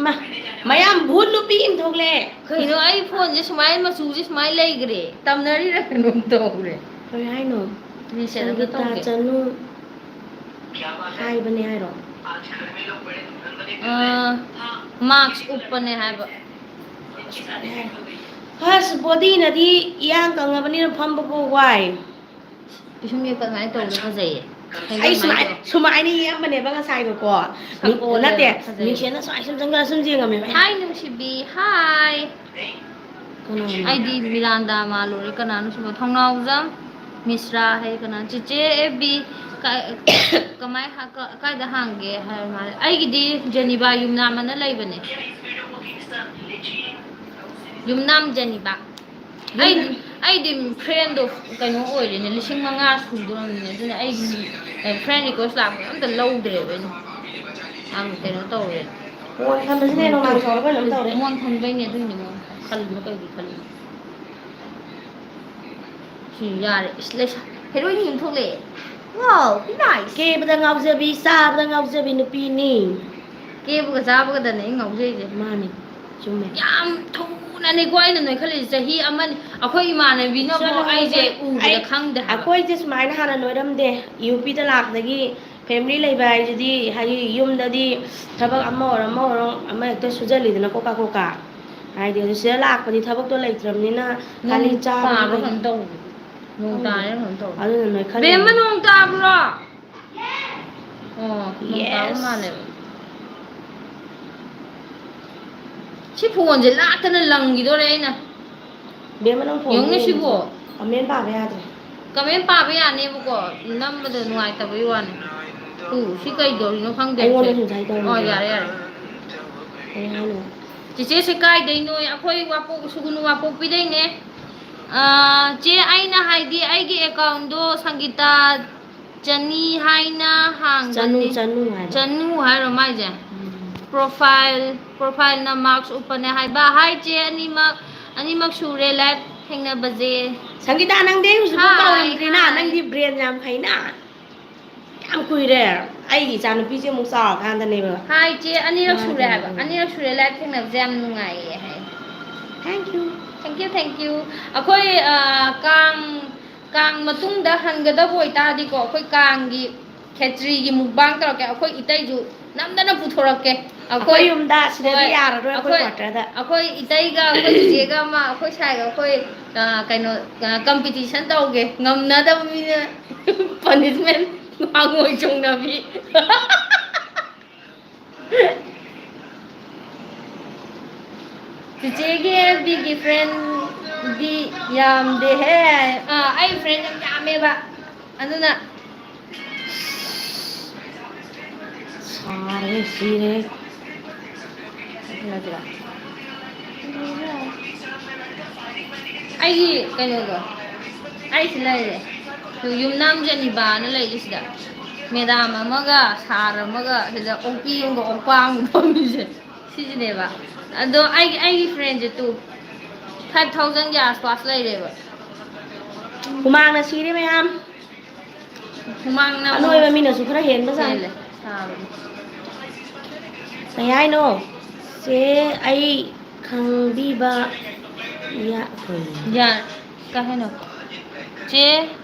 ꯃ-, ꯃꯌꯥꯝ ꯚꯨꯠ ꯅꯨꯄꯤ ꯑꯃ ꯊꯣꯛꯂꯛꯑꯦ꯫ ꯀꯩꯅꯣ ꯑꯩ ꯐꯣꯟꯁꯦ ꯁꯨꯃꯥꯏꯅ ꯃꯆꯨꯁꯦ ꯁꯨꯃꯥꯏꯅ ꯂꯩꯈ꯭ꯔꯦ? ꯇꯝꯅꯔꯤꯔ ꯀꯩꯅꯣꯝ ꯇꯧꯔꯦ꯫ ꯀꯔꯤ ꯍꯥꯏꯅꯣ? Reset ꯑꯝꯇ ꯁꯪꯒꯤꯇꯥ ꯇꯧꯒꯦ꯫ ꯆꯅꯨ ꯍꯥꯏꯕꯅꯦ ꯍꯥꯏꯔꯣ? ꯑ, mask ꯎꯞꯄꯅꯦ ꯍꯥꯏꯕ꯫ ꯑꯁ, ꯕꯣꯗꯤꯅꯗꯤ ꯏꯌꯥꯡ ꯀꯪꯉꯕꯅꯤꯅ ꯐꯝꯕꯕꯨ ꯋꯥꯏ꯫ ꯄꯤꯁꯨꯝ ꯌꯦꯛꯄ ꯑꯗꯨꯃꯥꯏꯅ ꯇꯧꯕꯗꯣ ꯐꯖꯩꯌꯦ꯫ ꯑꯩ ꯁꯨꯃꯥꯏ-, ꯁꯨꯃꯥꯏꯅ ꯌꯦꯛꯑꯝꯕꯅꯦꯕ ꯉꯁꯥꯏꯗꯣꯀꯣ꯫ ꯃꯤ-, ꯁꯪꯒꯣꯜ ꯅꯠꯇꯦ, ꯂꯩꯕ ꯐꯖꯩꯌꯦ꯫ ꯃꯤꯡꯁꯦꯜꯅ ꯁꯨꯃꯥꯏ ꯁꯨꯝ ꯆꯪꯁꯤꯜꯂ ꯁꯨꯝ ꯌꯦꯡꯉꯝꯃꯦꯕ꯫ ꯍꯥꯏ ꯅꯨꯡꯁꯤꯕꯤ, ꯍꯥꯏ꯫ ꯀꯅꯥꯅꯣ? ꯑꯩꯗꯤ ꯃꯤꯔꯥꯟꯗꯥ ꯃꯥꯜꯂꯨꯔꯦ꯫ ꯀꯅꯥꯅꯣ ꯁꯤꯕꯣ? ꯊꯧꯅꯥꯎꯖꯝ ꯃꯤꯁ꯭ꯔꯥ ꯍꯥꯏ ꯀꯅꯥ? ꯆꯤꯆꯦ ꯑꯦꯐ ꯕꯤ ꯀ-, ꯀꯃꯥꯏ ꯍꯥ-, ꯀ-, ꯀꯥꯏꯗ ꯍꯥꯡꯒꯦ ꯍꯥꯏꯕ ꯃꯥꯜꯂꯦ꯫ ꯑꯩꯒꯤꯗꯤ ꯖꯦꯅꯤꯕꯥ ꯌꯨꯝꯅꯥꯝ ꯑꯅ ꯂꯩꯕꯅꯦ꯫ ꯌꯨꯝꯅꯥꯝ ꯖꯦꯅꯤꯕꯥ꯫ ꯑꯩ, ꯑꯩꯗꯤ friend ꯗꯣ ꯀꯩꯅꯣ ꯑꯣꯏꯔꯦꯅꯦ, ꯂꯤꯁꯤꯡ ꯃꯉꯥ ꯁꯨꯗꯣꯔꯝꯅꯤꯅꯦ, ꯑꯗꯨꯅ ꯑꯩꯒꯤ, ꯑꯦ, friend request ꯂꯥꯛꯄꯗꯣ ꯑꯝꯇ ꯂꯧꯗ꯭ꯔꯦꯕ ꯑꯩꯅ꯫ ꯌꯥꯝ ꯀꯩꯅꯣ ꯇꯧꯔꯦ꯫ ꯃꯣꯟ ꯈꯟꯕꯁꯤꯅ ꯍꯦꯟꯅ ꯃꯥꯡ ꯁꯥꯎꯔ ꯀꯩꯅꯣꯝ ꯇꯧꯔꯦ꯫ ꯃꯣꯟ ꯈꯟꯕꯩꯅꯦ, ꯑꯗꯨꯏꯅꯦ ꯃꯣꯟ ꯈꯜꯂꯤꯅꯣ ꯀꯩꯒꯤ ꯈꯜꯂꯤꯅꯣ? ꯁꯤ ꯌꯥꯔꯦ꯫ ꯏꯁ, ꯂꯩꯁꯥ-, heroine ꯑꯃ ꯊꯣꯛꯂꯛꯑꯦ꯫ Wow, be nice꯫ ꯀꯦꯕꯗ ꯉꯥꯎꯖꯕꯤ, ꯆꯥꯕꯗ ꯉꯥꯎꯖꯕꯤ ꯅꯨꯄꯤꯅꯤ꯫ ꯀꯦꯕꯒ ꯆꯥꯕꯒꯗꯅꯦ ꯑꯩ ꯉꯥꯎꯖꯩꯁꯦ꯫ ꯃꯥꯅꯤ, ꯆꯨꯝꯃꯦ꯫ ꯌꯥꯝ ꯊꯨꯅꯅꯦꯀꯣ ꯑꯩꯅ ꯅꯣꯏꯈꯠꯂꯤꯁꯦ, ꯆꯍꯤ ꯑꯃꯅꯤ꯫ ꯑꯩꯈꯣꯏ ꯏꯃꯥꯟꯅꯕꯤꯅꯕꯨ ꯆꯠꯂꯣ, ꯑꯩꯁꯦ ꯑꯩ, ꯎꯕꯗ ꯈꯪꯗꯦ ꯍꯥꯏꯕ꯫ ꯑꯩꯈꯣꯏꯁꯦ ꯁꯨꯃꯥꯏꯅ ꯍꯥꯟꯅ ꯅꯣꯏꯔꯝꯗꯦ꯫ ꯌꯨ ꯄꯤꯗ ꯂꯥꯛꯄꯗꯒꯤ family ꯂꯩꯕ ꯍꯥꯏꯁꯤꯗꯤ, ꯍꯥꯏꯗꯤ, ꯌꯨꯝꯗꯗꯤ ꯊꯕꯛ ꯑꯃ ꯑꯣꯏꯔꯣ, ꯑꯃ ꯑꯣꯏꯔꯣ, ꯑꯃ ꯍꯦꯛꯇ ꯁꯨꯖꯜꯂꯤꯗꯅꯀꯣ, ꯀꯥ ꯀꯣꯛ ꯀꯥ꯫ ꯍꯥꯏꯗꯤ, ꯑꯗꯨ ꯁꯤꯗ ꯂꯥꯛꯄꯗꯤ ꯊꯕꯛꯇꯣ ꯂꯩꯇ꯭ꯔꯕꯅꯤꯅ, ꯅꯣꯡ ꯈꯥꯂꯤ ꯆꯥꯕꯒꯤ ꯇꯥꯕ꯭ꯔꯥ ꯀꯩ-, ꯀꯩꯅꯣꯝ ꯇꯧꯔꯤ꯫ ꯅꯣꯡ ꯈꯪꯗꯦ꯫ ꯇꯥꯔꯤꯔꯥ ꯀꯩꯅꯣꯝ ꯇꯧꯔꯤ꯫ ꯑꯗꯨꯅ ꯅꯣꯏꯈꯠꯂꯤꯅꯤ꯫ ꯕꯦꯝꯃ, ꯅꯣꯡ ꯇꯥꯕ꯭ꯔꯣ? ꯑꯣ, ꯅꯣꯡ ꯇꯥꯕ Yes꯫ ꯃꯥꯜꯂꯦꯕ꯫ ꯁꯤ ꯐꯣꯟꯁꯦ ꯂꯥꯛꯇꯅ ꯂꯪꯈꯤꯗꯣꯔꯦ ꯑꯩꯅ꯫ ꯕꯦꯝꯃ, ꯅꯪ ꯐꯣꯟꯗꯣ ꯌꯦꯡꯉꯨꯅꯦ ꯁꯤꯕꯣ꯫ ꯌꯦꯡꯉꯨ꯫ Comment ꯄꯥꯕ ꯌꯥꯗ꯭ꯔꯦ꯫ Comment ꯄꯥꯕ ꯌꯥꯅꯦꯕꯀꯣ, ꯅꯝꯕꯗ ꯅꯨꯡꯉꯥꯏꯇꯕꯩ ꯋꯥꯅꯤ꯫ ꯎ, ꯁꯤ ꯀꯩꯗꯧꯔꯤꯅꯣ ꯈꯪꯗꯦ ꯁꯦ꯫ ꯑꯩꯉꯣꯟꯗꯁꯨ ꯉꯁꯥꯏ ꯇꯧꯔꯝꯃꯦ꯫ ꯑꯣ, ꯌꯥꯔꯦ, ꯌꯥꯔꯦ꯫ ꯀꯩ ꯍꯥꯏꯅꯣ? ꯆꯤꯆꯦ, ꯁꯤ ꯀꯥꯏꯗꯩꯅꯣ? ꯑꯩꯈꯣꯏ ꯋꯥꯄꯣꯛ, ꯁꯨꯒꯨꯅꯨ ꯋꯥꯄꯣꯛꯄꯤꯗꯩꯅꯦ꯫ ꯑꯥ, ꯆꯦ, ꯑꯩꯅ ꯍꯥꯏꯗꯤ ꯑꯩꯒꯤ ꯑꯦꯀꯥꯎꯟꯗꯣ ꯁꯪꯒꯤꯇꯥ ꯆꯅꯤ ꯍꯥꯏꯅ ꯆꯅꯨ, ꯍꯥꯡꯕꯅꯤ꯫ ꯆꯅꯨ ꯍꯥꯏꯕ꯫ ꯆꯅꯨ ꯍꯥꯏꯔꯣ ꯃꯥꯏꯁꯦ? ꯎꯝ꯫ ꯄ꯭ꯔꯣꯐꯥꯏꯜ, ꯄ꯭ꯔꯣꯐꯥꯏꯜꯅ ꯃꯥꯛꯁ ꯎꯞꯄꯅꯦ ꯍꯥꯏꯕ꯫ ꯍꯥꯏ ꯆꯦ, ꯑꯅꯤꯃꯛ, ꯑꯅꯤꯃꯛ ꯁꯨꯔꯦ ꯂꯥꯏꯚ ꯊꯦꯡꯅꯕꯁꯦ꯫ ꯁꯪꯒꯤꯇꯥ, ꯅꯪꯗꯤ ꯑꯩ ꯍꯧꯖꯤꯛꯐꯥꯎ ꯍꯥꯏ, ꯀꯥꯎꯔꯝꯗ꯭ꯔꯤꯅ? ꯍꯥꯏ꯫ ꯅꯪꯗꯤ ꯕ꯭ꯔꯦꯟ ꯌꯥꯝ ꯐꯩꯅ꯫ ꯌꯥꯝ ꯀꯨꯏꯔꯦ꯫ ꯑꯩꯒꯤ ꯏꯆꯥꯅꯨꯄꯤꯁꯦ ꯑꯃꯨꯛ ꯆꯥꯎꯔꯀꯥꯟꯗꯅꯦꯕ꯫ ꯍꯥꯏ ꯆꯦ, ꯑꯅꯤꯔꯛ ꯃꯥꯅ ꯁꯨꯔꯦ ꯍꯥꯏꯕ꯫ ꯀꯩꯅꯣ ꯇꯧꯕꯗꯣ꯫ ꯑꯅꯤꯔꯛ ꯁꯨꯔꯦ ꯂꯥꯏꯚ ꯊꯦꯡꯅꯕꯁꯦ, ꯌꯥꯝ ꯅꯨꯡꯉꯥꯏꯌꯦ ꯍꯥꯏ꯫ Thank you꯫ Thank you, thank you꯫ ꯑꯩꯈꯣꯏ, ꯑ, ꯀꯥꯡ, ꯀꯥꯡ ꯃꯇꯨꯡꯗ ꯍꯟꯒꯗꯕ ꯑꯣꯏꯇꯥꯔꯗꯤꯀꯣ, ꯑꯩꯈꯣꯏ ꯀꯥꯡꯒꯤ ꯈꯦꯇ꯭ꯔꯤꯒꯤ ꯃꯨꯛꯕꯥꯡ ꯇꯧꯔꯛꯀꯦ꯫ ꯑꯩꯈꯣꯏ ꯏꯇꯩꯁꯨ ꯅꯝꯗꯅ ꯄꯨꯊꯣꯔꯛꯀꯦ꯫ ꯑꯩꯈꯣꯏ ꯑꯩꯈꯣꯏ ꯌꯨꯝꯗ, ꯁꯤꯗꯗꯤ ꯍꯣꯏ, ꯌꯥꯔꯔꯣꯏ, ꯑꯩꯈꯣꯏ ꯑꯩꯈꯣꯏ, quarterꯗ꯫ ꯑꯩꯈꯣꯏ ꯏꯇꯩꯒ ꯑꯩꯈꯣꯏ ꯆꯤꯆꯦꯒ ꯑꯃ ꯑꯩꯈꯣꯏ ꯁꯥꯏꯒ ꯑꯩꯈꯣꯏ, ꯑ, ꯀꯩꯅꯣ, ꯑ, competition ꯇꯧꯒꯦ꯫ ꯉꯝꯅꯗꯕ ꯃꯤꯅ punishment ꯍꯪꯉꯣꯏ ꯆꯣꯡꯅꯕꯤ꯫ ꯆꯤꯆꯦꯒꯤ F Bꯒꯤ friendꯗꯤ ꯌꯥꯝꯗꯦꯍꯦ꯫ ꯑꯥ, ꯑꯩ friend ꯌꯥꯝ ꯌꯥꯝꯃꯦꯕ꯫ ꯑꯗꯨꯅ ꯁꯥꯔꯦ, ꯁꯤꯔꯦ꯫ ꯀꯩꯅꯣꯁꯤꯔꯣ? ꯑꯩꯒꯤ ꯀꯩꯅꯣꯗꯣ, ꯑꯩꯁꯤ ꯂꯩꯔꯦ꯫ ꯌꯨꯝꯅꯥꯝ ꯖꯦꯅꯤꯕꯥꯅ ꯂꯩꯔꯤꯁꯤꯗ꯫ ꯃꯦꯗꯥꯝ ꯑꯃꯒ ꯁꯥꯔ ꯑꯃꯒ ꯁꯤꯗ ꯑꯣꯛꯄꯤ ꯑꯃꯒ ꯑꯣꯛꯄꯥ ꯑꯃꯒ ꯐꯝꯃꯤꯁꯦ ꯁꯤꯁꯤꯅꯦꯕ꯫ ꯑꯗꯣ ꯑꯩꯒꯤ, ꯑꯩꯒꯤ friendꯁꯦ ꯇꯨ five thousandꯒꯤ ꯑꯥꯁꯄꯥꯁ ꯂꯩꯔꯦꯕ꯫ ꯍꯨꯃꯥꯡꯅ ꯁꯤꯔꯦ ꯃꯌꯥꯝ꯫ ꯍꯨꯃꯥꯡꯅ ꯑꯃꯨꯛ ꯑꯅꯣꯏꯕ ꯃꯤꯅꯁꯨ ꯈꯔ ꯍꯦꯟꯕꯖꯥꯠꯅꯤ꯫ ꯍꯦꯜꯂꯦ ꯁꯥꯕꯗꯤ꯫ ꯀꯩ ꯍꯥꯏꯅꯣ? ꯆꯦ, ꯑꯩ ꯈꯪꯕꯤꯕ ꯌꯥ-, ꯀꯩꯅꯣ? ꯌꯥ-, ꯀꯩ ꯍꯥꯏꯅꯣ? ꯆꯦ,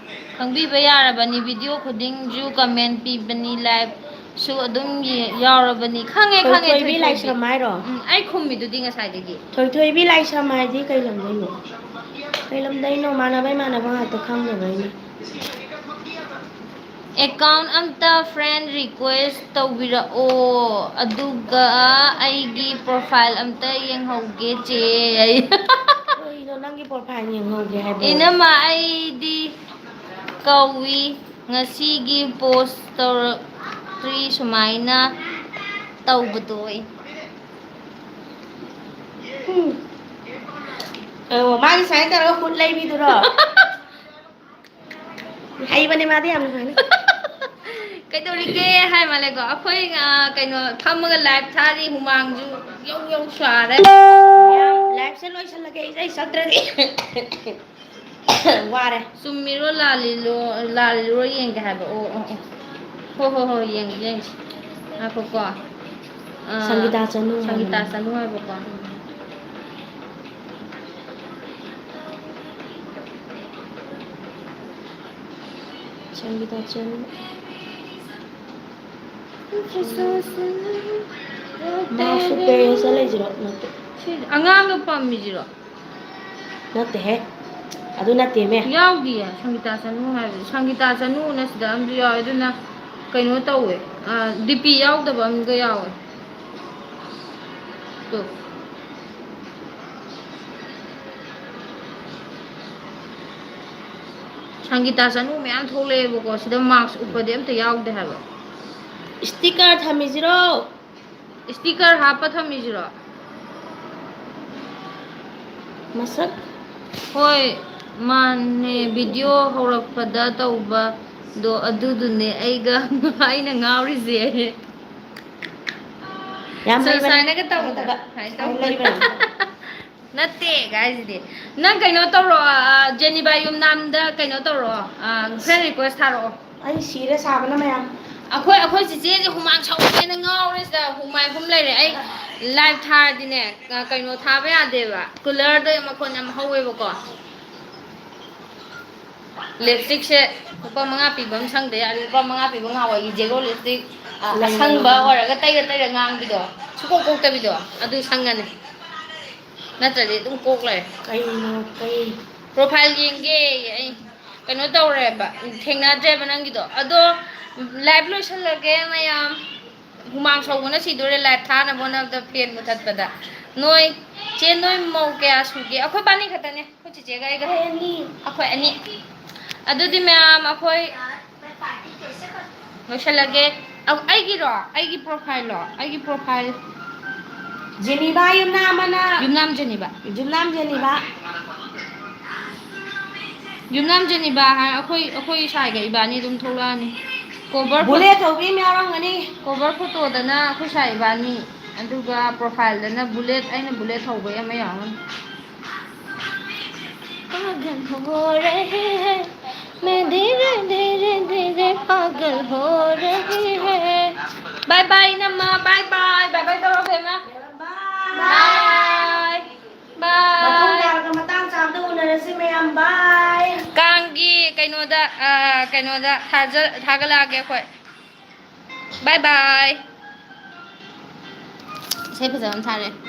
ꯈꯪꯕꯤꯕ ꯌꯥꯔꯕꯅꯤ, video ꯈꯨꯗꯤꯡꯁꯨ comment ꯄꯤꯕꯅꯤ, liveꯁꯨ ꯑꯗꯨꯝ ꯌꯦ-, ꯌꯥꯎꯔꯕꯅꯤ꯫ ꯈꯪꯉꯦ, ꯈꯪꯉꯦ, ꯊꯣꯏꯊꯣꯏꯕꯤ ꯊꯣꯏꯊꯣꯏꯕꯤ꯫ ꯂꯥꯏꯁ꯭ꯔꯝ ꯍꯥꯏꯔꯣ? ꯎꯝ, ꯑꯩ ꯈꯨꯝꯃꯤꯗꯨꯗꯤ ꯉꯁꯥꯏꯗꯒꯤ꯫ ꯊꯣꯏꯊꯣꯏꯕꯤ ꯂꯥꯏꯁ꯭ꯔꯝ ꯍꯥꯏꯗꯤ ꯀꯩ ꯂꯝꯗꯩꯅꯣ? ꯀꯩ ꯂꯝꯗꯩꯅꯣ? ꯃꯥꯟꯅꯕ ꯏꯃꯥꯟꯅꯕ ꯉꯥꯛꯇ ꯈꯪꯗꯕꯩꯅꯦ꯫ Account ꯑꯝꯇ friend request ꯇꯧꯕꯤꯔꯛꯑꯣ, ꯑꯗꯨꯒ ꯑꯩꯒꯤ profile ꯑꯝꯇ ꯌꯦꯡꯍꯧꯒꯦ, ꯆꯦ꯫ ꯀꯩꯅꯣ ꯅꯪꯒꯤ profile ꯌꯦꯡꯍꯧꯒꯦ ꯍꯥꯏꯕꯣ? ꯏꯅꯝꯃ, ꯑꯩꯗꯤ ꯀꯧꯏ, ꯉꯁꯤꯒꯤ post ꯇꯧꯔꯛꯇ꯭ꯔꯤ ꯁꯨꯃꯥꯏꯅ ꯇꯧꯕꯗꯣ꯫ ꯎꯝ꯫ ꯑꯣ, ꯃꯥꯒꯤ ꯁꯨꯃꯥꯏꯅ ꯇꯧꯔꯒ ꯍꯨꯠ ꯂꯩꯕꯤꯗꯨꯔꯣ? ꯍꯩꯕꯅꯦ ꯃꯥꯗꯤ ꯌꯥꯝꯅ ꯁꯨꯃꯥꯏꯅ꯫ ꯀꯩꯗꯧꯔꯤꯒꯦ ꯍꯥꯏ ꯃꯥꯜꯂꯦꯀꯣ꯫ ꯑꯩꯈꯣꯏ, ꯑ, ꯀꯩꯅꯣ, ꯐꯝꯃꯒ ꯂꯥꯏꯚ ꯊꯥꯔꯤ, ꯍꯨꯃꯥꯡꯁꯨ ꯌꯧ ꯌꯧ ꯁꯥꯔꯦ꯫ ꯃꯌꯥꯝ ꯂꯥꯏꯚꯁꯦ ꯂꯣꯏꯁꯤꯜꯂꯒꯦ, ꯏꯁꯩ ꯁꯛꯇ꯭ꯔꯗꯤ꯫ ꯋꯥꯔꯦ꯫ ꯆꯨꯝꯃꯤꯔꯣ ꯂꯥꯜꯂꯤꯔꯣ, ꯂꯥꯜꯂꯤꯔꯣ ꯌꯦꯡꯒꯦ ꯍꯥꯏꯕ꯫ ꯑꯣ, ꯑꯣ, ꯑꯣ꯫ ꯍꯣ, ꯍꯣ, ꯍꯣꯏ, ꯌꯦꯡꯒꯦ, ꯌꯦꯡꯒꯦ꯫ ꯉꯥꯏꯈꯣꯀꯣ꯫ ꯑ, ꯁꯪꯒꯤꯇꯥ ꯆꯅꯨ ꯁꯪꯒꯤꯇꯥ ꯍꯥꯏꯕꯅꯦ꯫ ꯆꯅꯨ ꯍꯥꯏꯕꯀꯣ꯫ ꯁꯪꯒꯤꯇꯥ ꯆꯅꯨ꯫ ꯃꯥꯁꯨ ꯄꯦꯔꯦꯟꯁꯇ ꯂꯩꯁꯤꯔꯣ? ꯅꯠꯇꯦ꯫ ꯁꯤ ꯑꯉꯥꯡꯒ ꯄꯝꯃꯤꯁꯤꯔꯣ? ꯅꯠꯇꯦꯍꯦ꯫ ꯑꯗꯨ ꯅꯠꯇꯦꯃꯦ꯫ ꯌꯥꯎꯗꯤꯌꯦ, ꯁꯪꯒꯤꯇꯥ ꯆꯅꯨ ꯍꯥꯏꯕꯗꯤ꯫ ꯁꯪꯒꯤꯇꯥ ꯆꯅꯨꯅ ꯁꯤꯗ ꯑꯃꯁꯨ ꯌꯥꯎꯋꯦ, ꯑꯗꯨꯅ ꯀꯩꯅꯣ ꯇꯧꯋꯦ, ꯑ, ꯗꯤ ꯄꯤ ꯌꯥꯎꯗꯕ ꯑꯃꯒ ꯌꯥꯎꯋꯦ꯫ ꯇꯨ꯫ ꯁꯪꯒꯤꯇꯥ ꯆꯅꯨ ꯃꯌꯥꯝ ꯊꯣꯛꯂꯛꯑꯦꯕꯀꯣ, ꯁꯤꯗ ꯃꯥꯛꯁ ꯎꯞꯄꯗꯤ ꯑꯝꯇ ꯌꯥꯎꯗꯦ ꯍꯥꯏꯕ꯫ ꯏꯁꯇꯤꯀꯔ ꯊꯝꯃꯤꯁꯤꯔꯣ? ꯏꯁꯇꯤꯀꯔ ꯍꯥꯞꯄ ꯊꯝꯃꯤꯁꯤꯔꯣ? ꯃꯁꯛ? ꯍꯣꯏ, ꯃꯥꯅꯦ, ꯚꯤꯗꯤꯑꯣ ꯍꯧꯔꯛꯄꯗ ꯇꯧꯕꯗꯣ ꯑꯗꯨꯗꯨꯅꯦ ꯑꯩꯒ, ꯑꯩꯅ ꯉꯥꯎꯔꯤꯁꯦ꯫ ꯌꯥꯝ ꯁꯨ-, ꯂꯩꯕꯅꯦ꯫ ꯁꯨꯃꯥꯏꯅꯒ ꯇꯧꯕꯗꯣ꯫ ꯅꯠꯇꯕ꯫ ꯁꯨꯃꯥꯏꯅ ꯌꯥꯝ ꯇꯧꯕꯗꯣ꯫ ꯂꯩꯕꯅꯦ꯫ ꯅꯠꯇꯦ, guys ꯗꯤ꯫ ꯅꯪ ꯀꯩꯅꯣ ꯇꯧꯔꯣ, ꯑ, ꯖꯦꯅꯤꯕꯥ ꯌꯨꯝꯅꯥꯝꯗ ꯀꯩꯅꯣ ꯇꯧꯔꯣ, ꯑ, friend request ꯊꯥꯔꯛꯑꯣ꯫ ꯑꯩ ꯁꯤꯔꯦ ꯁꯥꯕꯅ ꯃꯌꯥꯝ꯫ ꯑꯩꯈꯣꯏ, ꯑꯩꯈꯣꯏ ꯆꯤꯆꯦꯁꯦ ꯍꯨꯃꯥꯡ ꯁꯧꯕꯅ ꯉꯥꯎꯔꯦ ꯁꯤꯗ, ꯍꯨꯃꯥꯡ ꯑꯍꯨꯝ ꯂꯩꯔꯦ꯫ ꯑꯩ live ꯊꯥꯔꯗꯤꯅꯦ, ꯑ, ꯀꯩꯅꯣ ꯊꯥꯕ ꯌꯥꯗꯦꯕ, cooler ꯗꯣ ꯃꯈꯣꯟ ꯌꯥꯝ ꯍꯧꯋꯦꯕꯀꯣ꯫ Lipstick ꯁꯦ ꯂꯨꯄꯥ ꯃꯉꯥ ꯄꯤꯕ ꯑꯃ ꯁꯪꯗ ꯌꯥꯔꯦ꯫ ꯂꯨꯄꯥ ꯃꯉꯥ ꯄꯤꯕ ꯉꯍꯥꯟꯋꯥꯏꯒꯤ zero lipstick, ꯑ, ꯂꯩ, ꯑꯁꯪꯕ ꯂꯩ, ꯂꯩ꯫ ꯑꯣꯏꯔꯒ ꯇꯩꯔ ꯇꯩꯔ ꯉꯥꯡꯕꯤꯗꯣ, ꯁꯨꯡꯀꯣꯛ ꯀꯣꯛꯇꯕꯤꯗꯣ, ꯑꯗꯨ ꯁꯪꯉꯅꯤ꯫ ꯅꯠꯇ꯭ꯔꯗꯤ ꯑꯗꯨꯝ ꯀꯣꯛ ꯂꯩꯔꯦ꯫ ꯀꯩꯅꯣ, ꯀꯩ? Profile ꯌꯦꯡꯒꯦ ꯑꯩ꯫ ꯀꯩꯅꯣ ꯇꯧꯔꯦꯕ, ꯊꯦꯡꯅꯗ꯭ꯔꯦꯕ ꯅꯪꯒꯤꯗꯣ꯫ ꯑꯗꯣ live ꯂꯣꯏꯁꯜꯂꯒꯦ ꯃꯌꯥꯝ꯫ ꯍꯨꯃꯥꯡ ꯁꯧꯕꯅ ꯁꯤꯗꯣꯔꯦ live ꯊꯥꯅꯕ ꯍꯣꯠꯅꯕꯗ fan ꯃꯨꯊꯠꯄꯗ꯫ ꯅꯣꯏ, ꯆꯦ, ꯅꯣꯏ ꯃꯧ ꯀꯌꯥ ꯁꯨꯒꯦ? ꯑꯩꯈꯣꯏ ꯕꯥꯅꯤ ꯈꯛꯇꯅꯦ, ꯑꯩꯈꯣꯏ ꯆꯤꯆꯦꯒ ꯑꯩꯒ꯫ ꯑꯩꯈꯣꯏ ꯑꯅꯤ꯫ ꯑꯩꯈꯣꯏ ꯑꯅꯤ꯫ ꯑꯗꯨꯗꯤ ꯃꯌꯥꯝ, ꯑꯩꯈꯣꯏ ꯂꯣꯏꯁꯜꯂꯒꯦ꯫ ꯑ, ꯑꯩꯒꯤꯔꯣ? ꯑꯩꯒꯤ profile ꯂꯣ? ꯑꯩꯒꯤ profile꯫ ꯖꯦꯅꯤꯕꯥ ꯌꯨꯝꯅꯥꯝ ꯑꯃꯅ ꯌꯨꯝꯅꯥꯝ ꯖꯦꯅꯤꯕ꯫ ꯌꯨꯝꯅꯥꯝ ꯖꯦꯅꯤꯕ꯫ ꯌꯨꯝꯅꯥꯝ ꯖꯦꯅꯤꯕ ꯍꯥꯏ ꯑꯩꯈꯣꯏ ꯑꯩꯈꯣꯏ ꯁꯥꯏꯒ ꯏꯕꯥꯅꯤ ꯑꯗꯨꯝ ꯊꯣꯛꯂꯛꯑꯅꯤ꯫ ꯀꯣꯕꯔ ꯐꯣ- ꯕꯨꯂꯦꯠ ꯊꯧꯕꯤ ꯑꯃ ꯌꯥꯎꯔꯝꯒꯅꯤ꯫ ꯀꯣꯕꯔ ꯐꯣꯇꯣꯗꯅ ꯑꯩꯈꯣꯏ ꯁꯥꯏ ꯏꯕꯥꯅꯤ, ꯑꯗꯨꯒ ꯄ꯭ꯔꯣꯐꯥꯏꯜꯗꯅ ꯕꯨꯂꯦꯠ, ꯑꯩꯅ ꯕꯨꯂꯦꯠ ꯊꯧꯕꯩ ꯑꯃ ꯌꯥꯎꯔꯝꯒꯅꯤ꯫ पागल हो रही है मैं धीरे धीरे धीरे पागल हो रही है। बाय बाय ꯏꯅꯝꯃ, ꯕꯥꯏ ꯕꯥꯏ, ꯕꯥꯏ ꯕꯥꯏ ꯇꯧꯔꯣ ꯕꯦꯝꯃ꯫ ꯕꯥꯏ꯫ ꯃꯇꯨꯡ ꯕꯥꯏ꯫ ꯇꯥꯔꯒ ꯃꯇꯥꯡ ꯆꯥꯕꯗ ꯎꯅꯔꯁꯤ ꯃꯌꯥꯝ꯫ ꯕꯥꯏ꯫ ꯀꯥꯡꯒꯤ ꯀꯩꯅꯣꯗ ꯑ, ꯀꯩꯅꯣꯗ ꯊꯥꯖ- ꯊꯥꯒꯠꯂꯛꯑꯒꯦ ꯑꯩꯈꯣꯏ꯫ ꯕꯥꯏ ꯕꯥꯏ꯫ ꯏꯁꯩ ꯐꯖꯕ ꯑꯃ ꯊꯥꯔꯛꯑꯦ꯫